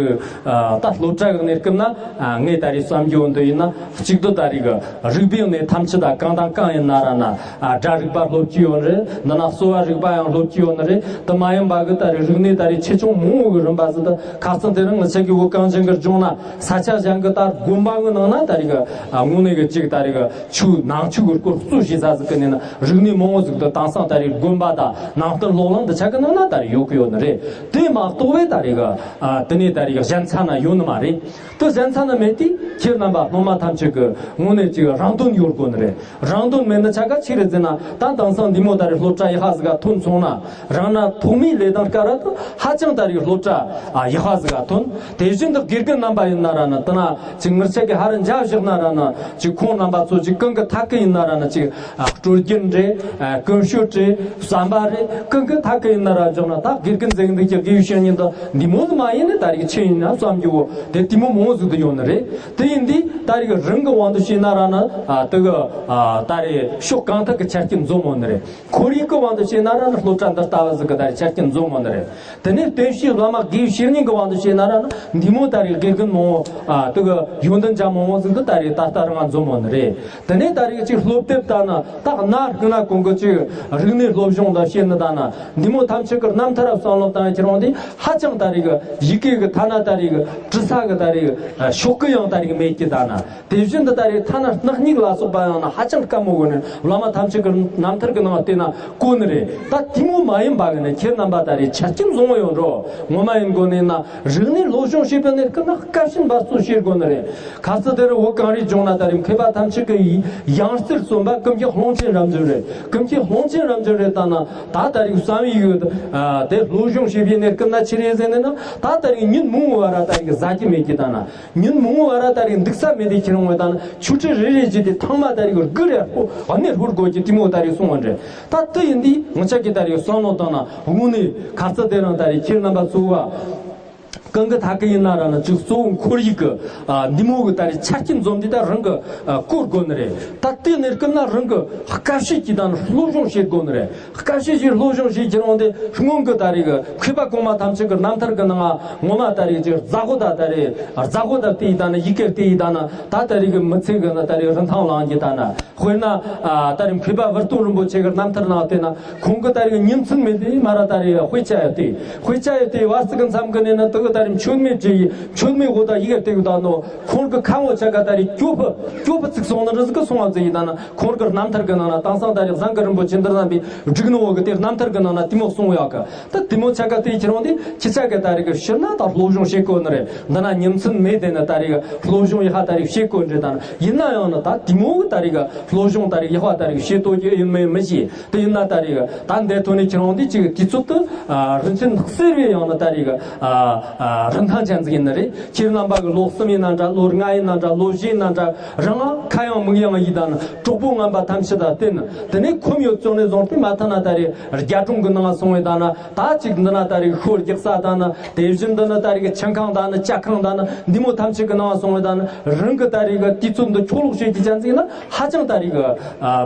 ཨ་ད་སློབ་གྲྭ་གི་གནས་སྐབས་ན་ཨ་ངས་ད་རེས་བསམ་རྒྱུ་འདི་ཡིན་ན། གཅིག་ཏུ་ད་རེས་ཀྱི་རིག་པའི་གནས་ཐམས་ཅད་ད་གང་དང་གང་ཡིན་ན་ར་ནི། ཨ་སྒྲ་རིག་པ་སློབ་ཀྱི་ཡོད་རེད། འདི་ན་གསོ་བ་རིག་པ་ཡང་སློབ་ཀྱི་ཡོད་ནི་རེད། དེ་མ་ཡིན་པ་གི་ད་རེས་རིག་གནས་ད་རེས་ཆེ་ཆུང་མང་བོ་གི་རིམ་པ་ཟིག་ད་ཁ་སང་དེ་རིང་ང་ཆ་གི་བོད་གངས་ཅན་གི་ལྗོངས་ན་ས་ཆ་གཞན་གི་ད་དགོན་པ་གི་ནང་ན་ད་རེས་གི་ཨ་དངོས་གནས་གི་ཅིག་ད་རེས་གི་ཆོས་ནང་ཆོས་གི་སྐོར་གཙོ་བྱེད་ས་ཟིག་གི་ནས་ན་རིག་གནས་མང་བོ་ཟིག་ད་དེང་སང་ད་རེས་དགོན་པ་དང་ནང་བསྟན་སློབ་གླིང་འདི་ཆ་གི་ནང་ན་ད་རེས་ཡོད་གི་ཡོད་ནི་རེད། དེ་མ་གཏོགས་པའི་ད་རེས་གི་ཨ་དེ་ནས་ད་རེས་གི་གཞན་ས་ན་ཡོད་ནི་མ་རེད། དེ་གཞན་ས་ན་མེད་དུས་ཁྱེད་རྣམ་པ་སློབ་མ་ཐམས་ཅད་ཀྱི་དངོས་གནས་ཅིག་རང་དོན་ཡོད་དགོས་ནི་རེད། རང་དོན་མེད་ནི་ཆ་ག་ཆི་རེད་ཟེར་ན། ད་དེང་སང་འདི་མོ་ད་རེས་སློབ་གྲྭ་ཡག་པ་ཟིག་ག་ཐོན་སོང་ན། རང་ན་ཐོག་མའི་ལས་དང་སྐབས་ར་དུ་ཧ་ཅང་ད་རེས་སློབ་གྲྭ་ཨ་ཡག་པ་ཟིག་ག་ཐོན། དེ་བཞིན་དུ་དགེ་རྒན་རྣམ་པ་ཡིན་ན་ར་ནི། དེ་ན་ཅིག་ངེད་ཆ་གི་ཧ་ར་འཇའ་བཞག་ན་ར་ནི། ཅིག་ཁོང་རྣམ་པ་ཚོ་ཅིག་གང་གི་ཐད་ཀི་ཡིན་ན་ར་ནི། ཅིག་ཨ་སྲོལ་རྒྱུན་རེད། ཨ་ཀུན་སྤྱོད་རེད། བསམ་པ་རེད། གང་གི་ཐད་ཀི་ཡིན་ན་ར་འཇོག་ན། ད་དགེ་རྒན་འཛིན་འདི་ཀྱི་དགེ་བའི་བཤེས་གཉེན་དང་འདི་མོ་ཟིག་མ་ཡིན་ནི་ད་རེས་ཆི་ཡིན་ན་བསམ་རྒྱུ་བོ་དེ་དེ་མོ་མང་བོ་ཟིག་ཏུ་ཡོད་ནི་རེད། དེ་ཡིན་དུས་ད་རེས་རང་གི་དབང་དུ་བྱས་ན་ར་ནི། ཨ་དེ་གི་ཨ་ད་རེས་ཕྱོགས་གང་ཐད་ཀྱི་ཆ་རྐྱེན་འཛོམས་ཡོད་ནི་རེད། ཁོར་ཡུག་གི་དབང་དུ་བྱས་ན་ར་ནི་སློབ་གྲྭ་འདི་ལྟ་བུ་ཟིག་གི་ད་རེས་ཆ་རྐྱེན་འཛོམས་ཡོད་ནི་རེད། དེ་ནས་བསྟན་བཅོས་བླ་མ་དགེ་བའི་བཤེས་གཉེན་གྱི་དབང་དུ་བྱས་ན་ར་ནི་འདི་མོ་ད་རེས་དགེ་རྒན་མང་བོ། ཨ་དེ་གི་ཡོན་ཏན་ཅན་མང་བོ་ཟིག་གི་ད་རེས་ད་ལྟ་རང་འཛོམས་ཡོད་ནི་རེད། དེ་ནས་ད་རེས་ཅིག་སློབ་དེབ་ལྟ་ན། ད་གནའ་སྔ་ན་གོང་གི་ཅིག་རིག་གནས་སློབ་སྦྱོང་དང་བྱས་ནི་ད་ན། འདི་མོ་ཐམས་ཅད་ཀྱི་རྣམ་ཐར་བསམ་བློ་བཏང་ཁྱེར་འོང་དུས་ཧ་ཅང་ད་རེས་ཀྱི་ཡི་གེ་གི་ཐ་ན་ད་རེས་ཀྱི་འབྲི་ས་གི་ད་རེས་ཀྱི་ཤོག་གུ་ཡང་ད་རེས་ཀྱི་མེད་ཀྱི་ད་ན། དེ་བཞིན་དུ་ད་རེས་ཐ་ན་སྣག་སྨྱུག་ལ་སོགས་པ་ཡང་ན་ཧ་ཅང་དཀའ་མོ་གོ་ནས་བླ་མ་ཐམས་ཅད་ཀྱི་རྣམ་ཐར་གྱི་ནང་བལྟས་ན་གོ་ནི་རེད། ད་ དེ་མོ་མ་ཡིན་པ་གི་ནི་ཁྱེད་རྣམ་པ་ད་རེས་ཆ་རྐྱེན་བཟང་བོ་ཡོད་འགྲོ། ངོ་མ་ཡིན་དགོས་ནི་ན་རིག་གནས་སློབ་སྦྱོང་བྱེད་པའི་གནས་སྐབས་ན་དཀའ་སྤྱད་འབད་རྩོལ་བྱེད་དགོས་ནི་རེད། ཁ་སང་དེ་རིང་བོད་གངས་རིའི་ལྗོངས་ན་ད་རེས་མཁས་པ་ཐམས་ཅད་ཀྱི་ཡང་རྩེར་སོན་པ་ཀུན་མཁྱེན་ཀློང་ཆེན་རབ་འབྱམས་རེད། ཀུན་མཁྱེན་ཀློང་ཆེན་རབ་འབྱམས་རེད་ད་ན་ད་ད་རེས་བསམ་ཡས་ཡོད། དེ་སློབ་སྦྱོང་བྱེད་པའི་གནས་སྐབས་ན་ཆི་རེད་ཟེར་ནི་ན་ད་ད་རེས་ཉིན་མང་བོ་བར་ད་རེས་ཟ་རྒྱུ་མེད་ཀྱི་ད་ན། ཉིན་མང་བོ་བར་ད་རེས་འདུག་ས་མེད་དེ་ཁྱེད་རང་ངོས་དང་ཆུ་ཁྲི་རེ་རེ་བརྒྱུད་དེ་ཐང་མ་ད་རེས་དགུ་རེ་ཧོ་གནས་ཧུར་དགོས་ཀྱི་དེ་མོ་ད་རེས་སོང་བ་འདྲ། ད་དེ་ཡིན་དུས་ང་ཅག་གི་ད་རེས་བསམ་བློ་བཏང་ན་དངོས་གནས་ཁ་ཚ་དེ་རིང་ད་རེས་ཁྱེད་རྣམ་པ་ཚོ་བ་གང་གི་ཐད་ཀ་ཡིན་ན་ར་ན་ཅིག་གཙོ་བོ་ཁོར་ཡུག་གི་འདི་མོ་གི་ད་རེས་ཆ་རྐྱེན་འཛོམས་འདི་ད་རང་གི་བཀོལ་དགོས་ནི་རེད། ད་དེ་གནས་སྐབས་ན་རང་གི་དཀའ་སྤྱད་ཀྱི་ད་ནི་སློབ་སྦྱོང་བྱེད་དགོས་ནི་རེད། དཀའ་སྤྱད་ཀྱི་སློབ་སྦྱོང་བྱེད་ཀྱི་རུང་དེ་སྔོན་གྱི་ད་རེས་ཀྱི་མཁས་པ་གོང་མ་ཐམས་ཅད་ཀྱི་རྣམ་ཐར་གྱི་ནང་ང་ངོ་མ་ད་རེས་ཀྱི་རྫ་ཧོ་ད་ད་རེས་རྫ་ཧོ་ད་བལྟས་ཡི་ད་ན་ཡི་གེར་བལྟས་ཡི་ད་ན་ད་ད་རེས་ཀྱི་མི་ཚེ་གི་ན་ད་རེས་རིན་ཐང་ལངས་ཀྱི་ད་ན་དཔེར་ན་ད་རེས་མཁས་པ་ཝེར་སྟོན་རིན་པོ་ཆེ་གི་རྣམ་ཐར་ནང་བལྟས་ན་ཁོང་གི་ད་རེས་ཉིན་མཚན་མེད་དེ་མ་ར་ད་རེས་དཔེ་ཆ་ཡ་བལྟས་དཔེ་ཆ་ཡ་བལྟས་བར་ཚིག་གི་མཚམས་ཀྱི་ནས་ན་དུ་གི་ད་རེས་མཆོད་མེ་བྲིས་ཡི་མཆོད་མེ་ཧོ་ད་ཡི་གེར་བལྟས་ཡི་ད་ནོ་ཁོང་གི་ཁ་ངོ་ཆ་ག་ད་རེས་སྐྱོ་ཕུ་སྐྱོ་ཕུ་ཚིག་སོང་ན་རི་ཟིག་གི་སོང་བ་ཟིག་ཡི་ད་ན། ཁོང་གི་རྣམ་ཐར་གི་ནང་ན་དེང་སང་ད་རེས་བཟང་གི་རིན་པོ་ཆེ་འདིར་བསམ་པའི་སྒྲིག་ནོ་བོ་གི་དེ་རྣམ་ཐར་གི་ནང་ན་དེ་མོ་གསུང་ཡོད་གི། ད་དེ་མོ་ཆ་ག་དེ་ཁྱེད་རང་དེ་ཁྱི་ཆ་གི་ད་རེས་གི་ཕྱིར་ན་ད་སློབ་སྦྱོང་བྱེད་དགོས་ནི་རེད། འདི་ན་ཉིན་མཚན་མེད་དེ་ནི་ད་རེས་གི་སློབ་སྦྱོང་ཡག་པ་ད་རེས་བྱེད་དགོས་འདྲི་ད་ན་ཡིན་ན་ཡང་ནི་ད་དེ་མོ་གི་ད་རེས་གི་སློབ་སྦྱོང་ད་རེས་ཡག་པ་ད་རེས་བྱེད་དོ་གི་ཡིན་མིན་མི་ཤེས། དེ་ཡིན་ན་ད་རེས་གི་ད་འདས་ཐོན་ནི་ཁྱེད་རང་དེ་ཅིག་དུས་ཚོད་དུ་རིན་ཆེན་གསེར་བས་ཡང་ནི་ད་རེས་གི་རིན་ཐང་ཅན་ཟིག་ཡིན་ནི་རེད། ཁྱེད་རྣམ་པ་གི་ལོ་གསུམ་ཡིན་ན་འདྲ་ལོ་ལྔ་ཡིན་ན་འདྲ་ལོ་བཞི་ཡིན་ན་འདྲ། རང་ཁ་ཡང་མིག་ཡང་ཡིད་དང་གྲོགས་པོ་ངན་པ་ཐམས་ཅད་དང་བསྟུན། དེ་ནས་ཁོམ་ཡོད་བཙོན་ནས་བཟུང་སྟེ་མ་ཐ་ན་ད་རེས་རྒྱ་གྲོང་གི་ནང་སོང་བའི་ད་ན་ད་ཅིག་འདི་ན་ད་རེས་ཤོ་རྒྱག་ས་ད་ན་དེ་བཞིན་འདི་ན་ད་རེས་ཆང་ཁང་ད་ན་ཇ་ཁང་ད་ན་འདི་མོ་ཐམས་ཅད་གི་ནང་སོང་བའི་ད་ན་རང་གི་ད་རེས་གི་དུས་ཚོད་འདི་ཆོག་ལོག་བྱེད་ཀྱི་ཅན་ཟིག་ན་ཧ་ཅང་ད་རེས་གི་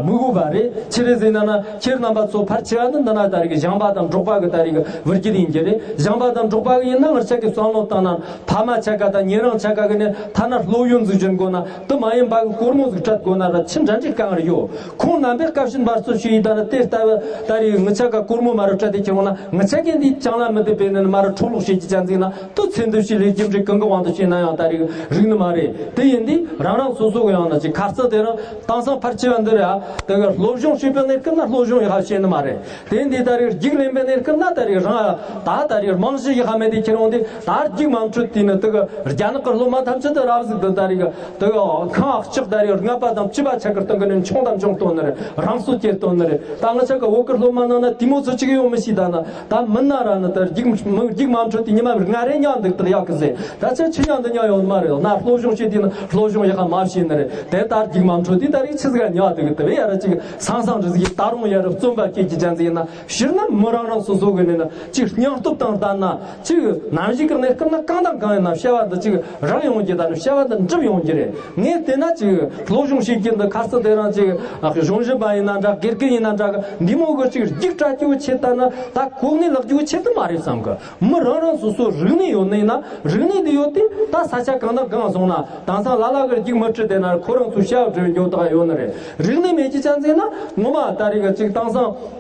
མི་དགོས་པ་རེད། ཆི་རེད་ཟེར་ན་ན་ཁྱེད་རྣམ་པ་ཚོ་ཕལ་ཆེ་བ་ནི་འདི་ན་ད་རེས་གི་བྱམས་པ་དང་འགྲོགས་པ་གི་ད་རེས་གི་བུ་རྒྱུད་ཡིན་གྱི་རེད། བྱམས་པ་དང་འགྲོགས་པ་གི་ཡིན་ན་ང་ཆ་གི་བསམ་བློ་བཏང་ན་ཕ་མ་ཆ་ག་དང་ཉེ་རང་ཆ་ག་གི་ནི་ཐ་ན་སློབ་ཡོན་ཟིག་སྦྱིན་དགོས་ན། དེ་མ་ཡིན་པ་གི་སྒོར་མོ་ཟིག་སྤྲད་དགོས་ན་ར་ཆི་འདྲ་འདྲའི་དཀའ་ངལ་ཡོད། ཁོང་རྣམ་པས་དཀའ་སྤྱད་འབད་རྩོལ་བྱས་ཡིན་ད་ན་དེ་ལྟ་བུ་ད་རེས་ངི་ཆ་ག་སྒོར་མོ་མ་རུ་སྤྲད་དེ་ཁྱེར་འོང་ན་ངི་ཆ་གན་འདིའི་ཅང་ལ་མི་བདེ་བས་ནི་མ་རུ་འཕྲོ་ལོག་བྱེད་ཀྱི་ཅན་ཟིག་ན་དེ་ཚེ་འདི་ཕྱི་ལས་རྒྱུ་འབྲས་གང་གི་དབང་དུ་བྱས་ན་ཡང་ད་རེས་རིག་ནི་མ་རེད། དེ་ཡིན་དུས་རང་རང་སོ་སོ་གི་ཡང་ན་ཅིག་ཁ་རྩང་དེ་རང་དེང་སང་ཕལ་ཆེ་བ་འདི་རེད་ཨ། དེ་ག་སློབ་སྦྱོང་བྱེད་པའི་གནས་སྐབས་ན་སློབ་སྦྱོང་ཡག་པ་བྱེད་ནི་མ་རེད། དེ་འདི་ད་རེས་རྒྱུགས་ལེན་པའི་གནས་སྐབས་ན་ད་རེས་རང་ད་ད་རེས་རྨང་གཞི་ཡག་པ་མེད་དེ་ཁྱེར་འོང་དེ་ད་རྒྱུགས་མ་འཕྲོད་དེ་ནི་དེ་ག་རྒྱ་ནག་གི་སློབ་མ་ཐམས་ཅད་དུ་རབ་ཟིག་ཏུ་ད་རེས་དེ་ག་ཁང་ལྕགས་ད་རེས་ལྔ་པ་དང་བཅུ་པ་ཆ་གི་སྟེང་གི་ནི་མཆོང་དང་མཆོང་སྟོན་ནི་རེད། རང་སྲོག་སྐྱེལ་སྟོན་ནི་རེད། ད་ང་ཆ་གི་བོད་གི་སློབ་མ་ནང་ན་དེ་མོ་ཚོ་གཅིག་ཡོང་མི་ཤེས་ད་ན་ད་མི་ན་ར་ནི་ད་རྒྱུགས་མི་རྒྱུགས་མ་འཕྲོད་དེ་ཉི་མ་ལྔ་རེ་ཉག་འདུག་ད་ཡག་གི་ཟེར། ད་ཆ་ཆི་ཉག་འདི་ཉག་ཡོང་མ་རེད། ན་སློབ་སྦྱོང་བྱེད་དུས་ན་སློབ་སྦྱོང་ཡག་པ་མ་བྱས་ནི་རེད། དེ་ལྟར་རྒྱུགས་མ་འཕྲོད་དུས་ད་རེས་ཆི་ཟིག་ཉག་འདུག་གི་དེ་བས་ཡ་ར་ཅིག་སང་སང་རི་ཟིག་ད་རུང་ཡ་ར་བཙོན་པ་སྐྱེལ་གྱི་ཅན་ཟིག་ཡིན་ན་ཕྱིར་ན་མི་རང་རང་སོ་སོ་གི་ནི་ན་ཅིག་སྙིང་སྟོབས་དང་ལྡན་ན་ཅིག་ནམ་ཞིག་གི་གནས་སྐབས་ན་གང་དང་གང་ཡིན་ན་བྱ་བ་འདི་ཅིག་རག་ཡོང་རྒྱུ་དང་བྱ་བ་འདི་འགྲུབ་ཡོང་རྒྱུ་རེད། ངས་བལྟས་ན་ཅིག་སློབ་སྦྱོང་བྱེད་རྒྱུ་འདི་ཁ་གསལ་དེ་རང་ཅིག་གཞུང་ཞབས་པ་ཡིན་ན་འདྲ་དགེ་རྒན་ཡིན་ན་འདྲ་གི་འདི་མོ་གི་ཅིག་རྒྱུགས་སྤྲད་རྒྱུ་ཆེད་ལྟ་ན་ད་གོ་གནས་ལེགས་རྒྱུ་ཆེད་དུ་མ་རེད་བསམ་གི། མི་རང་རང་སོ་སོ་རིག་གནས་ཡོད་ནི་ཡིན་ན་རིག་གནས་འདི་ཡོད་དེ་ད་ས་ཆ་གང་དང་གང་སོང་ན་དེང་སང་ལ་ལ་གི་རྒྱུགས་མི་སྤྲད་དེ་ན་ཁོ་རང་ཚོ་བྱ་བ་སྒྲུབ་འགྱོ་ཐག་ཡོད་ནི་རེད། རིག་གནས་མེད་ཀྱི་ཅན་ཟེར་ན་ངོ་མ་ད་རེས་གི་ཅིག་དེང་སང་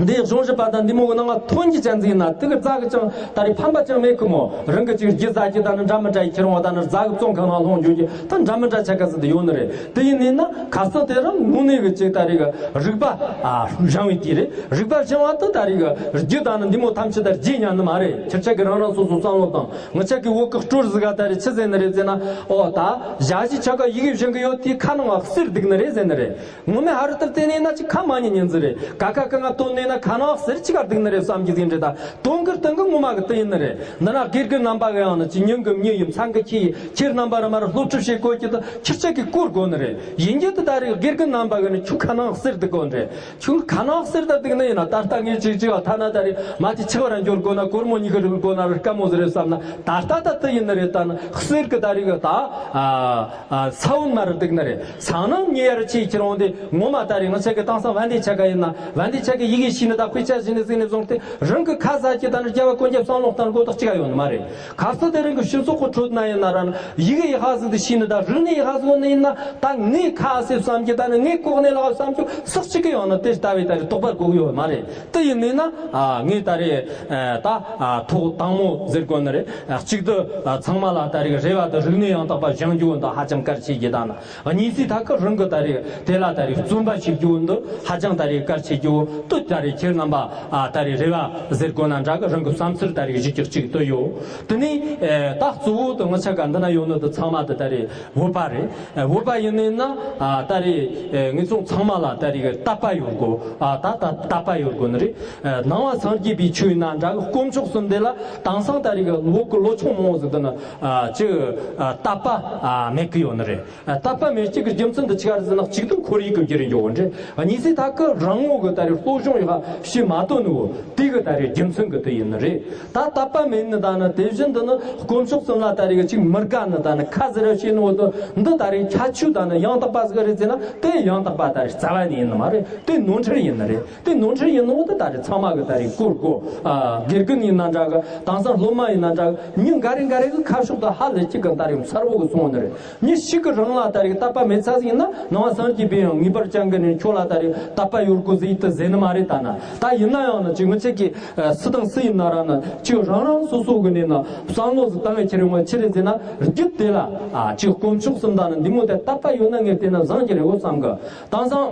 འདི་གཞུང་ཞབས་པ་དང་འདི་མོ་གི་ནང་ལ་ཐོན་གྱི་ཅན་ཟེར་ན་དེ་གི་རྫ་གི་ཅང་ད་རེས་ཕན་པ་ཅང་མེད་གི་མོ། རང་གི་ཅིག་རྒྱུ་ཟ་རྒྱུ་ད་ནི་འདྲ་མི་འདྲ་ཡི་ཁྱེར་འོང་ད་ནི་རྫ་གི་བཙོན་ཁང་ནང་ལྷུང་འགྱོ་རྒྱུ་ད་འདྲ་མི་འདྲ་ཆ་ག་ཟིག་ད་ཡོད་ནི་རེད། དེ་ཡིན་ནི་ན་ཁ་སང་དེ་རང་དངོས་གནས་གི་ཅིག་ད་རེས་གི་རིག་པ་ཨ་སྦྱང་བའི་དུས་རེད། རིག་པ་སྦྱང་བ་དེ་ད་རེས་གི་རྒྱུ་དང་ནི་འདི་མོ་ཐམས་ཅད་ད་རྗེས་ཉམས་ནི་མ་རེད། ཁྱེད་ཆ་གི་རང་རང་སོ་སོ་བསམ་བློ་བཏང་། ང་ཆ་གི་བོད་གི་སྤྲོར་ཟིག་ག་ད་རེས་ཆི་ཟེར་ནི་རེད་ཟེར་ན། ཨོ་ད་ཞག་གཅིག་ཆ་ག་ཡི་གེ་སྦྱང་གི་ཡོད་དེ་ཁ་ནང་བ་གསེར་འདུག་ནི་རེད་ཟེར་ནི་རེད། ངོ་མས་ཧ་རུ་ལྟར་བལྟས་ནས་ན་ཅིག་ཁ་མ་ཉན་ཉན་ཟིག་རེད། ཀ་ཁ་ག་ང་བཏོན་ནས་ན་ཁ་ནང་བ་གསེར་ཅིག་ག་འདུག་ནི་རེད་བསམ་གྱི་ཟིག་འདྲ། ད་དོན་གི་སྟེང་གི་ངོ་མ་གི་དེ་ཡིན་ནི་རེད། འདི་ན་དགེ་རྒན་རྣམ་པ་གི་ཡང་ནི་ཅིག་ཉིན་གི་མྱི་ཡིན་མཚན་གི་ཁྱི་ཡིན། ཁྱེད་རྣམ་པ་ར་མ་ར་སློབ་ཁྲིད་བྱེད་དགོས་ཀྱི་ད་ཁྱེད་ཆ་གི་བཀོལ་དགོས་ནི་རེད། ཡིན་རྒྱུ་དེ་ད་རེས་དགེ་རྒན་རྣམ་པ་གི་ནི་ཁྱོད་ཁ་ནང་བ་གསེར་འདུག་དགོས་ནི་རེད། ཁྱོད་ཁ་ནང་བ་གསེར་ད་འདུག་ནི་ཡིན་ན་ད་ལྟ་ངས་ཅིག་ཅིག་ཐ་ན་ད་རེས་མ་དེ་ཆག་ར་འགྱུར་དགོས་ན་སྒོར་མོ་ཉི་ཤུ་རེ་དགོས་ན་ར་དཀའ་མོ་ཟིག་རེད་བསམ་ན་ད་ལྟ་ད་དེ་ཡིན་ནི་རེད། ད་ནི་གསེར་གི་ད་རེས་གི་ད་ཨ། ཨ། ས་བོན་མ་རུ་འདུག་ནི་རེད། སང་ནངས་ཉེ་ཡར་ཆེ་ཁྱེར་འོང་དེ་ངོ་མ་ད་རེས་ང་ཆ་གི་དེང་སང་བན་དེ་ཆ་ག་ཡིན་ན་བན་དེ་ཆ་གི་ཡི་གེ་ཤེས་ནི་ད་དཔེ་ཆ་ཤེས་ནི་ཟིག་ནས་བཟུང་སྟེ་རང་གི་ཁ་ཟ་གྱི་ད་ནི་རྒྱ་བ་ཀུན་ཀྱང་བསམ་བློ་བཏང་དགོས་དག་ཅི་ག་ཡོད་ནི་མ་རེད། ཁ་སང་དེ་རིང་གི་སྤྱི་ཚོགས་གི་ཁྲོད་ན་ཡིན་ན་ར་ནི་ཡི་གེ་ཡག་པ་ཟིག་དེ་ཤེས་ནི་ད་རིག་གནས་ཡག་པ་ཟིག་ཡོད་ནི་ཡིན་ན་ད་ངས་ཁ་ཟས་བསམ་གྱི་ད་ནི་ངས་གོ་གནས་ལ་བསམ་རྒྱུ་སུ་གཅིག་གི་ཡང་ན་དེ་ལྟ་བུའི་ད་རེས་དོགས་པ་དགོས་ཀྱི་ཡོད་མ་རེད། དེ་ཡིན་ནི་ན་ཨ་ངས་ད་རེས་ཨ་ད་ཨ་ཐོག་དང་མོ་ཟེར་དགོས་ནི་རེད། ཨ་གཅིག་ཏུ་ཨ་ཚང་མ་ལ་ད་རེས་རེ་བ་དང་རིག་གནས་ཡང་དག་པ་སྦྱང་རྒྱུ་འོ་འདི་ཧ་ཅང་གལ་ཆེ་གི་ད་ན། གཉིས་སུ་ད་ག་རང་གི་ད་རེས་དེ་ལ་ད་རེས་བརྩོན་པ་བྱེད་རྒྱུ་འོ་འདི་ཧ་ཅང་ད་རེས་གལ་ཆེ་རྒྱུ་འོ་དུ་ད་ རེད། ཁྱེད་རྣམ་པ་ཨ་ད་རེས་རེ་བ་ཟེར་དགོས་ན་འདྲ་གི། རང་གི་བསམ་ཚུལ་ད་རེས་གཞི་རྒྱག་ཅིག་ཏུ་ཡོད། དེ་ནས་ཨེ་ད་གཙོ་བོ་དུ་ང་ཆ་ག་འདི་ན་ཡོད་ནི་དུ་ཚང་མ་དུ་ད་རེས་བོད་པ་རེད། ཨེ་བོད་པ་ཡིན་ནི་ན་ཨ་ད་རེས་ཨེ་ངེད་ཚོ་ཚང་མ་ལ་ད་རེས་གི་དད་པ་ཡོད་དགོས། ཨ་ད་ད་དད་པ་ཡོད་དགོས་ནི་རེད། ཨེ་ནང་པ་སངས་རྒྱས་པའི་ཆོས་ཡིན་ན་འདྲ་གི། དཀོན་མཆོག་གསུམ་དེ་ལ་དེང་སང་ད་རེས་གི་བོད་གི་ལོ་ཆུང་མང་བོ་ཟིག་དུ་ནི་ཨ་ཅིག་ཨ་དད་པ་ཨ་མེད་གི་ཡོད་ནི་རེད། ཨ་དད་པ་མེད་རྒྱུ་གི་རྒྱུ་མཚན་འདི་ཆི་ག་རེད་ཟེར་ན། གཅིག་ཏུ་ཁོར་ཡུག་གི་འགྱུར་ཡོད་འདྲ། གཉིས་ཚེ་ད་གི་རང་ངོ་གི་ད་རེས་སློབ་སྦྱོང་ཡག་བྱེད་མ་ཐུབ་ནི་བོ་དེ་གི་ད་རེས་རྒྱུ་མཚན་གི་དེ་ཡིན་ནི་རེད། ད་དད་པ་མེད་ནི་ད་ནི་དེ་བཞིན་དུ་ནི་དཀོན་མཆོག་གསུམ་ལ་ད་རེས་གི་ཅིག་མི་དགའ་ནི་ད་ནི་ཁ་ཟེར་བ་བྱེད་ནི་བོ་དུ་འདི་ད་རེས་ཁྱད་ཆོས་ད་ནི་ཡང་དག་པ་ཟིག་རེད་ཟེར་ན། དེ་ཡང་དག་པ་ད་རེས་རྩ་བ་ནས་ཡིན་ནི་མ་རེད། དེ་ནོར་འཁྲུལ་ཡིན་ནི་རེད། དེ་ནོར་འཁྲུལ་ཡིན་ནོ་དེ་ད་རེས་ཚང་མ་གི་ད་རེས་གོ་དགོས། ཨ་དགེ་རྒན་ཡིན་ན་འདྲ་གི། དེང་སང་སློབ་མ་ཡིན་ན་འདྲ་གི། མྱི་འགའ་རེ་འགའ་རེ་གི་ཁ་ཕྱོགས་དང་ཧ་ལས་གཅིག་གི་ད་རེས་མཚར་བོ་གི་སོང་ནི་རེད། མྱི་ཞིག་གི་རང་ལ་ད་རེས་དད་པ་མེད་ཚ་ཟིག་ཡིན་ན། ནང་པ་སངས་རྒྱས་པས་ཡང་ངེས་པར་ཅན་གི་ནས་ཁྱོད་ལ་ད་རེས་དད་པ་ཡོད་དགོས་ཟེར་དུ་ཟེར་ནི་མ་རེད། ད་ན་ད་ཡིན་ན་ཡང་ན་ཅིག་མི་ཚེ་གི་ཨ་སུ་དང་སུ་ཡིན་ན་ར་ན་ཅིག་རང་རང་སོ་སོ་གི་ནས་ན་བསམ་བློ་ཟིག་བཏང་བའི་ཁྱེར་ཡོང་བ་ཆི་རེད་ཟེར་ན། རྒྱུད་དེ་ལ་ཨ་ཅིག་དཀོན་མཆོག་གསུམ་དང་ནི་འདི་མོ་དེ་དད་པ་ཡོད་ན་ངས་བལྟས་ན་བཟང་གི་རེད་འོ་བསམ་གི། དེང་སང་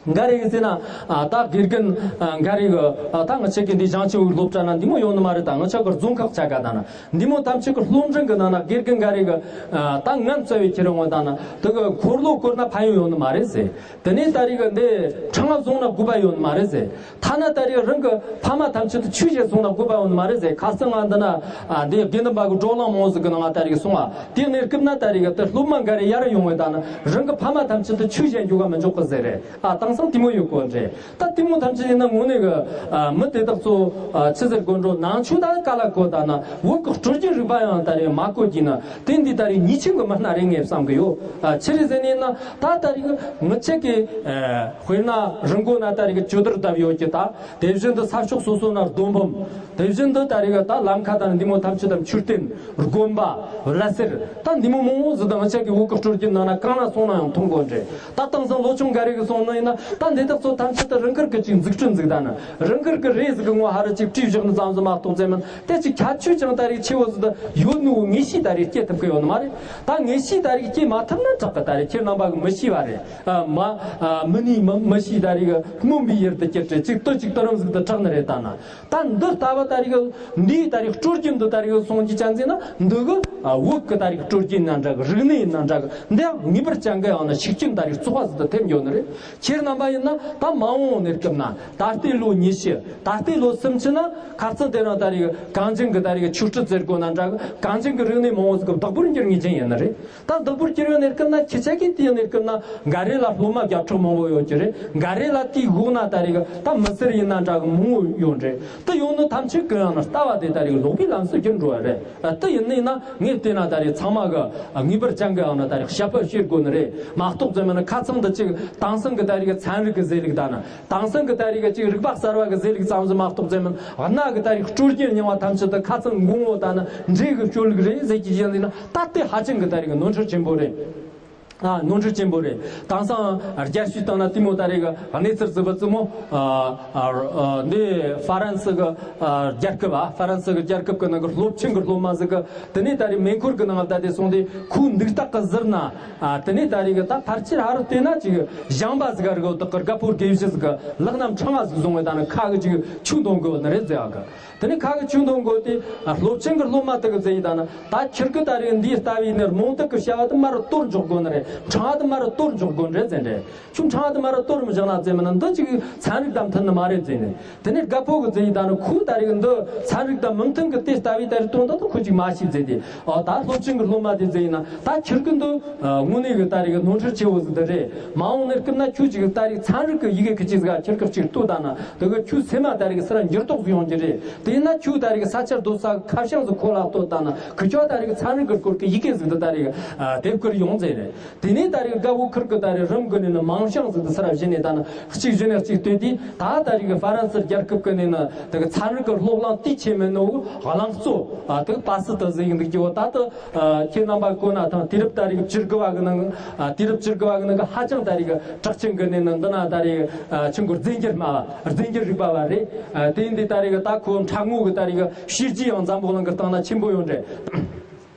འགའ་རེ་གི་ཟེར་ན། ཨ་ད་དགེ་རྒན་ཨ་འགའ་རེ་གི་ཨ་ད་ང་ཆེ་གི་འདི་བྱང་ཆེ་བའི་སློབ་གྲྭ་ན་འདི་མོ་ཡོང་ནི་མ་རེད། ད་ང་ཆ་གི་རྫོང་ཁག་ཆ་ག་ད་ན་འདི་མོ་ཐམས་ཅད་གི་སློབ་འབྲིང་གི་ནང་ན་དགེ་རྒན་འགའ་རེ་གི་ཨ་ད་ངན་རྩ་བའི་ཁྱེར་འོང་ད་ན་དེ་གི་འཁོར་ལོ་བསྐོར་ན་ཕན་ཡོན་ཡོད་ནི་མ་རེད་ཟེར། དེ་ནས་ད་རེས་གི་འདི་ཁྲང་ང་བཟུང་ན་དགོས་པ་ཡོད་ནི་མ་རེད་ཟེར། ཐ་ན་ད་རེས་རང་གི་ཕ་མ་ཐམས་ཅད་དུ་ཆོས་བཤད་སོང་ན་དགོས་པ་ཡོད་ནི་མ་རེད་ཟེར། ཁ་སང་ང་འདི་ན་ཨ་འདི་དགེ་འདུན་པ་གི་བགྲོ་གླེང་མང་ཟིག་གི་ནང་ང་ད་རེས་གི་སོང་བ་དེ་གནས་སྐབས་ན་ད་རེས་གི་དེ་སློབ་མ་འགའ་རེ་ཡར་ཡོང་བས་ད་ན་རང་གི་ཕ་མ་ཐམས་ཅད་དུ་ཆོས་བཤད་འཇུག་ག་མི་འཇུག་གི་ཟེར་རེད། ཨ་དེང་སང་དེ་མོ་ཡོད་གོ་རེད། ད་དེ་མོ་ཐམས་ཅད་ཡིན་ན་དངོས་གནས་གི་ཨ་མི་དེ་དག་ཚོ་ཨ་ཆི་ཟེར་དགོས་འགྲོ། ནང་ཆོས་ད་ག་ལ་གོ་ད་ན་བོད་གི་སྲོལ་རྒྱུན་རིག་པ་ཡང་ད་རེས་མ་གོ་གྱིས་ན་དེ་འདི་ད་རེས་ཉེས་ཆད་གི་མི་སྣ་རེད་ངས་བསམ་གི་ཡོད། ཨ་ཆི་རེད་ཟེར་ནས་ན་ད་ད་རེས་གི་ངི་ཆེ་གི་ཨ་དཔེར་ན་རི་མགོ་ན་ད་རེས་གི་ཇོ་དར་བཏབ་ཡོད་ཀྱི། ད་དེ་བཞིན་དུ་ས་ཕྱོགས་སོ་སོ་ན་རྡོ་འབུམ། དེ་བཞིན་དུ་ད་རེས་གི་ད་ལམ་ཁ་དང་འདི་མོ་ཐམས་ཅད་དམ་མཆོད་རྟེན། དགོན་པ། བླ་སེར། ད་འདི་མོ་མང་བོ་ཟིག་དང་ང་ཆ་གི་བོད་གི་སྲོལ་རྒྱུན་ནང་ན་གང་ན་སོང་ན་ཡང་མཐོང་གོ་འདྲེ། ད་དེང་སང་ལོ་ཆུང་འགའ་རེ་གི་སོང་ནི་ཡིན་ན་ད་འདི་དག་ཚོ་ཐམས་ཅད་དུ་རང་དགར་གི་ཅིག་འཛུགས་སྐྲུན་ཟིག་ད་ནི་རང་དགར་གི་རེད་ཟིག་གི་ངོ་ཧ་རུ་ཅིག་བྲིས་བཞག་ནི་ཙམ་ཟིག་མ་གཏོགས་ཙེ་མིན་དེ་ཅིག་ཁྱད་ཆོས་ཀྱང་ད་རེས་ཆེ་བོ་ཟིག་ད་ཡོད་ནི་བོ་ངེས་ཤེས་ད་རེས་སྐྱེ་ཐུབ་གི་ཡོད་ནི་མ་རེད། ད་ངེས་ཤེས་ད་རེས་སྐྱེ་མ་ཐུབ་ན་དྲག་གི། ད་རེས་ཁྱེད་རྣམ་པ་གི་མི་ཤེས་པ་རེད། ཨ་མ་ཨ་མི་ནི་མི་མི་ཤེས་ད་རེས་གི་སྨོན་པའི་ཡུལ་དུ་སྐྱེ་དྲི་ཅིག་ཏུ་ཅིག་ཏུ་རང་ཟིག་ཏུ་དྲག་ནི་རེད་ད་ན། ད་འདི་ལྟ་བུ་ད་རེས་འདིའི་ད་རེས་སྲོལ་རྒྱུན་འདི་ད་རེས་སོང་གི་ཅན་ཟེར་ན་འདི་གི་ཨ་བོད་ཀྱི་ད་རེས་སྲོལ་རྒྱུན་ཡིན་ན་འདྲ་གི། རིག་གནས་ཡིན་ན་འདྲ་གི། འདི་ཡང་ངེས་པར་ཅན་གི་ཡང་ན་ཤུགས་རྐྱེན་ད་རེས་བཙོག་པ་ཟིག་ཏུ་ཐེབས་འགྱོ་ནི་རེད། ཁྱེད་རྣམ་པ་ཡིན་ན་ད་མ་འོངས་གནས་སྐབས་ན་ད་ལྟའི་ལོ་ཉི་ཤུ། ད་ལྟའི་ལོ་སུམ་ཅུ་ན་ཁ་རྩང་དེ་རིང་ད་རེས་གངས་ཅན་གི་ད་རེས་ཆོས་སྲིད་ཟེར་དགོས་ན་འདྲ་གི། གངས་ཅན་གི་རིག་གནས་མང་བོ་ཟིག་གི་བདག་པོར་འགྱུར་ངེས་ཅན་ཡིན་ནི་རེད། ད་བདག་པོར་གྱུར་ཡོད་གནས་སྐབས་ན་ཁྱི་ཆ་གི་དེའི་གནས་སྐབས་ན་འགའ་རེ་ལ་སློབ་མ་བརྒྱ་ཕྲག་མང་པོ་ཡོད་ཀྱི་རེད། འགའ་རེ་ལ་དེའི་འོག་ན་ད་རེས་ད་མི་སེར་ཡིན་ན་འདྲ་གི་མང་པོ་ཡོད་རེད། དེ་ཡོང་ནི་ཐམས་ཅད་གི་ཡང་ན་ལྟ་བ་དེ་ད་རེས་ལོག་པའི་ལམ་སུ་གྱུར་འགྲོ་བ་རེད། ཨ་དེ་ཡིན་ནི་ན་ངས་བལྟས་ན་ད་རེས་ཚང་མ་གི་ངེས་པར་ཅན་གི་ཡང་ན་ད་རེས་ཞབས་པ་ཕྱེ་དགོས་ནི་རེད། མ་གཏོགས་ཙམ་ཡང་ན་ཁ་ཚང་དུ་ཅིག་དེང་སང་གི་ད་རེས་གི་ཚན་རིག་གི་ཟེར་ལུགས་ད་ན། དེང་སང་གི་ད་རེས་ཀྱི་ཅིག་རིག་པ་གསར་བ་གི་ཟེར་ལུགས་ཙམ་ཟིག་མ་གཏོགས་ཙམ་མིན། གནའ་གི་ད་རེས་སྲོལ་རྒྱུན་རྙིང་བ་ཐམས་ཅད་དུ་ཁ་ཚང་ངོ་བོ་ད་ནི་འདྲེས་གི་སྤྱོད་ལུགས་རེད་ཟེར་གྱི་ཡིན་ཟེར་ན་ད་ལྟའི་ཧ་ཅང་གི་ད་རེས་ཀྱི་ནོར་འཁྲུལ་ཆེན་པོ་རེད། ཨ་ནོར་འཁྲུལ་ཆེན་པོ་རེད། དེང་སང་རྒྱལ་སྤྱིའི་སྟེང་ན་དེ་མོ་ད་རེས་ཀྱི་གནས་ཚུལ་ཟིག་བུ་ཙི་མོ་ཨ་ཨ་འདི་ཧྥ་རན་སི་གི་ཨ་རྒྱལ་ཁབ། ཨ་ཧྥ་རན་སི་གི་རྒྱལ་ཁབ་ཀྱི་ནང་གི་སློབ་ཆེན་གི་སློབ་མ་ཟིག་གི་དེ་ནས་ད་རེས་མེ་འཁོར་གི་ནང་ལ་བསྡད་དེ་སོང་དུས་ཁོའི་འདུག་སྟེགས་གི་ཟུར་ན། ཨ་དེ་ནས་ད་རེས་གི་ད་ཕལ་ཆེར་ཧ་རུ་བལྟས་ན་ཅིག་ཞང་པ་ཟིག་ག་རེ་གོ་དག་གི་རྒད་པོ་དགེ་བཤེས་ཟིག་གི་ལག་ན་ཕྲེང་བ་ཟིག་བཟུང་བས་ད་ནི་ཁ་གི་ཅིག་ཆུ་འཐུང་དགོས་ནི་རེད་ཟེར་ཡག་གི། དེ་ནས་ཁ་གི་ཆུ་འཐུང་དགོས་དེ་ཨ་སློབ་ཆེན་གི་སློབ་མ་དག་གི་ཟེར་ཡི་ད་ནི་ད་ཁྱེད་གི་ད་རེས་འདིའི་ལྟ་བའི་ནི་རྨོངས་དད་གི་བྱ་བ་དེ་མར་གཏོར་འཇོག་དགོས་ནི་རེད། ཕྲེང་བ་དེ་མར་གཏོར་འཇོག་དགོས་ནི་རེད་ཟེར་རེད། ཁྱོད་ཕྲེང་བ་དེ་མར་གཏོར་མི་བཞག་ན་ཟེར་མིན་ན་འདི་ཅིག་ཚན་རིག་དང་མཐུན་ནི་མ་རེད་ཟེར་ནས། དེ་ནས་རྒད་པོ་གི་ཟེར་ཡི་ད་ནི་ཁོས་ད་རེས་གི་འདི་ཚན་རིག་དང་མི་མཐུན་གི་དེ་ལྟ་བའི་ད་རེས་དོན་དག་ཏུ་ཁོ་ཅིག་མ་ཤེས་ཟེར་ཏེ། ཨོ་ད་སློབ་ཆེན་གི་སློབ་མ་དེ་ཟེར་ཡི་ན་ད་ཁྱེད་ཀྱི་འདི་དངོས་གནས་གི་ད་རེས་གི་ནོར་འཁྲུལ་ཆེ་བོ་ཟིག་འདི་རེད། མ་འོངས་གནས་སྐབས་ན་ཁྱོད་ཅིག་ད་རེས་ཚན་རིག་གི་ཡི་གེ་ཁི་ཅིག་ཟིག་ཁྱེད་ཀྱི་ཅིག་ལྟོས་ད་ན་དེ་གི་ཁྱོད་སེམས་མ་ད་རེས་གི་སེ་ར་འགྱུར་ལྡོག་ཟིག་ཡོང་གི་རེད། དེ་ན་ཁྱོད་ད་རེས་གི་ས་ཆར་སྡོད་ས་གི་ཁ་བྱང་ཟིག་ཁོ་ལ་ལྟོས་ད་ན་ཁི་ཁྱོད་ད་རེས་གི་ཚན་རིག་གི་སྐོར་གི་ཡི་གེ་ཟིག་འདི་ད་རེས་གི་དེབ་བསྐུར་ཡོང་ཟེར་རེད། དེ་ནས་ད་རེས་དགའ་བོ་ཁུར་གི་ད་རེས་རིམ་གི་ནས་ནི་མིང་བྱང་ཟིག་ཏུ་སར་བཞིན་ནས་ད་ནི་གཅིག་བཞིན་ནས་གཅིག་ལྟོས་དུས་ད་ད་རེས་ཀྱི་ཧྥ་རན་སི་རྒྱལ་ཁབ་ཀྱི་ནས་ནི་དེ་གི་ཚན་རིག་གི་སློབ་གླིང་དུས་ཆེན་མིན་ནོ་གླིང་གཙོ་ཨ་དེ་གི་པ་སི་ཏི་ཟིག་ཡིན་འདུག་ཀྱི་འོ། ད་དུ་ཨ་ཁྱེད་རྣམ་པ་གོ་ན་ཐང་དུས་རབས་ད་རེས་ཀྱི་བཅུ་དགུ་བ་གི་ནང་ཨ་དུས་རབས་བཅུ་དགུ་བ་གི་ནང་གི་ཧ་ཅང་ད་རེས་ཀྱི་གྲགས་ཅན་གི་ནས་ནི་འདི་ན་ད་རེས་ཨ་ཆུ་མགོ་རྫས་འགྱུར་སྨྲ་བ་རྫས་འགྱུར་རིག་པ་བ་རེད། ཨ་དེ་ཡིན་དུས་ད་རེས་ཀྱི་ད་ཁོ་ཕྲ་ངོ་གི་ད་རེས་ཀྱི་བཤད་རྒྱུ་ཡང་འཛམ་བུ་གླིང་གི་སྟེང་ན་ཆེན་པོ་ཡོད་རེད།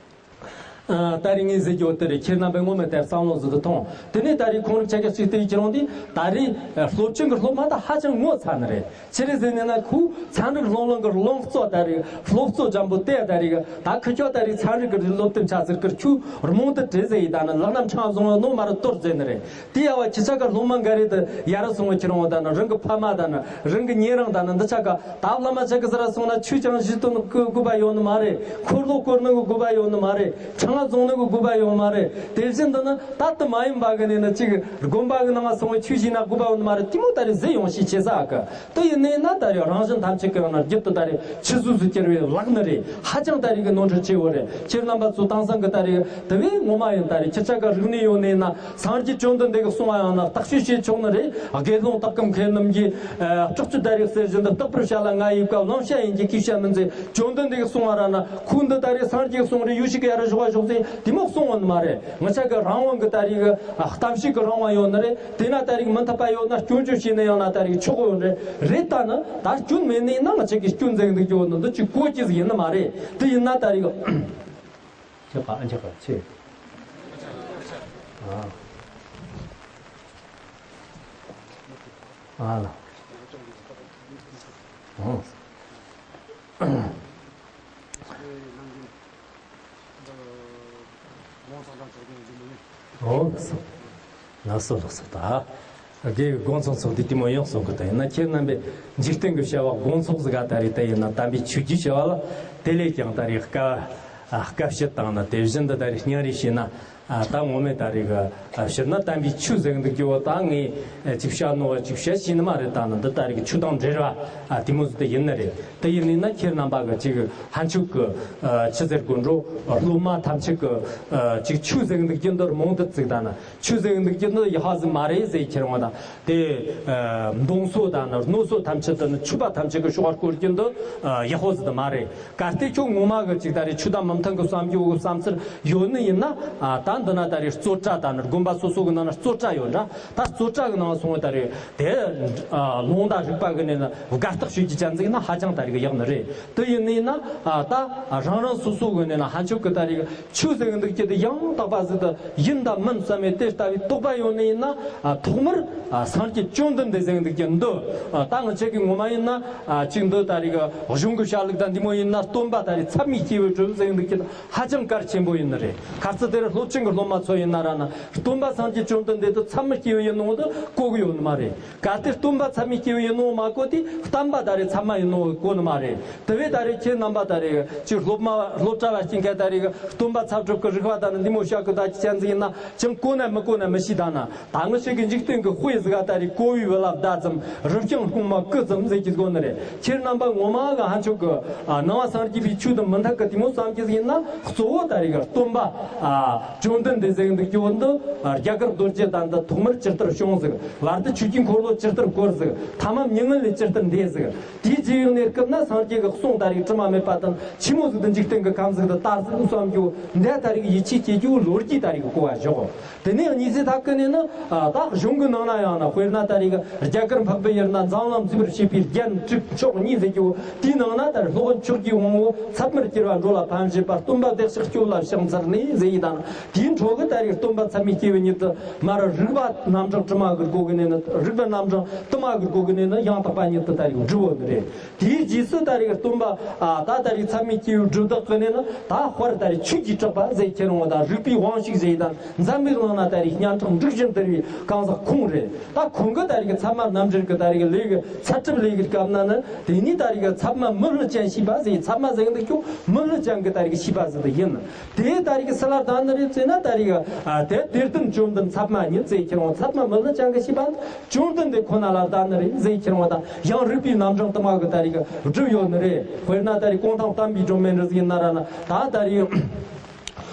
ད་རེས་ངས་ཟེར་རྒྱུ་དེ་རེད། ཁྱེད་རྣམ་པས་ངོ་མ་དེར་བསམ་བློ་ཟིག་ཏུ་ཐོངས། དེ་ནས་ད་རེས་ཁོང་རང་ཆ་ག་གཅིག་བལྟས་ཀྱི་རུང་དེ་ད་རེས་སློབ་ཆེན་གྱི་སློབ་མ་ད་ཧ་ཅང་ངོ་ཚ་ནི་རེད། ཆི་རེད་ཟེར་ནས་ན། ཁོས་ཚན་རིག་སློབ་གླིང་གི་སློབ་གཙོ་ད་རེས་སློབ་གཙོ་འཇམ་པོ་དེ་ད་རེས་ད་ཁི་ཁྱོད་ད་རེས་ཚན་རིག་གི་སློབ་སྟོན་ཆ་ཟེར་གི་ཁྱོད་རྨོངས་དད་བྲིས་ཟེར་ཡི་ད་ནི་ལག་ན་ཆང་བཟུང་ནོ་མ་རེད་གཏོར་ཟེར་ནི་རེད། དེ་ཡ་བ་ཁྱི་ཆ་ག་སློབ་མ་འགའ་རེ་དེ་ཡ་ར་སོང་བ་ཁྱེར་འོང་ད་ནི་རང་གི་ཕ་མ་ད་ནི་རང་གི་ཉེ་རང་ད་ནི་འདི་ཆ་ག་ད་བླ་མ་ཆ་གི་ཟེར་ར་སོང་ན་ཆོས་ཀྱང་ཞུས་དོན་གི་དགོས་པ་ཡོད་ནི་མ་རེད། འཁོར་ལོ་བསྐོར་ནི་གི་དགོས་པ་ཡོད་ནི་མ་རེད། ཁྲང་ང་བཟུང་ནི་གི་དགོས་པ་ཡོད་མ་རེད། དེ་བཞིན་དུ་ནི་ད་དུ་མ་ཡིན་པ་གི་ནས་ནི་གཅིག་དགོན་པ་གི་ནང་སོང་བའི་ཆོས་ཞུས་ན་དགོས་པ་ཡོད་ནི་མ་རེད། དེ་མོ་ད་རེས་ཟེར་ཡོང་ཤས་ཆེ་ས་གི། དེ་ཡིན་ནས་ན་ད་རེས་རང་བཞིན་ཐམས་ཅད་ཀྱི་ནང་ན་རྒྱུད་དུ་ད་རེས་ཆུད་ཟོས་སུ་གྱུར་བའི་ལག་ནི་རེད། ཧ་ཅང་ད་རེས་གི་ནོར་འཁྲུལ་ཆེ་བོ་རེད། ཁྱེད་རྣམ་པ་ཚོ་དེང་སང་གི་ད་རེས་དེ་བས་ངོ་མ་ཡིན་ད་རེས་ཁྱི་ཆ་ག་རིག་གནས་ཡོད་ནས་ན། སངས་རྒྱས་བཅོམ་ལྡན་འདས་ཀྱིས་གསུངས་པ་ཡང་ན་བརྟག་དཔྱད་བྱེད་ཆོག་ནི་རེད། དགེ་སློང་དག་གམ་མཁས་རྣམས་ཀྱིས། ཨ། སྲོག་གཅོད་ད་རེས་ཟེར་བཞིན་དུ་རྟག་པར་བྱ་ལ་ང་ཡི་བཀའ་བླང་བྱ་ཡིན་གྱི་ཤེས་བྱ་མིན་ཟེར། བཅོམ་ལྡན་འདས་ཀྱིས་གསུངས་པ་ར་ན་ཁོ་འདི་ད་རེས་སངས་རྒྱས་ཀྱིས་གསུངས་རེད། ཡུལ་ཞིག་གི་ཡ་ར་ཞོག་པ་ཞོག་ཟེར་དེ་མོ་གསུངས་ཡོད་ནི་མ་རེད། ང་ཆ་གི་རང་དབང་གི་ད་རེས་ཀྱི་གཏམ་བཤད་ཀྱི་རང་དབང་ཡོད་ནི་རེད། དེ་ན་ད་རེས་མི་འཐད་པ་ཡོད་ན་སྐྱོན་བརྗོད་བྱས་ན་ཡང་ན་ད་རེས་ཆོག་གི་ཡོད་རེད། རེད་ད་ནི་ད་སྐྱོན་མེད་ནི་ཡིན་ན་ང་ཆ་གི་སྐྱོན་འཛིན་འདུག་རྒྱུ་ནི་འདི་ཅིག་གོ་རྒྱུ་ཟིག་ཡིན་ནི་མ་རེད། དེ་ཡིན་ན་ད་རེས་ཀྱི། ཁྱེད་ཀ་ཨ་ཁྱེད་ཀ་ཆེ། ཨ། ཨ་ལ། ཨོ། ཨོ། ལགས་སོ་ལགས་སོ། ད་དགེ་བའི་དགོངས་ཚོགས་ཚོགས་དུས་དེ་མོ་ཡོང་སོང་གི། ད་ཡིན་ན་ཁྱེད་རྣམ་པས་འཇིག་རྟེན་གྱི་བྱ་བ་དགོངས་ཚོགས་ཟིག་ག་ད་རེས་དེ་ཡིན་ན་དམ་པའི་ཆོས་ཀྱི་བྱ་བ་ལ་དེ་ལས་ཀྱང་ད་རེས་དཀའ། ཨ། དཀའ་སྤྱད་བཏང་ན་དེ་བཞིན་དུ་ད་རེས་སྙིང་རེ་བྱས་ན། ཨ། ད་ངོ་མས་ད་རེས་གི། ཨ། སྤྱིར་ན་དམ་པའི་ཆོས་ཟེར་གི་འདུག་རྒྱུ་བོ་ད་ངས་ཅིག་བཤད་ནོ་ཅིག་བཤད་ཤེས་ནི་མ་རེད། ད་ནི་འདི་ད་རེས་གི་ཆོས་དང་འབྲེལ་བ། ཨ། དེ་མོ་ཟིག་ད་ཡིན་ནི་རེད། དེ་ཡིན་ནི་ན་ཁྱེད་རྣམ་པ་གི་ཅིག་ཕན་ཆོད་གི། ཨ། ཆི་ཟེར་དགོས་འགྲོ། སློབ་མ་ཐམས་ཅད་གི། ཨ། ཅིག་ཆོས་ཟེར་གི་འདུག་རྒྱུ་འདི་རྨོངས་དད་ཅིག་ད་ནི། ཆོས་ཟེར་གི་འདུག་རྒྱུ་འདི་ཡག་པ་ཟིག་མ་རེད་ཟེར་ཁྱེར་འོང་ད། དེ། ཨ། མདོ་སོགས་དང་ནི་སྣོད་སོགས་ཐམས་ཅད་དུ་ནི་ཆོས་པ་ཐམས་ཅད་ཀྱི་ཤོག་སྐོར་རྒྱུ་འདི། ཨ། ཡག་པོ་ཟིག་ད་མ་རེད། གལ་ཏེ་ཁྱོད་ངོ་མ་གི་ཅིག་ད་རེས་ཆོས་དང་མི་མཐུན་གི་བསམ་རྒྱུ་བོ་བསམ་ཚུལ་ཡོད་ནི་ཡིན་ན། ཨ། ད་འདི་ན་ད་རེས་རྩོད་གྲྭ་དང་ནི་དགོན་པ་སོ་སོ་གི་ནང་ན་རྩོད་གྲྭ་ཡོད་འདྲ། ད་རྩོད་གྲྭ་གི་ནང་སོང་བ་ད་རེས་དེ། ཨ། ལུང་དང་རིགས་པ་གི་ནས་ན་དགའ་རྟགས་ཞུ་རྒྱུ་ཅན་ཟིག་ན་ཧ་ཅང་ད་རེས་གི་ཡག་ནི་རེད། དེ་ཡིན་ནི་ཡིན་ན། ཨ། ད་རང་རང་སོ་སོ་གི་ནས་ན་ཕན་ཆོད་གི་ད་རེས་ཆོས་ཟེར་གི་འདུག་རྒྱུ་དེ་ཡང་དག་པ་ཟིག་ད་ཡིན་དང་མིན་བསམ་མེད་དེ་ལྟ་བུའི་དོགས་པ་ཡོད་ནི་ཡིན་ན། ཨ། ཐོག་མར། ཨ། སངས་རྒྱས་བཅོམ་ལྡན་འདས་ཟེར་གི་འདུག་རྒྱུ་འདི། ཨ། ད་ང་ཆ་གི་ངོ་མ་ཡིན་ན། ཨ། ཅིག་འདི་ད་རེས་གི་གཞུང་གི་བཤད་ལུགས་དང་འདི་མོ་ཡིན་ན་སྟོན་པ་ད་རེས་ཚད་མའི་སྐྱེས་བུ་གྲུབ་ཟེར་གི་འདུག་རྒྱུ་ཧ་ཅང་གལ་ཆེན་པོ་ཡིན་ནི་རེད། ཁ་ཚིག་དེར་སློབ་ཆེན་གི་སློབ་མ་ཚོ་ཡིན་ན་ར་ན་སྟོན་པ་སངས་རྒྱས་བཅོམ་ལྡན་འདས་དེ་ཚད་མའི་སྐྱེས་བུ་ཡིན་ནོ་དེ་གོ་གི་ཡོད་ནི་མ་རེད། གལ་ཏེ་སྟོན་པ་ཚད་མའི་སྐྱེས་བུ་ཡིན་ནོ་མ་གོ་དེ་བསྟན་པ་ད་རེས་ཚད་མ་ཡིན་ནོ་གོ་ནི་མ་རེད། དེ་བས་ད་རེས་ཁྱེད་རྣམ་པ་ད་རེས་ཅིག་སློབ་མ་སློབ་གྲྭ་བ་སྐྱེ་མཁན་ད་རེས་སྟོན་པ་ཚད་གྲུབ་ཀྱི་རིགས་པ་ད་ནི་འདི་མོ་བཤད་གི་ད་ཅི་ཅན་ཟིག་ཡིན་ན་ཅང་གོ་ན་མི་གོ་ན་མི་ཤེས་ད་ན། ད་ང་ཞིག་གི་འཇིག་རྟེན་གྱི་དཔེ་ཟིག་ག་ད་རེས་གོ་བའི་བུ་ལ་བརྡ་ཙམ་རིག་ཀྱང་སློང་མ་ཀུ་ཙམ་ཟེར་གྱི་དགོ་ནི་རེད། ཁྱེད་རྣམ་པ་ངོ་མ་གི་ཕན་ཆོད་གི། ཨ། ནང་པ་སངས་རྒྱས་པའི་ཆོས་དང་མི་མཐུན་གི་དེ་མོ་བསམ་གྱི་ཟིག་ཡིན་ན་གཙོ་བོ་ད་རེས་གི་སྟོན་པ། ཨ། བཅོམ་ལྡན་འདས་ཟེར་གི་འདུག་རྒྱུ་བོ་འདི། ཨ། རྒྱ་གར་རྡོ་རྗེ་གདན་དུ་ཐོག་མར་ཇི་ལྟར་བྱུང་ཟིག་བར་དུ་ཆོས་ཀྱི་འཁོར་ལོ་ཇི་ལྟར་བསྐོར་ཟིག་ཐ་མ་མྱ་ངན་ལས་ཇི་ལྟར་འདས་ཟིག་དེའི་རྗེས་ཡོང་ནས་སྐབས་ན་སངས་རྒྱས་ཀྱི་གསུང་ད་རེས་དྲི་མ་མེད་པ་དང་ཆི་མོ་ཟིག་ཏུ་འཇིག་རྟེན་གྱི་ཁམས་ཟིག་ཏུ་དར་ཟིག་བསམ་རྒྱུ་འདི་ད་རེས་ཀྱི་ཡིད་ཆེས་བྱེད་རྒྱུ་ལོ་རྒྱུས་ད་རེས་ཀྱི་གོ་བ་ཞོག་དེ་ནས་གཉིས་ཚེ་ཐབས་ཀྱི་ནས་ནི། ཨ། ད་གཞུང་གི་ནང་ན་ཡང་ན་དཔེར་ན་ད་རེས་ཀྱི་རྒྱ་གར་འཕགས་པའི་ཡུལ་ན་མཛངས་བླ་མཛེས་པར་བྱེད་པའི་རྒྱན་དྲུག་མཆོག་གཉིས་ཟེར་རྒྱུ་དེའི་ནང་ན་ད་རེས་སློབ་དཔོན་མཆོག་གི་དབང་པོ་ཚད་མར་གྱུར་པ་འགྲོ་ལ་ཕན་བཞེད་པ་སྟོན་པ་བདེ་གཤེགས་སྐྱོབ་ལ་ཕྱག་འཚལ་ནས་ཟེར་ཡི་དང་དེའི་འཕྲོ་གི་ད་རེས་སྟོན་པ་ཚད་མའི་སྐྱེས་བུ་ཉིད་དུ་མར་རིགས་པ་རྣམ་གྲངས་དྲི་མ་གི་སྒོ་གི་ནས་ནི་རིགས་པ་རྣམ་གྲངས་དྲི་མ་གི་སྒོ་གི་ནས་ནི་ཡང་དག་པ་ཉིད་དུ་ད་རེས་སྒྲུབ་བོ་ནི་རེད། དེའི་རྗེས་སུ་ད་རེས་སྟོན་པ། ཨ། ད་ད་རེས་ཚད་མའི་སྐྱེས་བུ་སྒྲུབ་བདག་གི་ནས་ནི་ད་དཔལ་ད་རེས་ཆོས་ཀྱི་གྲགས་པ་ཟེར་ཁྱེར་འོང་དང་རིག་པའི་དབང་ཕྱུག་ཟེར་དང་འཛམ་བུའི་གླིང་ན་ད་རེས་སྙན་གྲགས་འབྲུག་བཞིན་དུ་རིང་བའི་གང་ཟག་ཁོང་རེད། ད་ཁོང་གི་ད་རེས་ཚད་མ་རྣམ་འགྲེལ་གི་ད་རེས་ལས་གི་ཚད་གྲུབ་ལས་གི་སྐབས་ན་ནི་དེ་ནི་ད་རེས་ཚད་མ་མི་བསླུ་ཅན་ཤེས་པ་ཟེར། ཚད་མ་ཟེར་འདུག་ཀྱང་མི་བསླུ་ཅན་གི་ད་རེས་ཤེས་པ་ཟེར་དུ་ཡིན། དེ་ད་རེས་སུ་ལ་ལྡན་ནི་རེད་ཟེར་ན་ད་རེས། ཨ། དེ་དེར་བསྟུན་བཅོམ་ལྡན་ཚད་མ་ཉིད་ཟེར་ཁྱེར་འོང་ཚད་མ་མི་བསླུ་ཅན་གི་ཤེས་པ་ནི། བཅོམ་ལྡན་འདས་ཁོ་ན་ལ་ལྡན་ནི་རེད་ཟེར་ཁྱེར་འོང་དང་ཡང་རིགས་པའི་རྣམ་གྲངས་དུ་མ་གི་ད་རེས་སྒྲུབ་ཡོད་ནི་རེད། དཔེར་ན་ད་རེས་གུང་ཐང་བསྟན་པའི་སྒྲོན་མེ་འདྲ་ཟིག་ཡིན་ན་ར་ན་ད་ད་རེས་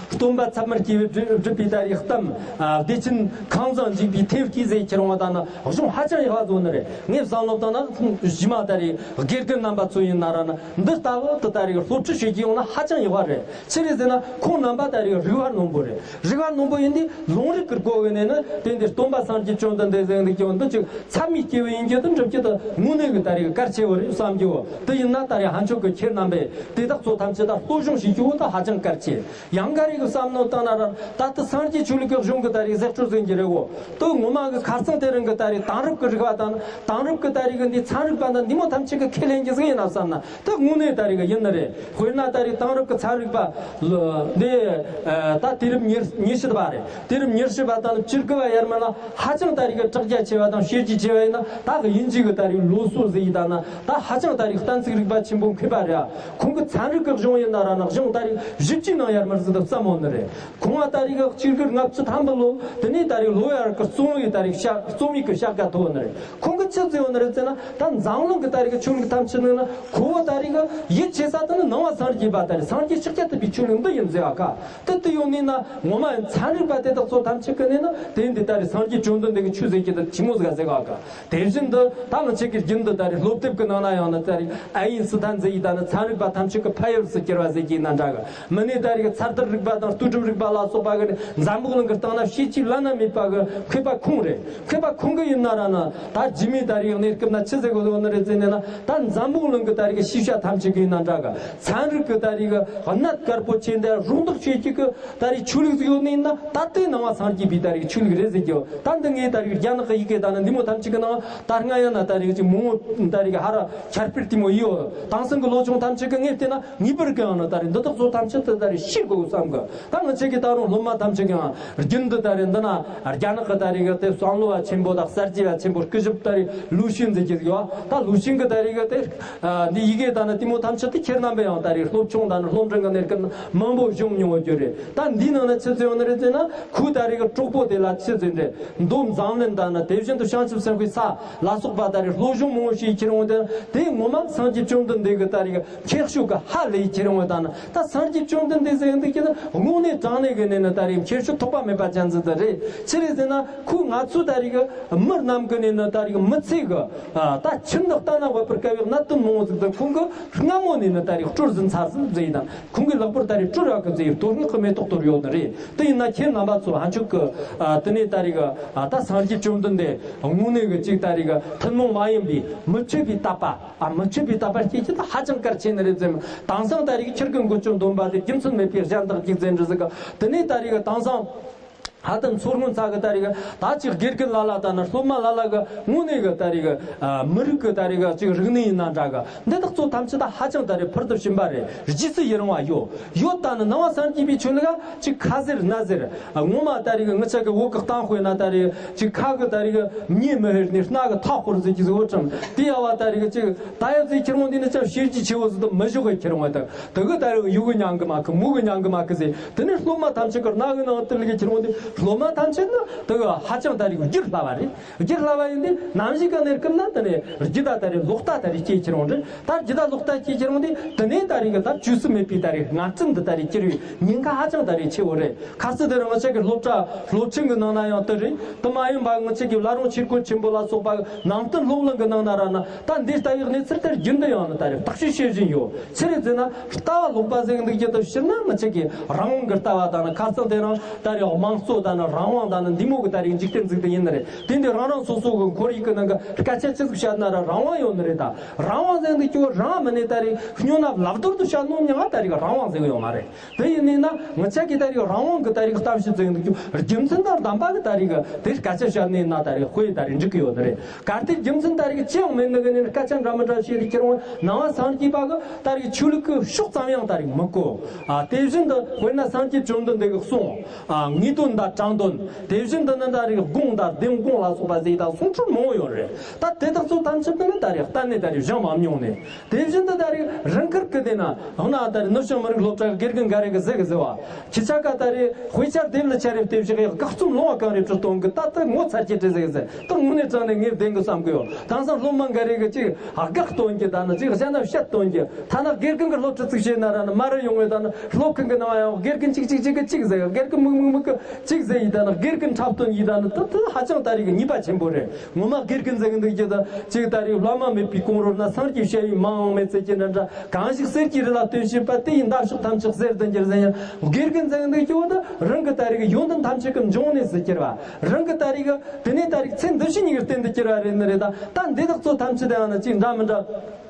སྟོན་པ་ཚད་མར་སྐྱེས་བུས་བསྒྲུབས་པའི་ད་རེས་གཏམ། ཨ། བདེ་ཆེན་ཁང་བཟང་འཇིག་པའི་ཐེབས་ཀྱིས་ཟེར་ཁྱེར་འོང་དང་ན་གཞུང་ཧ་ཅང་ཡག་པ་བཟོ་ནི་རེད། ངས་བསམ་བློ་བཏང་ན་གཞི་མ་ད་རེས་དགེ་རྒན་རྣམ་པ་ཚོ་ཡིན་ན་ར་ན་འདི་ལྟ་བུ་དུ་ད་རེས་སློབ་ཁྲིད་བྱེད་ཀྱི་ཡོང་ན་ཧ་ཅང་ཡག་པ་རེད། ཆི་རེད་ཟེར་ན་ཁོང་རྣམ་པ་ད་རེས་རིག་པ་རྣོན་པོ་རེད། རིག་པ་རྣོན་པོ་ཡིན་དུས་ལུང་རིགས་ཀྱི་སྒོ་གི་ནས་ནི་དེ་འདི་སྟོན་པ་སངས་རྒྱས་བཅོམ་ལྡན་འདས་ཟེར་འདི་ཀྱང་འདི་ཅིག་ཚད་མའི་སྐྱེས་བུ་ཡིན་རྒྱུ་དང་འགྲུབ་རྒྱུ་དང་དངོས་གནས་ཀྱི་ད་རེས་གལ་ཆེ་བོ་རེད་བསམ་རྒྱུ་བོ། དེ་ཡིན་ན་ད་རེས་ཕན་ཆོད་ཀྱི་ཁྱེད་རྣམ་པས་དེ་དག་ཚོ་ཐམས་ཅད་ད་སློབ་སྦྱོང་བྱེད་རྒྱུ་བོ་ད་ཧ་ཅང་གལ་ཆེ། ཡང་ག་རེ་གི་ བསམ་བློ་བཏང་ན་ར་ད་ལྟ་སངས་རྒྱས་ཆོས་ལུགས་ཀྱི་གཞུང་གི་ད་རིག་ཟེར་སྤྲོ་ཟིན་གྱི་རེད་གོ། དོ་ངོ་མ་གི་ཁ་སང་དེ་རིང་གི་ད་རིག་དེང་རབས་ཀྱི་རིག་པ་དང་དེང་རབས་ཀྱི་ད་རིག་གི་འདི་ཚན་རིག་པ་དང་འདི་མོ་ཐམས་ཅད་ཀྱི་ཁས་ལེན་གྱི་ཟིག་ཡིན་ན་བསམ་ན་ད་དངོས་གནས་ད་རིག་ཡིན་ནི་རེད། དཔེར་ན་ད་རིག་དེང་རབས་ཀྱི་ཚན་རིག་པ་ལ་འདི་ད་དུས་རབས་ཉི་ཉི་ཤུ་པ་རེད། དུས་རབས་ཉི་ཤུ་པ་དང་བཅུ་དགུ་པ་ཡར་མར་ལ་ཧ་ཅང་ད་རིག་གི་དྲག་རྒྱ་ཆེ་བ་དང་ཤེས་རྒྱུ་ཆེ་བ་ཡིན་ན་ད་གི་དབྱིན་ཇི་གི་ད་རིག་ལོ་སོ་ཟིག་ཡིན་ད་ན་ད་ཧ་ཅང་ད་རིག་གཏན་ཚིགས་རིག་པ་ཆེན་པོ་མཁས་པ་རེད། ཁོང་གི་ཚན་རིག་གི་གཞུང་ཡིན་ན་ར་ན་གཞུང་ད་རིག་བཞི་བཅུའི་ནང་ཡར་མར་ཟིག་ད་བརྩམས་ཡོད་ནི་རེད། ཁོང་ང་ད་རིག་གི་གཅིག་དགུ་ལྔ་བཅུ་ཐམ་པ་ལོ་དེ་ནས་ད་རིག་ལོ་ཡར་གི་རྩོམ་ཡིག་ད་རིག་ཤ་རྩོམ་ཡིག་གི་ཤ་ཀ་ཐོབ་ནི་རེད། ཁོང་གི་ཆི་ཟེར་ཡོད་ནི་རེད་ཟེར་ན་ད་འཛམ་གླིང་གི་ད་རིག་ཆོས་ལུགས་ཐམས་ཅད་ནང་ན་ཁོ་བོ་ད་རིག་ཡིད་ཆེས་ས་དེ་ནི་ནང་པ་སངས་རྒྱས་པ་ད་རིག་སངས་རྒྱས་ཤཱཀྱ་ཐུབ་པའི་ཆོས་ལུགས་འདི་ཡིན་ཟེར་བ་ཁ་དེ་དེ་ཡོད་ནི་ན་ངོ་མ་ཡིན་ཚན་རིག་པ་དེ་དག་ཚོ་ཐམས་ཅད་ཀྱི་ནི་ན་དེ་འདི་ད་རིག་སངས་རྒྱས་བཅོམ་ལྡན་འདས་ཀྱི་ཆོས་ཟེར་གྱི་དེ་ཆི་མོ་ཟིག་ཟེར་བ་ཁ། དེ་བཞིན་དུ་ད་ང་ཚོ་གི་རྒྱུན་དུ་ད་རེས་སློབ་དེབ་ཀྱི་ནང་ན་ཡང་ན་ད་རེས་ཨ་ཡིན་སི་ཐན་ཟེར་ཡི་ད་ནི་ཚན་རིག་པ་ཐམས་ཅད་ཀྱི་ཕ་ཡུལ་སུ་གྱུར་བ་ཟེར་གྱི་ཡིན་ན་འདྲ་གི། མི་ནི་ད་རེས་ཀྱི་མཚར་དར་རིག་པ་དང་ལྟོས་གྲུབ་རིག་པ་ལ་སོགས་པ་གི་ནི་འཛམ་བུ་གླིང་གི་སྟེང་ན་བྱས་རྗེས་བླ་ན་མེད་པ་གི་མཁས་པ་ཁོང་རེད། མཁས་པ་ཁོང་གི་ཡིན་ན་ར་ན་ད་རྗེས་མའི་ད་རེས་གནས་སྐབས་ན་ཆི་ཟེར་གི་ཡོད་ནི་རེད་ཟེར་ནས་ན་ད་འཛམ་བུ་གླིང་གི་ད་རེས་ཀྱི་ཤེས་བྱ་ཐམས་ཅད་ཀྱི་ཡིན་ན་འདྲ་གི། ཚན་རིག་གི་ད་རེས་ཀྱི་གནད་དཀར་པོ་ཆེ་འདི་རོགས་འདེགས་བྱེད་ཀྱི་གི་ད་རེས་ཆོས་ལུགས་ཟིག་ཡོད་ནི་ཡིན་ན་ད་ལྟའི་ནང་བ་སངས་རྒྱས་པའི་ད་རེས་ཆོས་ལུགས་རེད་ཟེར་གྱི་ཡོད། ད་འདི་ངས་ད་རེས་རྒྱ་ནག་གི་ཡི་གེ་ད་ནི་འདི་མོ་ཐམས་ཅད་ཀྱི་ནང་ད་སྔ་ཡང་ན་ད་རེས་ཀྱི་མང་བོ་ད་རེས་ཀྱི་ཧ་ར་ཁྱར་སྤེལ་དེ་མོ་ཡོད། དེང་སང་གི་ལོ་ཆུང་ཐམས་ཅད་ཀྱི་ངས་བལྟས་ན་ངེས་པར་གི་ཡང་ན་ད་རེས་འདི་དག་ཚོ་ཐམས་ཅད་དུ་ད་རེས་ཤེས་དགོས་བསམ་གི། ད་ང་ཚོས་ཀྱི་ད་རུང་སློབ་མ་ཐམས་ཅད་ཀྱི་ཡང་རྒྱུན་དུ་ད་རེས་འདི་ན་རྒྱ་ནག་གི་ད་རེས་ཀྱི་དེ་བསམ་བློ་བ་ཆེན་པོ་དང་གསར་བརྗེ་བ་ཆེན་པོ་སྐུ་ཞབས་ད་རེས་ལུའུ་ཤིན་ཟེར་གྱི་ཡོད། ད་ལུའུ་ཤིན་གི་ད་རེས་ཀྱི་དེ་ཨ། འདི་ཡི་གེ་དང་ནི་དེ་མོ་ཐམས་ཅད་དེ་ཁྱེད་རྣམ་པས་ཡང་ད་རེས་སློབ་ཆུང་དང་ནི་སློབ་འབྲིང་གི་གནས་སྐབས་མང་པོ་བྱུང་མྱོང་བ་རྒྱུ་རེད། ད་འདིའི་ནང་ན་ཆི་ཟེར་ཡོད་ནི་རེད་ཟེར་ན་ཁོའི་ད་རེས་ཀྱི་གྲོགས་པོ་དེ་ལ་ཆི་ཟེར་འདྲེ་མདོ་མཛངས་བླུན་དང་ནི་དེ་བཞིན་དུ་བྱང་ཆུབ་སེམས་དཔའི་ས་ལ་སོགས་པ་ད་རེས་སློབ་སྦྱོང་མང་པོ་བྱས་ཁྱེར་འོང་དེ་དེ་ངོ་མ་སངས་རྒྱས་བཅོམ་ལྡན་འདས་ཀྱི་ད་རེས་ཀྱི་ཁྱད་ཆོས་ཀྱི་ཧ་ལས་ཁྱེར་འོང་དང་ནི་ད་སངས་རྒྱས་བཅོམ་ལྡན་འདས་ཟེར་འདི་ཁྱེད་ནི་དངོས་གནས་དྲང་གནས་ཀྱི་གནས་ནི་ད་རེས་ཁྱད་ཆོས་ཐོགས་པ་མེད་པ་ཅན་ཟིག་ད་རེད། ཆི་རེད་ཟེར་ན་ཁོས་ང་ཚོའི་ད་རེས་ཀྱི་མི་རྣམས་ཀྱི་གནས་ནི་ད་རེས་ཀྱི་མི་ཚེ་གི་ད་ཁྱིམ་ནི་ལྟ་ན་བབ་པར་དཀའ་བའི་གནད་དོན་མང་བོ་ཟིག་ད་ཁོང་གི་སྔ་མོ་ནས་ནི་ད་རེས་སྤྲུལ་ཟིན་ཚར་ཟིན་ཟེར་ཡིན་དང་ཁོང་གི་ལག་པར་ད་རེས་སྤྲུལ་རག་གི་ཟེར་ཡི་དོ་སྣང་གི་མེ་ཏོག་གཏོར་ཡོད་ནི་རེད། དེ་ཡིན་ན་ཁྱེད་རྣམ་པ་ཚོ་ཧ་ཆོག་གི་དེ་ནས་ད་རེས་ཀྱི་ད་སངས་རྒྱས་བཅོམ་ལྡན་འདས་དངོས་གནས་ཀྱི་ཅིག་ད་རེས་ཀྱི་ཐུན་མོང་མ་ཡིན་པའི་མི་ཆོས་པའི་དད་པ། ཨ། མི་ཆོས་པའི་དད་པ་སྐྱེ་རྒྱུ་དེ་ཧ་ཅང་གལ་ཆེ་ནི་རེད་ཟེར། དེང་སང་ད་རེས་ཁྱེད་ཀྱི་འགོ་བཅོམ་སྡོམ་པ་དེ་རྒྱུ་མཚན་མེད་པའི་གཞན་དག་ཅིག་ཟེར་འདྲི་ཟིག་གི། དེ་ནས་ད་རེས་ཀྱི་དེང་སང་ཧ་ཏན་མཚོ་སྔོན་ས་གི་ད་རེས་ཀྱི་ད་ཅིག་དགེ་རྒན་ལ་ལ་ད་ནི་སློབ་མ་ལ་ལ་གི་དངོས་གནས་གི་ད་རེས་ཀྱི་ཨ། མི་རིགས་ཀྱི་ད་རེས་ཀྱི་ཅིག་རིག་གནས་ཡིན་ན་འདྲ་གི། འདི་དག་ཚོ་ཐམས་ཅད་ད་ཧ་ཅང་ད་རེས་ཕུལ་དུ་ཕྱིན་པ་རེད། རྗེས་སུ་ཡི་རང་བ་ཡོད་ཡོད། ད་ནི་ནང་བ་སངས་རྒྱས་པའི་ཆོས་ལུགས་ཅིག་ཁ་ཟེར་སྣ་ཟེར། ངོ་མ་ད་རེས་ཀྱི་ངི་ཆ་གི་བོད་ཀྱི་གཏམ་དཔེ་ན་ད་རེས་ཅིག་ཁ་གི་ད་རེས་ཀྱི་མྱེ་མི་ཧེར་ནས་སྣ་གི་ཐག་ཁོར་ཟེར་གྱི་ཟིག་འོ་ཁྲམ་དེ་ཡ་བ་ད་རེས་ཀྱི་ཅིག་ད་ཡ་ཟིག་ཁྱེར་འོང་དེ་ནི་ཅང་ཤེས་རྒྱུ་ཆེ་བོ་ཟིག་ཏུ་མི་ཞོག་གི་ཁྱེར་འོང་དང་དེ་གི་ད་རེས་ཡུ་གི་མྱང་གི་མ་གི་མུ་གི་མྱང་གི་མ་གི་ཟེར། དེ་ནི་སློབ་མ་ཐམས་ཅད་ཀྱི་སྣ་གི་ནང་དུ་ལི་གི་ཁྱེར་འོང་དེ་སློབ་མ་ཐམས་ཅད་ནི་དེ་གི་ཧ་ཅང་ད་རེས་ཀྱི་རྒྱུད་སླ་བ་རེད། རྒྱུད་སླ་བ་ཡིན་དུས་ནམ་ཞིག་གི་གནས་སྐབས་ན་དེ་ནས་རྒྱུད་ད་ད་རེས་ལོག་ལྟ་ད་རེས་སྐྱེས་ཁྱེར་འོང་རེད། ད་རྒྱུད་ད་ལོག་ལྟ་སྐྱེས་ཁྱེར་འོང་དུས་དེ་ནས་ད་རེས་ཀྱི་ད་བཅོས་སུ་མེད་པའི་ད་རེས་ངར་འཛིན་འདི་ད་རེས་སྐྱེ་བའི་ཉེན་ཁ་ཧ་ཅང་ད་རེས་ཆེ་བོ་རེད། ཁ་སི་དེ་རིང་ང་ཅག་གི་སློབ་གྲྭ་སློབ་ཆེན་གྱི་ནང་ན་ཡང་དེ་རེད། དེ་མ་ཡིན་པ་ང་ཅག་གི་བླ་རུང་ཆོས་སྐོར་ཆེན་པོ་ལ་སོགས་པ་ནང་བསྟན་སློབ་གླིང་གི་ནང་ན་ར་ན་ད་འདི་ལྟ་བུའི་གནས་ཚུལ་དེར་རྒྱུན་དུ་ཡང་ནི་ད་རེས་བརྟག་དཔྱད་བྱེད་བཞིན་ཡོད། ཆི་རེད་ཟེར་ན་ལྟ་བ་ལོག་པ་ཟེར་གི་འདུག་རྒྱུ་དང་ཕྱིར་ན་ང་ཅག་གི་རང་དབང་གི་ལྟ་བ་དང་ནི་ཁ་སང་དེ་རིང་ད་རེས་དམངས་གཙོ་དང་ནི་རང་དབང་དང་ནི་འདི་མོ་གི་ད་རེས་འཇིག་རྟེན་འཛུགས་དེ་ཡིན་ནི་རེད། དེ་འདི་རང་རང་སོ་སོ་གི་ཁོར་ཡུག་གི་ནང་གི་སྐད་ཆ་ཅི་ཟིག་བཤད་ན་ར་རང་དབང་ཡོད་ནི་རེད། ད་རང་དབང་ཟེར་འདུག་རྒྱུ་རང་མི་ནི་ད་རེས་སྨྱོ་ནག་ལབ་རྡོལ་དུ་བཤད་ནོ་ཉག་ད་རེས་རང་དབང་ཟེར་གི་ཡོད་མ་རེད། དེ་ཡིན་ནི་ན་ང་ཅག་གི་ད་རེས་རང་དབང་གི་ད་རེས་གཏམ་བཤད་ཟེར་འདུག་རྒྱུ་རྒྱུ་མཚན་དང་ལྡན་པ་གི་ད་རེས་གི་དེ་སྐད་ཆ་བཤད་ནི་ན་ད་རེས་དཔེ་ད་རེས་འགྲིག་གི་ཡོད་ནི་རེད། གལ་ཏེ་རྒྱུ་མཚན་ད་རེས་ཅི་ཡང་མེད་ནི་གི་ནི་སྐད་ཆ་འདྲ་མི་འདྲ་བཤད་དེ་ཁྱེར་འོང་ནང་བ་སངས་རྒྱས་པ་གི་ད་རེས་ཆོས་ལུགས་གི་ཕྱོགས་ཙམ་ཡང་ད་རེས་མི་གོ། ཨ། དེ་བཞིན་དུ་དཔེར་ན་སངས་རྒྱས་བཅོམ་ལྡན་འདས་གི་གསུང་། ཨ། ངེས་དོན་དང་དྲང་དོན། དེ་བཞིན་དུ་ནི་ད་རེས་དགོངས་དང་ལྡེམ་དགོངས་ལ་སོགས་པ་ཟེར་དང་གསུང་སྲོལ་མང་བོ་ཡོད་རེད། ད་དེ་དག་ཚོ་ཐམས་ཅད་དེ་ནི་ད་རེས་གཏན་ནས་ད་རེས་སྦྱངས་མ་མྱོང་ནས། དེ་བཞིན་དུ་ད་རེས་རང་དགར་གི་དེ་ན་འོ་ན་ད་རེས་ནུབ་བྱང་མི་རིགས་སློབ་གྲྭ་དགེ་རྒན་འགའ་རེ་གི་ཟེར་གི་ཟེར་བ། ཁྱི་ཆ་ཀ་ད་རེས་དཔེ་ཆ་དེབ་ལ་ཆ་རེ་བལྟས་བཞག་ཡག་དགག་རྩོམ་ལོང་བ་གང་རེ་བྲི་གཏོང་གི་ད་ལྟ་ངོ་ཚ་རྒྱུ་བྲིས་ཟེར་གི་ཟེར། ད་དངོས་གནས་དྲང་གནས་ངས་བདེན་གི་བསམ་གི་ཡོད། དེང་སང་སློབ་མ་འགའ་རེ་གི་ཅིག་དགག་གཏོང་གི་ད་ནི་ཅིག་གཞན་ན་བཤད་གཏོང་གི་ཐ་ན་དགེ་རྒན་གི་སློབ་ཁྲིད་ཅིག་བྱས་ན་ར་ནི་མ་ར་ཡོང་བས་ད་ནི་སློབ་ཁང་གི་ནང་ཡང་དགེ་རྒན་ཅིག་ཅིག་ཅིག་གི་ཅིག་ཟེར། དགེ་རྒན་མིག་མིག་མིག་གི་ཅིག་ཟེར་ཡི་ད་ནི་དགེ་རྒན་འཁྲབ་སྟོན་ཡི་ད་ནི་ད་ད་ཧ་ཅང་ད་རེས་གི་ཉེས་པ་ཆེན་པོ་རེད། ངོ་མ་དགེ་རྒན་ཟེར་གི་འདུག་རྒྱུ་དང་ཅིག་ད་རེས་བླ་མ་མེད་པའི་གོང་རོལ་ན་སངས་རྒྱས་བཤད་ཡུལ་མ་འོངས་མེད་ཚེ་ཀྱི་འདྲ་འདྲ་གང་ཞིག་གསེར་གྱི་རི་ལ་སྟོན་བྱེད་པ་དེ་ཡི་འདབ་གཤོག་ཐམས་ཅད་གསེར་དུ་འགྱུར་ཟེར་ཡང་དགེ་རྒན་ཟེར་གི་འདུག་རྒྱུ་དང་རང་གི་ད་རེས་གི་ཡོན་ཏན་ཐམས་ཅད་ཀྱི་འབྱུང་གནས་སུ་གྱུར་བ། རང་གི་ད་རེས་གི་དེ་ནས་ད་རེས་ཚེ་འདི་ཕྱི་གཉིས་ཀྱི་རྟེན་དུ་གྱུར་བ་རེད་ནི་རེད། ད་ད་འདི་དག་ཚོ་ཐམས་ཅད་དེ་ཡང་ན་ཅིག་འདྲ་མི་འདྲ།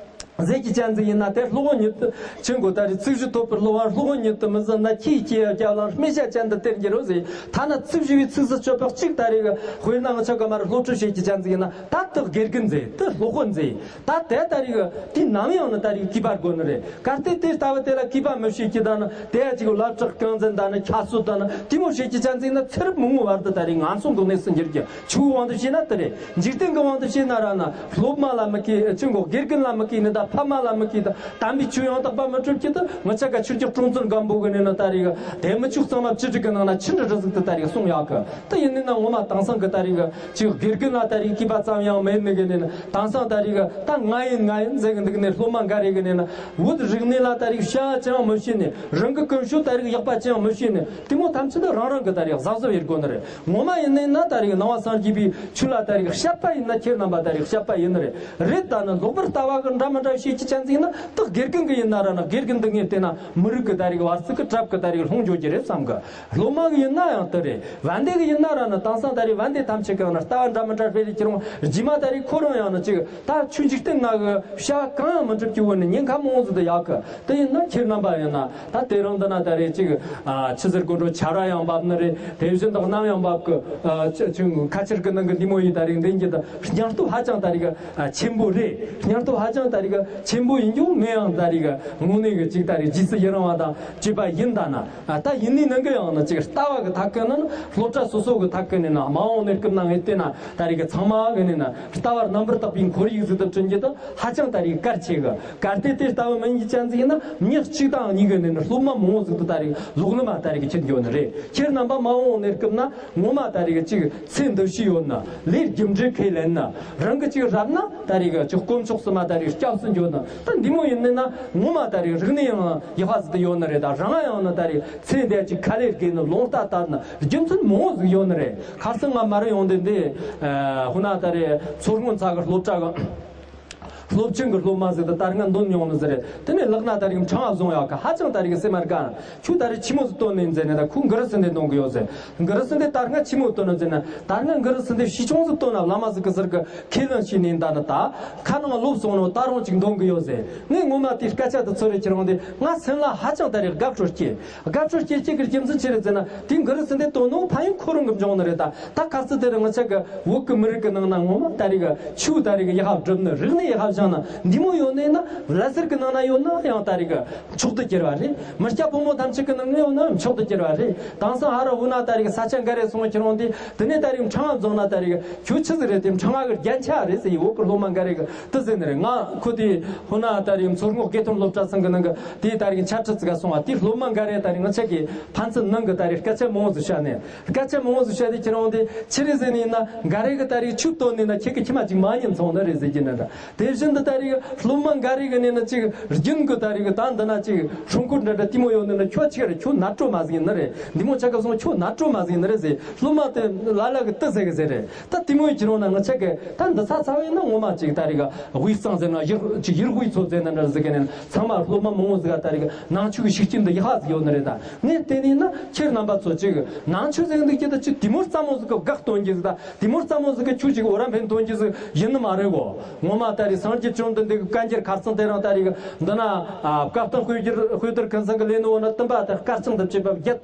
ཟས་ཀྱི་ཅན་ཟིག་ཡིན་ན་དེ་སློབ་དཔོན་ཉིད་དུ་ཆེན་པོ་ད་རེས་ཚིག་བཞི་ཐོབ་པའི་སློབ་དཔོན་སློབ་དཔོན་ཉིད་དུ་མི་ཟིན་ན། ཁྱིའི་སྐྱེ་བ་བརྒྱ་ལ་སྨེ་ཤ་ཅན་དུ་དེར་འགྱུར་རོ་ཟེར། ཐ་ན་ཚིག་བཞི་པའི་ཚིགས་སུ་བཅད་པ་གཅིག་ད་རེས་དཔེར་ན་ངི་ཆོ་ག་མ་རེད། སློབ་ཕྲུག་བྱེད་ཀྱི་ཅན་ཟིག་ཡིན་ན་ད་དེ་དགེ་རྒན་ཟེར། དེ་སློབ་དཔོན་ཟེར། ད་དེ་ད་རེས་དེ་ནམ་ཡང་ནི་ད་རེས་གུས་པ་དགོས་ནི་རེད། གལ་ཏེ་དེ་ལྟ་བུ་དེ་ལ་གུས་པ་མི་བྱེད་ཀྱི་ད་ནི་དེ་ཅིག་བསླབ་གྲྭ་རྐང་འཛིན་ད་ནི་ཁྱད་གསོད་ད་ནི་དེ་མོ་བྱེད་ཀྱི་ཅན་ཟིག་ཡིན་ན་ཚེ་རབས་མང་བོའི་བར་དུ་ད་རེས་ངན་སོང་གི་གནས་སུ་འགྱུར་གྱི། ཆོས་དབང་དུ་བྱས་ན་དེ་རེད། འཇིག་རྟེན་གྱི་དབང་དུ་བྱས་ན་ར་ན་སློབ་མ་ལ་མི་གུས། ཆུ་འགོག་དགེ་རྒན་ལ་མི་གུས་ནི་ད། ཕ་མ་ལ་མི་གུས་ད། དམ་པའི་ཆོས་ཡང་དག་པ་མི་སྒྲུབ་ཀྱི་ད། ངི་ཆོ་ག་ཆོས་རྒྱལ་སྲོང་བཙན་སྒམ་པོ་གི་ནི་ན་ད་རེས་གི་དེ་མི་ཆོས་གཙང་མ་བཅུ་དྲུག་གི་ནང་ན་ཆི་འདྲ་འདྲ་ཟིག་ད་ད་རེས་གསུངས་ཡོད་གི། ད་ཡིན་ནི་ན་ངོ་མ་དེང་སང་གི་ད་རེས་གི་ཆོས་དགེ་རྒན་ལ་ད་རེས་གུས་པ་ཙམ་ཡང་མེད་ནི་གི་ནི་ན། དེང་སང་ད་རེས་གི་ད་ང་ཡིན་ང་ཡིན་ཟེར་གི་འདུག་ནི། སློབ་མ་འགའ་རེ་གི་ནི་ན་བོད་རིག་གནས་ལ་ད་རེས་བྱ་བ་ཅི་ཡང་མི་ཤེས་ནི། རང་གི་ཀུན་སྤྱོད་ད་རེས་ཡག་པ་ཅི་ཡང་མི་ཤེས་ནི། དེ་མོ་ཐམས་ཅད་ད་རང་རང་གི་ད་རེས་གཟབ་གཟབ་ཡེད་དགོས་ནི་རེད། ངོ་མ་ཡིན་ནི་ན་ད་རེས་ནང་པ་སངས་རྒྱས་པའི་ཆོས་ལ་ད་རེས་དཔྱད་པ་ཡིན་ན། ཁྱེད་རྣམ་པ་ད་རེས་དཔྱད་པ་ཡིན་ནི་རེད། རེད། ད་ནི་ལོག་པར་ལྟ་བ་གི་འདྲ་མི་འདྲ་བྱེད་ཀྱི་ཅན་ཟིག་ཡིན་ན། ད་དགེ་རྒན་གི་ཡིན་ན་ར་ན་དགེ་རྒན་འདི་ངས་བལྟས་ན་མི་རིགས་གི་ད་རེས་བར་སྲིད་གི་གྲབས་གི་ད་རེས་ལྷུང་འཇོག་གི་རེད་བསམ་གི། སློབ་མ་གི་ཡིན་ན་ཡང་དེ་རེད། བན་དེ་གི་ཡིན་ན་ར་ན་དེང་སང་ད་རེས་བན་དེ་ཐམས་ཅད་གི་ཡང་ན་ལྟ་བ་འདྲ་མི་འདྲ་སྤེལ་རེ་ཁྱེར་འོང་རྗེས་མ་ད་རེས་ཁོ་རང་ཡང་ན་ཅིག་ད་ཆོས་འཇིག་རྟེན་ན་གི་བྱ་བ་གང་ཡང་མི་འགྲུབ་ཀྱི་བོ་ནི་ཉེན་ཁ་མང་བོ་ཟིག་ད་ཡོད་གི། དེ་ཡིན་ན་ཁྱེད་རྣམ་པ་ཡིན་ན་ད་དེ་རིང་འདི་ན་ད་རེས་ཅིག་ཨ་ཆི་ཟེར་དགོས་འགྲོ། ཆར་པ་ཡང་འབབ་ནི་རེད། དེ་བཞིན་དུ་གནམ་ཡང་འབབ་གི། ཨ་ཆ་ཆུ་ཁ་ཆར་གི་ནང་གི་འདི་མོ་ཡིན། ད་རེས་འདི་གི་ད་སྙིང་སྟོབས་ཧ་ཅང་ད་རེས་གི་ཨ་ཆེན་པོ་རེད། སྙིང་སྟོབས་ཧ་ཅང་ད་རེས་གི་ཆེན་པོ་ཡིན་རྒྱུ་ངས་ཡང་ད་རེས་གི་དངོས་གནས་གི་ཅིག་ད་རེས་རྗེས་སུ་ཡི་རང་བ་དང་བཅས་པ་ཡིན། ད་ན་ཨ་ད་ཡིན་ནི་ནང་གི་ཡང་ན་ཅིག་ལྟ་བ་གི་ཐད་གི་ནི་སློབ་གྲྭ་སོ་སོ་གི་ཐད་གི་ནི་ན་མ་འོངས་གནས་སྐབས་ན་ངས་བལྟས་ན་ད་རེས་གི་ཚང་མ་གི་ནི་ན་ལྟ་བར་རྣམ་པར་དག་པའི་ཁོར་ཡུག་ཟིག་ཏུ་བསྐྲུན་རྒྱུ་དང་ཧ་ཅང་ད་རེས་གལ་ཆེ་གི། གལ་ཏེ་དེ་ལྟ་བུ་མིན་གྱི་ཅན་ཟིག་ཡིན་ན་མི་གཅིག་དང་གཉིས་ཀྱི་ནི་ནི་སློབ་མ་མང་བོ་ཟིག་ཏུ་ད་རེས་ལོག་ལམ་ད་རེས་ཀྱི་ཁྱེར་འགྱོ་ནི་རེད། ཁྱེད་རྣམ་པ་མ་འོངས་གནས་སྐབས་ན་ངོ་མ་ད་རེས་ཀྱི་ཅིག་ཚེ་འདི་ཕྱི་ཡོད་ན་ལས་རྒྱུ་འབྲས་ཁས་ལེན་ན་རང་གི་ཅིག་རབ་ན་ད་རེས་ཀྱི་ཅིག་དཀོན་མཆོག་གསུམ་མ་ད་རེས་སྐྱབས་སུ་འགྱོ་ན་ད་འདི་མོ་ཡིན་ནི་ན་ངོ་མ་ད་རེས་རིག་གནས་ཡང་ཡག་པ་ཟིག་ཏུ་ཡོད་ནི་རེད། ད་རང་ཡང་ན་ད་རེས་ཚེ་འདི་ཅིག་ཁ་ལས་བརྒལ་ནི་ལུང་བསྟན་བཏབ་ན་རྒྱུ་མཚན་མང་བོ་ཟིག་ཡོད་ནི་རེད། ཁ་སང་ང་མ་རེ་ཡོང་དུས་འདི་ཧུ་ན་ད་རེས་མཚོ་སྔོན་ཚ་གི་སློབ་གྲྭ་གི་སློབ་ཆེན་གྱི་སློབ་མ་ཟིག་ད་ལྟ་ང་འདོན་མྱོང་ནི་ཟེར། དེ་ནས་ལག་ན་ད་རིག་ཕྲེང་བ་བཟུང་ཡག་གི་ཧ་ཅང་ད་རིག་སེམས་མར་དགའ། ཁྱོད་ད་རིག་ཆི་མོ་ཟིག་བཏོན་ནས་ཟེར་ན། ད་ཁོས་གུ་རུ་སུན་དན་འདོན་གི་ཡོད་ཟེར། གུ་རུ་སུན་དན་ད་སྔ་ཆི་མོ་བཏོན་ནི་ཟེར་ན། ད་སྔ་གུ་རུ་སུན་དན་ཕྱིས་ཆུང་ཟིག་བཏོན་ན་བླ་མ་ཟིག་གི་ཟུར་གི་ཁས་ལེན་བྱས་ནས་ད་ནི་ད་ཁ་ནང་སློབ་སོང་ནོ་ད་རུང་ཅིག་འདོན་གི་ཡོད་ཟེར། ངས་ངོ་མ་དེའི་སྐད་ཆ་དེ་ཚོར་རེ་ཁྱེར་འོང་དུས་ང་སེམས་ལ་ཧ་ཅང་ད་རིག་དགའ་སྤྲོ་སྐྱེས། དགའ་སྤྲོ་སྐྱེ་སྐྱེ་གི་རྒྱུ་མཚན་ཅི་རེད་ཟེར་ན། དེ་གུ་རུ་སུན་དན་བཏོན་ནོ་ཕན་ཡོན་ཁོ་རང་གི་འབྱུང་ནི་རེད། ད་ད་ག་ཚོད་དེ་རིང་ང་ཆ་གི་བོད་གི་མི་རིགས་གི་ནང་ན་ངོ་མ་ད་རེས་གི་ཆོས་ད་རེས་གི་ཡག་པ་སྒྲུབ་ནི། རིག་གནས་ཡག་པ་སྦྱང་ན་འདི་མོ་ཡོད་ནས་ན། ལ་སེར་གི་ནང་ན་ཡོད་ན་ཡང་ད་རེས་གི་མཆོག་ཏུ་གྱུར་བ་རེད། མི་སྐྱ་ཕོ་མོ་ཐམས་ཅད་གི་ནང་ན་ཡོད་ན་མཆོག་ཏུ་གྱུར་བ་རེད། དེང་སང་ཧ་ར་འུ་ན་ད་རེས་གི་ས་ཆ་འགའ་རེ་སོང་ཁྱེར་འོང་དུས་དེ་ནས་ད་རེས་ཕྲེང་བ་བཟུང་ན་ད་རེས་གི་ཁྱོད་ཆི་ཟིག་རེད། དེ་ཕྲེང་བ་གི་རྒྱན་ཆ་རེད་ཟེར་ཡི་བོད་གི་སློབ་མ་འགའ་རེ་གི་དེ་ཟེར་ནི་རེད། ང་ཁོ་དེ་ཧུ་ན་ད་རེས་མཚོ་སྔོན་དགེ་ཐོན་སློབ་གྲྭ་ཚང་གི་ནང་གི་དེ་ད་རེས་གི་འཆད་ཁྲིད་ཙི་ག་སོང་བ། དེ་སློབ་མ་འགའ་རེ་ད་རེས་ང་ཆ་གི་ཕན་ཚུན་ནང་གི་ད་རེས་སྐད་ཆ་མང་བོ་ཟིག་བཤད་ནས། སྐད་ཆ་མང་བོ་ཟིག་བཤད་དེ་ཁྱེད་རང་དེ་ཆི་རེད་ཟེར་ནི་ཡིན་ན། འགའ་རེ་གི་ད་རེས་ཆུ་བཏོན་ནས་ན་ཁྱེད་ཀྱི་མཆི་མ་ཅིག་མ་ཉིད་འཚོང་ནི་རེད་ཟེར་གྱི་ནི་འདྲ། དེ་བཞིན་དུ་ད་རེས་སློབ་མ་འགའ་རེ་གི་ནས་ན་ཅིག་རྒྱུན་གི་ད་རེས་གི་ད་འདི་ན་ཅིག་སྲུང་འཁོར་འདྲ་འདྲ་དེ་མོ་ཡོད་ནི་ན། ཁྱོད་ཆི་རེད། ཁྱོད་ནད་གྲོ་མ་ཟིག་ཡིན་ནི་རེད། འདི་མོ་ཆ་ག་སོང་ཁྱོད་ནད་གྲོ་མ་ཟིག་ཡིན་ནི་རེད་ཟེར། སློབ་མ་དེ་ལ་ལ་གི་དེ་ཟེར་གི་ཟེར་རེད། ད་དེ་མོ་ཡི་ཁྱེད་རང་ན་ང་ཆ་གི་ད་འདི་ས་ཚ་བས་ན་ངོ་མ་ཅིག་ད་རེས་གི་དབུས་གཙང་ཟེར་ན་ཡུལ་ཅིག་ཡུལ་དབུས་ཚོ་ཟེར་ན་འདྲ་ཟིག་གི་ནས་ཚང་མ་སློབ་མ་མང་བོ་ཟིག་ག་ད་རེས་གི་ནང་ཆོས་གི་ཤུགས་རྐྱེན་འདི་ཡག་པ་ཟིག་ཡོད་ནི་རེད། ད་ངས་བལྟས་ནས་ན་ཁྱེད་རྣམ་པ་ཚོ་ཅིག་ནང་ཆོས་ཟེར་འདུག་ཀྱི་ད་ཅིག་དེ་མོ་ཙམ་མོ་ཟིག་གི་དགའ་སྟོན་གྱི་ཟིག་ད་དེ་མོ་ཙམ་མོ་ཟིག་གི་ཁྱོད་ཅིག་འོ་ར་འཕེན་སྟོན་གྱི་ཟིག་ཡིན་ནི་མ་རེད་གོ། ངོ་མ་ད་རེས་སངས་རྒྱས་བཅོམ་ལྡན་འདས་ཀྱི་བཀའ་འགྱུར་ཁ་རྩང་དེ་རིང་ད་རེས་གི་འདི་ན་ཨ་བཀའ་བསྟན་དཔེ་སྒྱུར་དཔེ་སྟོན་ཁང་ཚང་གི་ལས་ནོ་ན་བསྟན་པ་དེ་དཀར་ཆག་འདི་བྱེད་པ་བརྒྱ་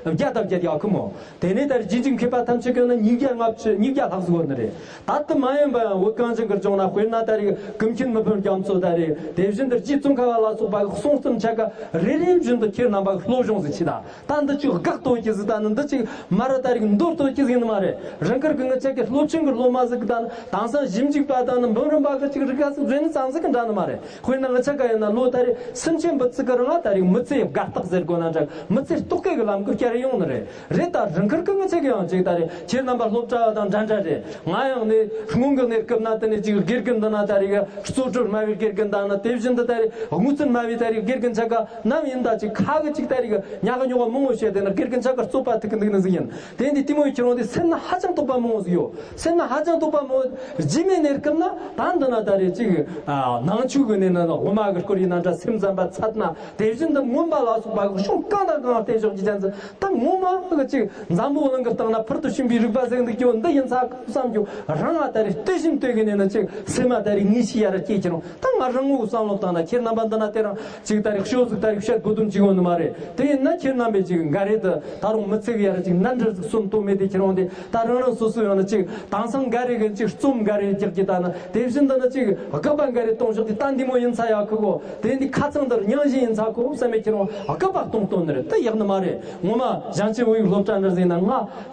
བརྒྱ་དང་བརྒྱད་ཡག་གི་མོ། དེ་ནས་ད་རེས་རྗེས་འཇུག་མཁས་པ་ཐམས་ཅད་ཀྱི་ནི་ཉིས་བརྒྱ་ལྔ་བཅུ་ཉིས་བརྒྱ་ལྷག་ཟིག་ཡོད་ནི་རེད། ད་དེ་མ་ཡིན་པ་ཡང་བོད་གངས་ཅན་གྱི་ལྗོངས་ན་དཔེར་ན་ད་རེས་ཀུན་མཁྱེན་མི་ཕམ་རྒྱ་མཚོ་ད་རེས་དེ་བཞིན་དུ་རྗེ་ཙོང་ཁ་པ་ལ་སོགས་པ་གི་གསུང་རྩོམ་ཆ་ག་རེ་རེ་བཞིན་དུ་ཁྱེད་རྣམ་པ་གི་སློབ་སྦྱོང་ཟིག་བྱེད་ད། ད་འདི་ཅིག་དགག་གཏོང་གི་ཟིག་ད་ནི་འདི་ཅིག་མ་ར་ད་རེས་མདོར་གཏོང་གི་ཟིག་ནི་མ་རེད། རང་དགར་གི་ངི་ཆ་གི་སློབ་ཆེན་གི་སློབ་མ་ཟིག་ད་ནི་དེང་སང་ཞིབ་འཇུག་པ་ད་ནི་འབུམ་རམས་པ་གི་ཅིག་རིག་ག་ཟིག་བཟོས་ནི་ཙམ་ཟིག་གི་འདྲ་ནི་མ་རེད། དཔེར་ན་ངི་ཆ་ག་ཡིན་ན་ལོ་ད་རེས་སུམ་ཅུ་འབུད་ཚིག་གི་རིང་ང་ད་རེས་མི་ཚེ་དགའ་རྟགས་ཟེར་དགོས་ན་འདྲ། མི་ཚེ་རྟོགས་སྐད་གི་ལམ་གི་བསྐྱར་ཡོང་ནི་རེད། རེད། ད་རང་དགར་གི་ངི་ཆ་གི་ཡང་ཅིག་ད་རེས་ཁྱེད་རྣམ་པ་སློབ་གྲྭ་བ་དང་འདྲ་འདྲ་རེད། ང་ཡང་ནི་སྔོན་གི་གནས་སྐབས་ན་དེ་ནས་ཅིག་དགེ་རྒན་འདི་ན་ད་རེས་གི་གཙོ་གྲོལ་སྨྲ་བའི་དགེ་རྒན་དང་ནི་དེ་བཞིན་དུ་ད་རེས་དངོས་ཚན་སྨྲ་བའི་ད་རེས་དགེ་རྒན་ཆ་ག་ནམ་ཡིན་ད་ཅིག་ཁ་གི་ཅིག་ད་རེས་གི་ཉག་གི་ཉོག་ག་མང་བོ་བཤད་དེ་ན་དགེ་རྒན་ཆ་ག་རྩོད་པ་ཐུག་གི་འདུག་ནི་ཟིག་ཡིན། དེ་འདི་དེ་མོ་ཡི་ཁྱེད་རང་དེ་སེམས་ན་ཧ་ཅང་དོགས་པ་མང་བོ་ཟིག་ཡོད། སེམས་ན་ཧ་ཅང་དོགས་པ་མང་བོ། རྗེས་མའི་གནས་སྐབས་ན་ད་འདི་ན་ད་རེས་ཅིག་ཅིག་ཨ་ནང་ཆོས་ཀྱི་ནས་ན་དབུ་མ་གི་སྐོར་ཡིན་ན་འདྲ། སེམས་ཙམ་པ་ཚད་ན་དེ་བཞིན་དུ་མངོན་པ་ལ་སོགས་པ་གི་ཕྱོགས་གང་དང་གང་བསྟན་ཕྱོགས་ཀྱི་ཅན་ཚོ་ད་ངོ་མ་གི་ཅིག་འཛམ་བུ་གླིང་གི་སྟེང་ན་ཕུལ་དུ་ཕྱིན་པའི་རིག་པ་ཟེར་འདུག་ཀྱང་འདི་ཡིན་ས་བསམ་རྒྱུ་རང་ང་ད་རེས་ལྟོས་བཞིན་ལྟོས་གི་ནས་ན་ཅིག་སེམས་མ་ད་རེས་ངེས་ཤེས་ཡར་སྐྱེས་ཀྱི་རུང་། ད་ང་རང་ངོ་བསམ་བློ་བཏང་ན་ཁྱེད་རྣམ་པ་འདི་ན་དེ་རིང་ཅིག་ད་རེས་ཤོད་ཟིག་ད་རེས་བཤད་དགོས་དོན་ཅིག་ཡོད་ནི་མ་རེད། དེ་ཡིན་ན་ཁྱེད་རྣམ་པས་ཅིག་འགའ་རེ་དུ་ད་རུང་མི་ཚེ་གི་ཡར་ཅིག་ནན་འདྲ་ཟིག་གསོན་ཐུབ་མེད་དེ་ཁྱེད་རང་དེ་ད་རང་རང་སོ་སོ་ཡང་ན་ཅིག་དེང་སང་འགའ་རེ་གི་ཅིག་རྩོམ་འགའ་རེ་རྒྱག་གི་ད་ན། དེ་བཞིན་དུ་ན་ཅིག་དགག་པ་འགའ་རེ་གཏོང་ཕྱོགས་དེ་ད་འདི་མོ་ཡིན་ཚ་ཡག་གི་གོ། དེ་འདི་ཁ་ཚང་འདིར་སྙིང་རྗེ་ཡིན་ཚ་གོ་བསམ་མེད་ཁྱེད་རང་དགག་པ་གཏོང་གཏོང་ནི་རེད། ད་ཡག་ནི་མ་རེད། ངོ་མ་བྱང་ཆུབ་བོད་ཡིག་སློབ་གྲྭ་འདྲ་ཟིག་ན་ང་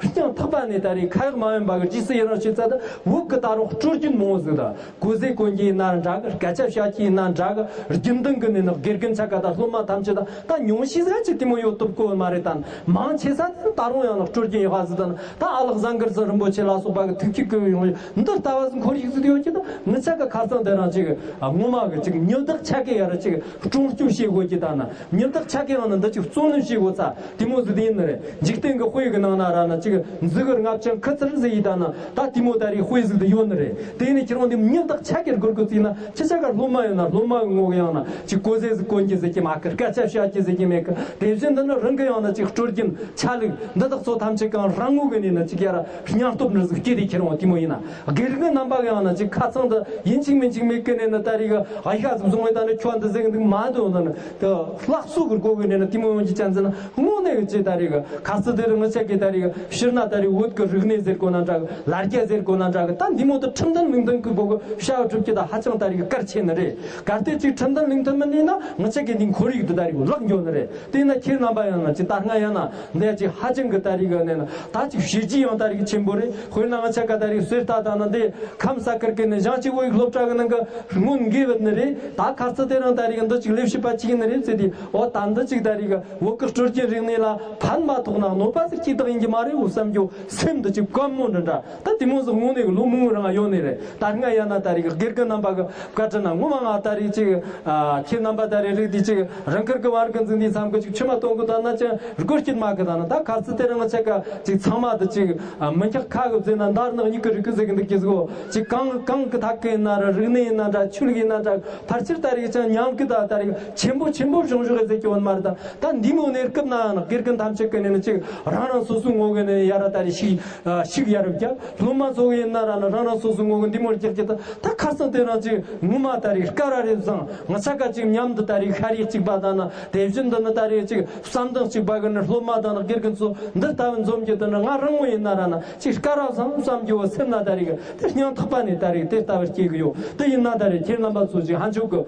སྙིང་ཐག་པ་ནས་ད་རེས་ཁ་ཡག་མ་ཡོང་པ་གི་རྗེས་སུ་ཡི་རང་བྱེད་ཚ། ད་བོད་གི་ད་རུང་སྲོལ་རྒྱུན་མང་བོ་ཟིག་ད་གོ་ཟས་གོན་རྒྱུ་ཡིན་ན་འདྲ་གི། སྐད་ཆ་བཤད་རྒྱུ་ཡིན་ན་འདྲ་གི། རྒྱུན་ལྡན་གི་ནས་ནག་དགེ་རྒན་ཆ་ག་ད་སློབ་མ་ཐམས་ཅད་ད་ད་ཉུང་ཤས་ཟིག་ཅིག་དེ་མོ་ཡོད་ཐུབ་གོ་མ་རེད། ད་མང་ཆེ་ས་དེ་ད་རུང་ཡང་ནག་སྲོལ་རྒྱུན་ཡོད་པ་ཟིག་ད་ད་ཨ་ལགས་བཟང་གར་ཟིག་རིན་པོ་ཆེ་ལ་སོགས་པ་གི་ཐུགས་ཀྱི་བཀོད་ཡོང་འདི་ལྟ་བ་ཟིག་ཁོར་ཡུག་ཟིག་ཡོད་ཀྱི། ད་ངི་ཆ་ག་ཁ་སང་དེ་རང་ཅིག་ངོ་མ་གི་ཅིག་མྱི་བདག་ཆ་གི་ཡར་ཅིག་སྲུང་སྐྱོབ་བྱེད་དགོས་ཀྱི། ད་ན་མྱི་བདག་ཆ་གི་ཡང་ན་འདི་ཅིག་བརྩོན་ལེན་བྱེད་དགོས་ཚ། དེ་མོ་ཟིག་དེ་ཡིན་ནི་རེད། འཇིག་རྟེན་གྱི་དཔེ་གི་ནང་ན་ར་ན་ཅིག་མཛུ་གུར་ལྔ་བཅུ་ཁུ་ཚུར་ཟིག་ཡིན་ད་ན་ད་དེ་མོ་ད་རེས་དཔེ་ཟིག་དེ་ཡོད་ནི་རེད། དེ་ནས་ཁྱེད་རང་དེ་མྱི་བདག་ཆ་གིར་སྒོར་དགོས་ཚིག་ན་ཁྱེད་ཆ་ག་སློབ་མ་ཡོད་ན་སློབ་མ་གི་ངོ་གི་ཡང་ན་ཅིག་གོ་ཟས་ཟིག་གོན་གྱི་ཟིག་གི་མ་གི། སྐད་ཆ་བཤད་ཀྱི་ཟིག་གི་མེད་གི། དེ་བཞིན་དུ་ནི་རང་གི་ཡང་ན་ཅིག་སྲོལ་རྒྱུན་ཆ་ལུགས་འདི་དག་ཚོ་ཐམས་ཅད་གང་རང་ངོ་གི་ནས་ན་ཅིག་ཡར་སྙིང་སྟོབས་འདྲ་ཟིག་སྐྱེས་དེ་ཁྱེད་རང་དེ་མོ་ཡིན་ན། དགེ་རྒན་རྣམ་པ་གི་ཡང་ན་ཅིག་ཁ་ཚང་དུ་ཡིན་གཅིག་མིན་གཅིག་མེད་གི་ནས་ན་ད་རེས་གི་ཨ་ཡ་ཟིག་བཟུང་བའི་ད་ནི་ཁྱོད་འདི་ཟིག་འདུག་མ་འདུག་ན་ནི་དེ་ལྷག་སུ་གི་སྒོ་གི་ནས་ན་དེ་མོ་ཡོང་གི་ཅན་ཟིན་ན་དངོས་གནས་གི་ཅི་ད་རེས་གི་ཁ་སི་དེ་རིང་ངི་ཆ་གི་ད་རེས་གི་ཕྱིར་ན་ད་རེས་བོད་གི་རིག་གནས་ཟེར་གོ་ན་འདྲ་གི། ལ་རྒྱ་ཟེར་གོ་ན་འདྲ་གི། ད་འདི་མོ་དེ་ཁྲིམས་ལྡན་ལུགས་མཐུན་གི་སྒོ་གི་བྱ་བ་སྒྲུབ་ཀྱི་ད་ཧ་ཅང་ད་རེས་གི་གལ་ཆེ་ནི་རེད། གལ་ཏེ་ཅིག་ཁྲིམས་ལྡན་ལུགས་མཐུན་མིན་ནི་ན་ངི་ཆ་གི་འདི་ཁོར་ཡུག་དེ་ད་རེས་གི་བརླག་འགྱོ་ནི་རེད། དེ་ན་ཁྱེད་རྣམ་པ་ཡང་ན་ཅིག་ད་སྔ་ཡང་ན་འདི་ཅིག་ཧ་ཅང་གི་ད་རེས་གི་ནས་ན་ད་ཅིག་བྱས་རྗེས་ཡང་ད་རེས་གི་ཆེན་པོ་རེད། དཔེར་ན་ང་ཆ་ག་ད་རེས་གསེར་རྟ་དང་ན་འདི་ཁམས་ས་ཁུལ་གི་ནས་བྱང་ཆུབ་བོད་ཡིག་སློབ་གྲྭ་གི་ནང་གི་སྔོན་འགོས་བུད་ནི་རེད། ད་ཁ་ཚ་དེ་རིང་ད་རེས་གི་འདི་ཅིག་ལས་བྱེད་པ་ཅིག་ཡིན་ནི་རེད་ཟེར་དུས། འོ་ད་འདི་ཅིག་ད་རེས་གི་བོད་གི་སྲོལ་རྒྱུན་རིག་གནས་ལ་ཕན་མ་ཐོགས་ན་གནོད་པ་ཟིག་སྐྱེ་སྟངས་ཡིན་གྱི་མ་རེད་འོ་བསམ་རྒྱུ་སེམས་འདི་ཅིག་དཀའ་མོ་འདྲ་འདྲ། ད་དེ་མོ་ཟིག་དངོས་གནས་གི་ལོ་མང་པོ་རིང་ཡོད་ནི་རེད། ད་སྔ་ཡང་ན་ད་རེས་གི་དགེ་རྒན་རྣམ་པ་གི་བཀའ་དྲིན་ན་ངོ་མ་ང་ད་རེས་ཅིག་ཨ་ཁྱེད་རྣམ་པ་ད་རེས་རིག་དུས་ཅིག་རང་དགར་གི་བར་གི་འཛིན་དུས་མཚམས་གི་ཅིག་མཆི་མ་གཏོང་གི་ད་ན་ཅང་སྒོ་སྐྱིད་མ་གི་ད་ན། ད་ཁ་ཚི་དེ་རིང་ང་ཆ་ག་ཅིག་ཚང་མ་དུ་ཅིག་ཨ་མི་འཁྱག་ཁ་གི་བཟོས་ན་འདར་ནག་ཉིད་གི་རིག་གི་ཟེར་གི་འདུག་ཅི་ཟིག་གོ། ཅིག་གང་གང་གི་ཐད་གི་ཡིན་ན་ར་རིག་གནས་ཡིན་ན་འདྲ་ཆོས་ལུགས་ཡིན་ན་འདྲ་ཕལ་ཆེར་ད་རེས་ཀྱང་ཉམས་གི་ད་ད་རེས་ཆེན་པོ་ཆེན་པོ་བྱུང་བཞག་ཟེར་གི་ཡོད་མ་རེད། ད་ད་འདི་མོ་གནས་སྐབས་ན་ཡང་ན་དགེ་རྒན་ཐམས་ཅད་གི་ནས་ནི་ཅིག་རང་རང་སོ་སོའི་ངོ་གི་ནས་ཡར་ད་རེས་ཤིག་ཨ་ཤིག་ཡར་རྒྱབ། སློབ་མ་ཚོ་གི་ཡིན་ན་ར་ན་རང་རང་སོ་སོའི་ངོ་གི་འདི་མོར་རྒྱག་གི་ད་ད་ཁ་སང་དེ་རང་ཅིག་ངོ་མ་ད་རེས་སྐ་ར་རེ་བཟང་ང་ཆ་ག་ཅིག་མཉམ་དུ་ད་རེས་ཤ་རིགས་གཅིག་པ་ད་ན་དེ་བཞིན་དུ་ནི་ད་རེས་ཅིག་བསམ་སྟངས་གཅིག་པ་གི་ནི་སློབ་མ་དང་ནི་དགེ་རྒན་ཚོ་འདི་ལྟ་བུ་འཛོམས་ཀྱི་དུ་ནི་ང་རང་ངོ་ཡིན་ན་ར་ན་ཅིག་སྐ་ར་བཟང་བསམ་རྒྱུ་བོ་སེམས་ན་ད་རེས་གི་དེ་སྙིང་ཐག་པ་ནས་ད་རེས་དེ་ལྟ་བུ་སྐྱེ་གི་ཡོད། དེ་ཡིན་ན་ད་རེས་ཁྱེད་རྣམ་པ་ཚོ་ཅིག་ཧན་ཆོག་གི་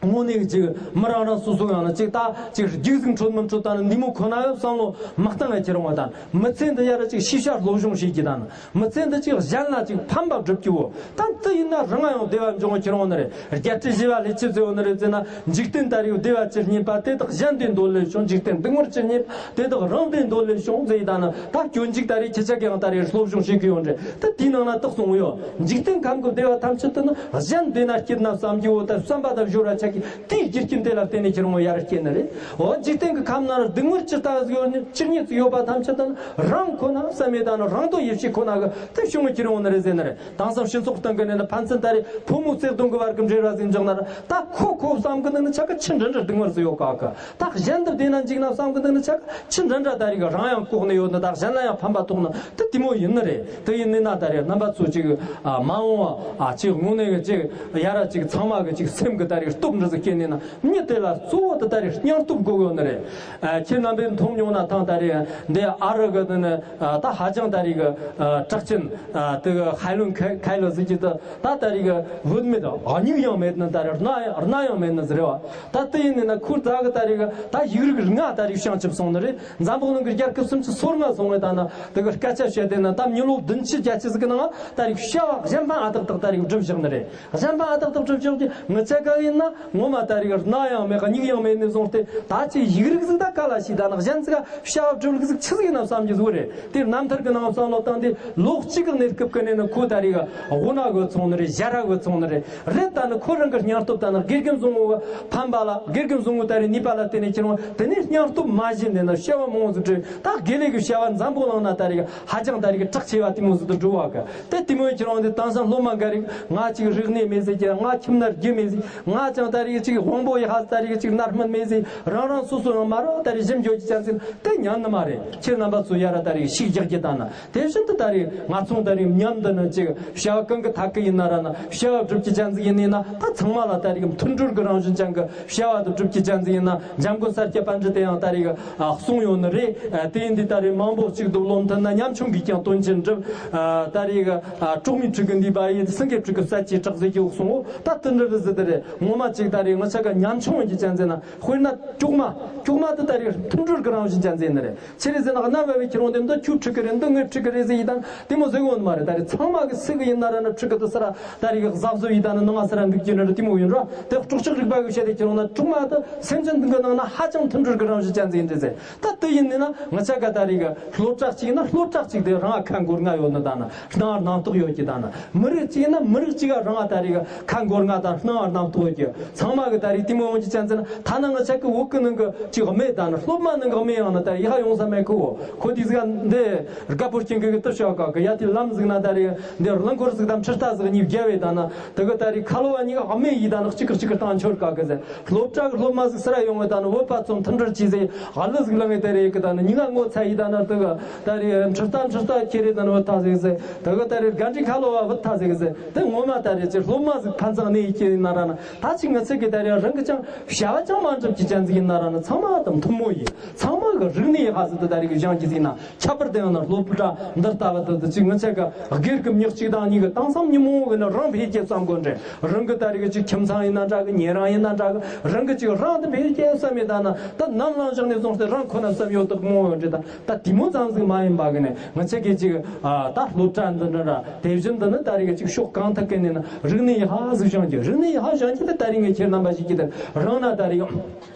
དངོས་གནས་ཀྱི་ཅིག་མི་རང་རང་སོ་སོ་ཡང་ན་ཅིག་ད་ཅིག་རྒྱུགས་ཟིག་འཕྲོད་མི་འཕྲོད་ད་ནི་འདི་མོ་ཁོ་ན་ཡང་བསམ་བློ་མ་བཏང་ཡ་ཁྱེད་རང་བ་དང་མི་ཚེ་འདི་ཡར་ཅིག་ཤེས་བྱ་སློབ་སྦྱོང་བྱེད་ཀྱི་ད་ནི་མི་ཚེ་འདི་ཅིག་གཞན་ལ་ཅིག་ཕན་པ་སྒྲུབ་ཀྱི་བོ། ད་འདི་ཡིན་ན་རང་ཡང་བདེ་བ་འབྱུང་བ་ཁྱེད་རང་ནི་རེད། རྒྱལ་སྲས་ཞི་བ་ལྷས་ཆི་ཟེར་བོ་ནི་རེད་ཟེར་ན། འཇིག་རྟེན་ད་རེས་བདེ་བ་ཅི་རྙེད་པ་དེ་དག་གཞན་བདེ་འདོད་ལས་བྱུང་། འཇིག་རྟེན་སྡུག་བསྔལ་ཅི་རྙེད་པ་དེ་དག་རང་བདེ་འདོད་ལས་བྱུང་ཟེར་ད་ནི། ད་སྐྱོན་འཇིག་ད་རེས་ཁྱེད་ཅག་གིས་ཡང་ད་རེས་སློབ་སྦྱོང་བྱེད་ཀྱི་ཡོད་རེད། ད་དེའི་ནང་ན་དག་སོང་ཡོད། འཇིག་རྟེན་ཁམས་ཀྱི་བདེ་བ་ཐམས་ཅད་དུ་ནི་གཞན་བདེ་ན་སྐྱིད་ན་བསམ་རྒྱུ་བོ་ད་བསམ་པ་དང་སྦྱོར་བ་ཆགས་ཀྱི་དེའི་རྒྱུ་རྐྱེན་དེ་ལ་བརྟེན་ནས་ཁྱེད་རང་ཡར་སྐྱེས་ནི་རེད། འོ་འཇིག་རྟེན་གྱི་ཁམས་ན་ར་སྡུག་བསྔལ་ཅི་ལྟ་བུ་ཡོད་ནི་ཅི་རྙེད་ཡོད་པ་ཐམས་ཅད་དུ་ནི་རང་ཁོ་ན་བསམ་མེད་ད་ནི་རང་དོན་ཡིད་བྱེད་ཁོ་ན་གི་དེ་བྱུང་བའི་ཁྱེར་ཡོང་ནི་རེད་ཟེར་ནི་རེད། དེང་སང་སྤྱི་ཚོགས་སྟེང་གི་ནས་ནི་ཕན་ཚུན་ད་རེས་ཕོ་མོ་བརྩེ་གདུང་གི་བར་གྱི་འབྲེལ་བ་ཟིག་འཇོག་ན་ར་ད་ཁོ་ཁོ་བསམ་གི་ནི་ནི་ཆ་ག་ཆི་འདྲ་འདྲ་སྡུག་བསྔལ་ཟིག་ཡོད་ག་གི། ད་གཞན་དུ་བདེ་ན་འཇིགས་ན་བསམ་གི་འདུག་ནི་ཆ་ག་ཆི་འདྲ་འདྲ་ད་རེས་གི་རང་ཡང་ལྐོག་ནས་ཡོད་ནི་ད་གཞན་ལ་ཡང་ཕན་པ་ཐོགས་ནི་དེ་དེ་མོ་ཡིན་ནི་རེད། དེ་ཡིན་ནི་ན་ད་རེས་རྣམ་པ་ཚོ་ཅིག་ཨ་མ་འོངས་ཨ་ཅིག་དངོས་གནས་གི་ཅིག་ཡ་ར་ཅིག་ཚང་མ་གི་ཅིག་སེམས་གི་ད་རེས་སྟོབས་འདྲ་ཟིག་སྐྱེས་ནི་ན་མྱི་དེ་ལ་གཙོ་བོ་དེ་ད་རེས་སྙིང་སྟོབས་དགོས་ཡོད་ནི་རེད། ཨ་ཁྱེད་རྣམ་པས་མཐོང་མྱོང་ན་ཐང་ད་རེས་འདི་ཨ་རི་གི་ནི་ནི་ཨ་ད་ཧ་ཅང་ད་རེས་གི་ཨ་གྲགས་ཅན་ཨ་དེ་གི་ཧའེ་ལུན་ཁའེ་ལི་ཟིག་གི་ད་ད་ད་རེས་གི་བུད་མེད་མྱིག་ཡང་མེད་ནི་ད་རེས་རྣ་ཡང་རྣ་ཡང་མེད་ནི་ཟེར་བ། ད་དེ་ཡིན་ནི་ན་ཁོའི་ད་གི་ད་རེས་གི་ད་ཡིག་རིགས་ལྔ་ད་རེས་བྱང་ཆུབ་སོང་ནི་རེད། འཛམ་བུ་གླིང་གི་རྒྱལ་ཁབ་སུམ་ཅུ་སོ་ལྔ་སོང་བས་ད་ན་དེ་གི་སྐད་ཆ་བཤད་དེ་ན་ད་མྱི་ལོ་བདུན་ཅུ་བརྒྱད་ཅུ་ཟིག་གི་ནང་ད་རེས་བྱ་བ་གཞན་ཕན་ཨ་ཏག་ཏག་ད་རེས་སྒྲུབ་བཞག་ནི་རེད། གཞན་ཕན་ཨ་ཏག་ཏག་སྒྲུབ་བཞག་གི་ངི་ཆ་ག་ཡིན་ན། ངོ་མ་ད་རེས་རྣ་ཡང་མེད་སྙིང་ཡང་མེད་ནས་བཟུང་སྟེ། ད་ཅིག་ཡིག་རིགས་ཟིག་ད་ག་ལ་ཤེས། ད་ནི་གཞན་ཟིག་བྱ་བ་སྒྲུབ་ལུགས་ཟིག་ཆི་ཟིག་ཡིན་ན་བསམ་རྒྱུ་ཟིག་རེད། དེ་རྣམ་ཐར་གི་ནང་བསམ་བློ་བཏང་སྟེ། ལོ་གཅིག་གི་གནས་སྐབས་ཀྱི་ནས་ནི་ཁོ་ད་རེས་དབུ་ན་གི་ཚོང་ནི་རེད། ཞྭ་ར་གི་ཚོང་ནི་རེད། རེད། ད་ནི་ཁོ་རང་གི་སྙིང་སྟོབས། ད་ནི་དགེ་རྒན་བཟང་བོ་གི་ཕན་པ་ལ། དགེ་རྒན་བཟང་བོ་ད་རེས་ནུས་པ་ལ་བརྟེན་ནས་ཁྱེད་རང་དེ་ནས་སྙིང་སྟོབས་མ་བཞེས་ནས་ནི་བྱ་བ་མང་བོ་ཟིག་སྒྲུབ། ད་དགེ་ལས་ཀྱི་བྱ་བ་འཛམ་བུ་གླིང་ན་ད་རེས་ཧ་ཅང་ད་རེས་གྲགས་ཆེ་བ་དེ་མོ་ཟིག་ཏུ་འགྲོ་བ་གི། དེ་དེ་མོ་ཁྱེད་རང་དེ་དེང་སང་སློབ་མ་འགའ་རེ། ང་ཅིག་རིག་གནས་མེད་ཟེར་གྱི། ང་ཁྱིམ་ན་རྒྱུ་མེད་ཟེར། ང་ཅང་ད་རེས་ཅིག་དབང་པོ་ཡི་ཧ་ད་རེས་ཅིག་རྣ་སྨིན་མེད་ཟེར། རང་རང་སོ་སོ་ཡང་མ་ར་ད་རེས་ཞིམ་འཇོག་གི་ཅན་ཟེར། དེ་ཉན་ནི་མ་རེད། ཁྱེད་རྣམ་པ་ཚོ་ཡ་ར་ད་རེས་ཤིག་རྒྱག་གི་ད་ན། དེ་བཞིན་དུ་ད་རེས་ང་ཚོ་ད་རེས་མཉམ་དུ་ནི་ཅིག་བྱ་བ་གང་གི་ཐད་ཀྱི་ཡིན་ན་ར་ན། བྱ་བ་སྒྲུབ་ཀྱི་ཅན་ཟིག་ཡིན་ནི་ན། ད་ཚང་མ་ལ་ད་རེས་མཐུན་སྒྲིལ་གྱི་རང་བཞིན་ཅན་གྱི་བྱ་བ་དུ་སྒྲུབ་ཀྱི་ཅན་ཟིག་ཡིན་ན། འཇམ་མགོན་ས་སྐྱ་པཎྜི་ཏས་ཡང་ད་རེས་ཨ་གསུངས་ཡོད་ནི་རེད། ཨ་དེ་ཡིན་དུས་ད་རེས་མང་པོ་གཅིག་ཏུ་བློ་མཐུན་ན། ཉམ་ཆུང་གིས་ཀྱང་དོན་ཆེན་སྒྲུབ། ཨ་ད་རེས་ཨ་གྲོགས་མེད་ཕྲུ་གུ་འདུས་པ་ཡིས། སེང་གེ་ཕྲུ་གུ་ཟས་ཀྱིས་དྲག་ཟེར་གྱི་གསུངས། འོ་ད་དེ་འདྲ་རེད་ཟེར། དེ་རེད། ངོ་མ་གཅིག་ད་རེས་ང་ཆ་ག་ཉམ་ཆུང་གི་ཅན་ཟེར་ན། དཔེར་ན་སྐྱོག་མ། སྐྱོག་མ་དེ་ད་རེས་མཐུན་སྒྲིལ་གྱི་རང་བཞིན་ཅན་ཟེར་ནི་རེད། ཆི་རེད་ཟེར་ན། རྣམ་པ་བའི་ཁྱེད་རང་དེ་འདི་ཁྱོའི་ཕྲུ་གུ་རེད། འདི་ངའི་ཕྲུ་གུ་རེད་ཟེར་ཡིན་ད་དེ་མོ་ཟེར་གོ་ནི་མ་རེད། ད་རེས་ཚང་མ་གི་སུ་གི་ཡིན་ན་ར་ན་ཕྲུ་གུ་དེ་ས་ར་ད་རེས་གཟབ་གཟབ་ཡིན་ད་ན་ནང་ང་ས་ར་འདུག་རྒྱུ་ནི་རེད། དེ་མོ་ཡིན་ར། དེ་སྲོག་ཆགས་རིག་པ་གི་བཤད་དེ་ཁྱེད་རང་ན་སྐྱོག་མ་དེ་སེམས་ཅན་འདི་གི་ནང་ན་ཧ་ཅང་མཐུན་སྒྲིལ་གྱི་རང་བཞིན་ཅན་ཟིག་ཡིན་རེད་ཟེར། ད་དེ་ཡིན་ནི་ན་ང་ཆ་ག་ད་རེས་གི་སློབ་གྲྭ་གཅིག་ན་སློབ་གྲྭ་གཅིག་དེ་རང་ཁ་འགོར་ང་ཡོད་ནི་ད་ན། སྣང་བར་རྣམ་རྟོག་ཡོད་ཀྱི་ད་ན། མི་རིགས་གཅིག་ན་མི་རིགས་གཅིག་ག་རང་ད་རེས་ཁ་འགོར་ང་ད་སྣང་བར་རྣམ་རྟོག་ཡོད་ཀྱི། ཚང་མ་གི་ད་རེས་དེ་མོ་ཡོང་གི་ཅན་ཟེར་ན། ཐ་ན་ང་ཆ་གི་བོད་གི་ནང་གི་ཅིག་སྨད་ད་ན་སློབ་མ་ནང་གི་སྨད་ཡང་ན་ད་ཡི་ཧ་ཡོང་ས་མེད་གི། འོ་ཁོ་དེ་ཟིག་འདི་དགའ་པོ་སྐྱིན་གི་གི་ཏི་ཤོག་ག་གི་ཡ། དེ་ལམ་ཟིག་ན་ད་རེས་འདི་རླངས་འཁོར་ཟིག་དང་འཕྲུལ་རྟ་ཟིག་གཉིས་བརྒྱབ་བས་ད་ན། དེ་གི་ད་རེས་ཁ་ལོ་བ་གཉིས་ཀ་སྨད་ཡི་ད་ན་གཅིག་གི་གཅིག་གི་སྟེང་འཆོར་ག་གི་ཟེར། སློབ་གྲྭ་གི་སློབ་མ་ཟིག་སི་ར་ཡོང་བས་ད་ནི་བོད་པ་ཚོ་མཐུན་སྒྲིལ་གྱིས་ཟེར། ཨ་ལི་ཟིག་ལངས་ངེ་དེ་རེད་གི་ད་ནི་ཉི་ང་ངོ་ཚ་ཡི་ད་ན། དེ་གི་ད་རེས་འཕྲུལ་རྟ་འཕྲུལ་རྟ་ཁྱེར་རེ་ད་ནི་བུད་ཐལ་ཟེར་གི་ཟེར། དེ་གི་ད་རེས་དགའ་འདྲི་ཁ་ལོ་བ་བུད་ཐལ་ཟེར་གི་ཟེར། དེ་ངོ་མ་ད་རེས་ཅི་སློབ་མ་ཟིག་ཕན་ཚགས་ནས་ཡི་ཁྱེར་ཡིན་ན་ར་ན། ད་ཅིག་ང་ཚོ་གི་ད་རེས་རང་གི་ཅང་བྱ་བ་ཅང་མ་འགྲུབ་ཀྱི་ཅན་ཟིག་ཡིན་ན་ར་ན། ཚང་མ་དང་མཐུན་མོ་ཡིན། ཚང་མ་གི་རིག་གནས་ཧ་ཟིག་ད་ད་རེས་གི་སྦྱང་གི་ཟིག་ན། ཁྱད་པར་དུ་ཡང་ན་སློབ་གྲྭ་འདི་ལྟ་བུ་དེ་དུ་ཅིག་ང་ཆ་ག་སྒེར་གི་མྱི་གཅིག་དང་གཉིས་གི་སྟེང་སམ་ཉིན་མོ་གི་ནི་རང་འཕེལ་རྒྱས་བསམ་དགོས་འདྲ། རང་གི་ད་རེས་གི་ཅིག་ཁྱིམ་ཚང་ཡིན་ན་འདྲ་གི། ཉེ་རང་ཡིན་ན་འདྲ་གི། རང་གི་ཅིག་རང་དུ་འཕེལ་རྒྱས་བསམ་མེད་ད་ན། ད་ནམ་ལངས་བཞག་ནས་བཟུང་སྟེ་རང་ཁོ་ན་བསམ་ཡོད་དུ་མོ་ཡོད་འདྲ། ད་ད་དེ་མོ་ཙམ་ཟིག་མ་ཡིན་པ་གི་ནི་ང་ཆ་གི་ཅིག་ཨ་ད་སློབ་གྲྭ་འདི་འདྲ་ར་དེ་བཞིན་དུ་ནི་ད་རེས་གི་ཅིག་ཕྱོགས་གང་ཐད་གི་ནས་ན་རིག་གནས་ཡི་ཧ་ཟིག་སྦྱང་རྒྱུ། རིག་གནས་ཡི་ཧ་སྦྱང་རྒྱུ་དེ་ད་རེས་ངས་ཁྱེད་རྣམ་པ་ཞིག་གི་དེ་རང་ན་ད་རེས་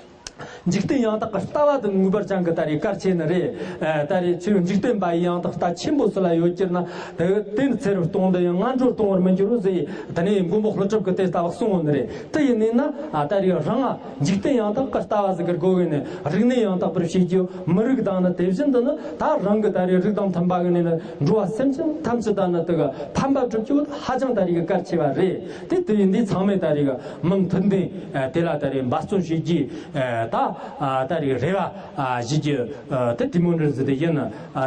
འཇིག་རྟེན་ཡང་དག་གི་ལྟ་བ་དེ་ངེས་པར་ཅན་གི་ད་རེས་གལ་ཆེ་ནི་རེད། ཨ་ད་རེས་ཆོས་འཇིག་རྟེན་པ་ཡི་ཡང་དག་ལྟ་ཆེན་པོ་སུ་ལ་ཡོད་ཀྱིར་ན། དེ་དེ་ནི་ཚེ་རབས་སྟོང་དུ་ཡང་ངན་འགྲོར་ལྟུང་བར་མི་འགྱུར་རོ་ཟེར། དེ་ནས་མགོན་པོ་ཀླུ་སྒྲུབ་ཀྱིས་དེ་ལྟ་བུ་གསུངས་ཡོད་ནི་རེད། དེ་ཡིན་ནི་ན་ཨ་ད་རེས་རང་ང་འཇིག་རྟེན་ཡང་དག་གི་ལྟ་བ་ཟིག་གི་སྒོ་གི་ནས་རིག་གནས་ཡང་དག་པར་བྱེད་རྒྱུ། མི་རིགས་དང་ནི་དེ་བཞིན་དུ་ནི་ད་རང་གི་ད་རེས་རིགས་དང་མཐུན་པ་གི་ནས་ནི་འགྲོ་བ་སེམས་ཅན་ཐམས་ཅད་དང་ནི་དེ་གི་ཕན་པ་སྒྲུབ་རྒྱུ་ཧ་ཅང་ད་རེས་གི་གལ་ཆེ་བ་རེད། དེ་དེ་ཡིན་དུས་ཚང་མས་ད་རེས་གི་མི་མཐུན་ལྡན་དེ་ལ་ད་རེས་འབད་བརྩོན་བྱེད་རྒྱུ། ད་ད་རེས་རེ་བ་བྱེད་རྒྱུ་དེ་དེ་མོ་འདྲ་ཟིག་དེ་ཡིན།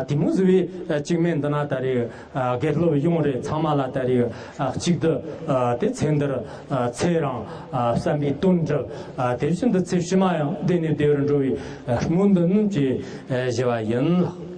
དེ་མོ་ཟིག་བས་གཅིག་མིན་འདི་ན་ད་རེས་དགེ་སློབ་ཡོངས་རེ་ཚང་མ་ལ་ད་རེས་གཅིག་ཏུ་དེ་ཚེ་འདིར་ཚེ་རིང་བསམ་པའི་དོན་འགྲུབ། དེ་བཞིན་དུ་ཚེ་ཕྱི་མ་ཡང་བདེ་ནས་བདེ་བར་འགྲོ་བའི་སྨོན་འདུན་གྱིས་ཞུ་བ་ཡིན།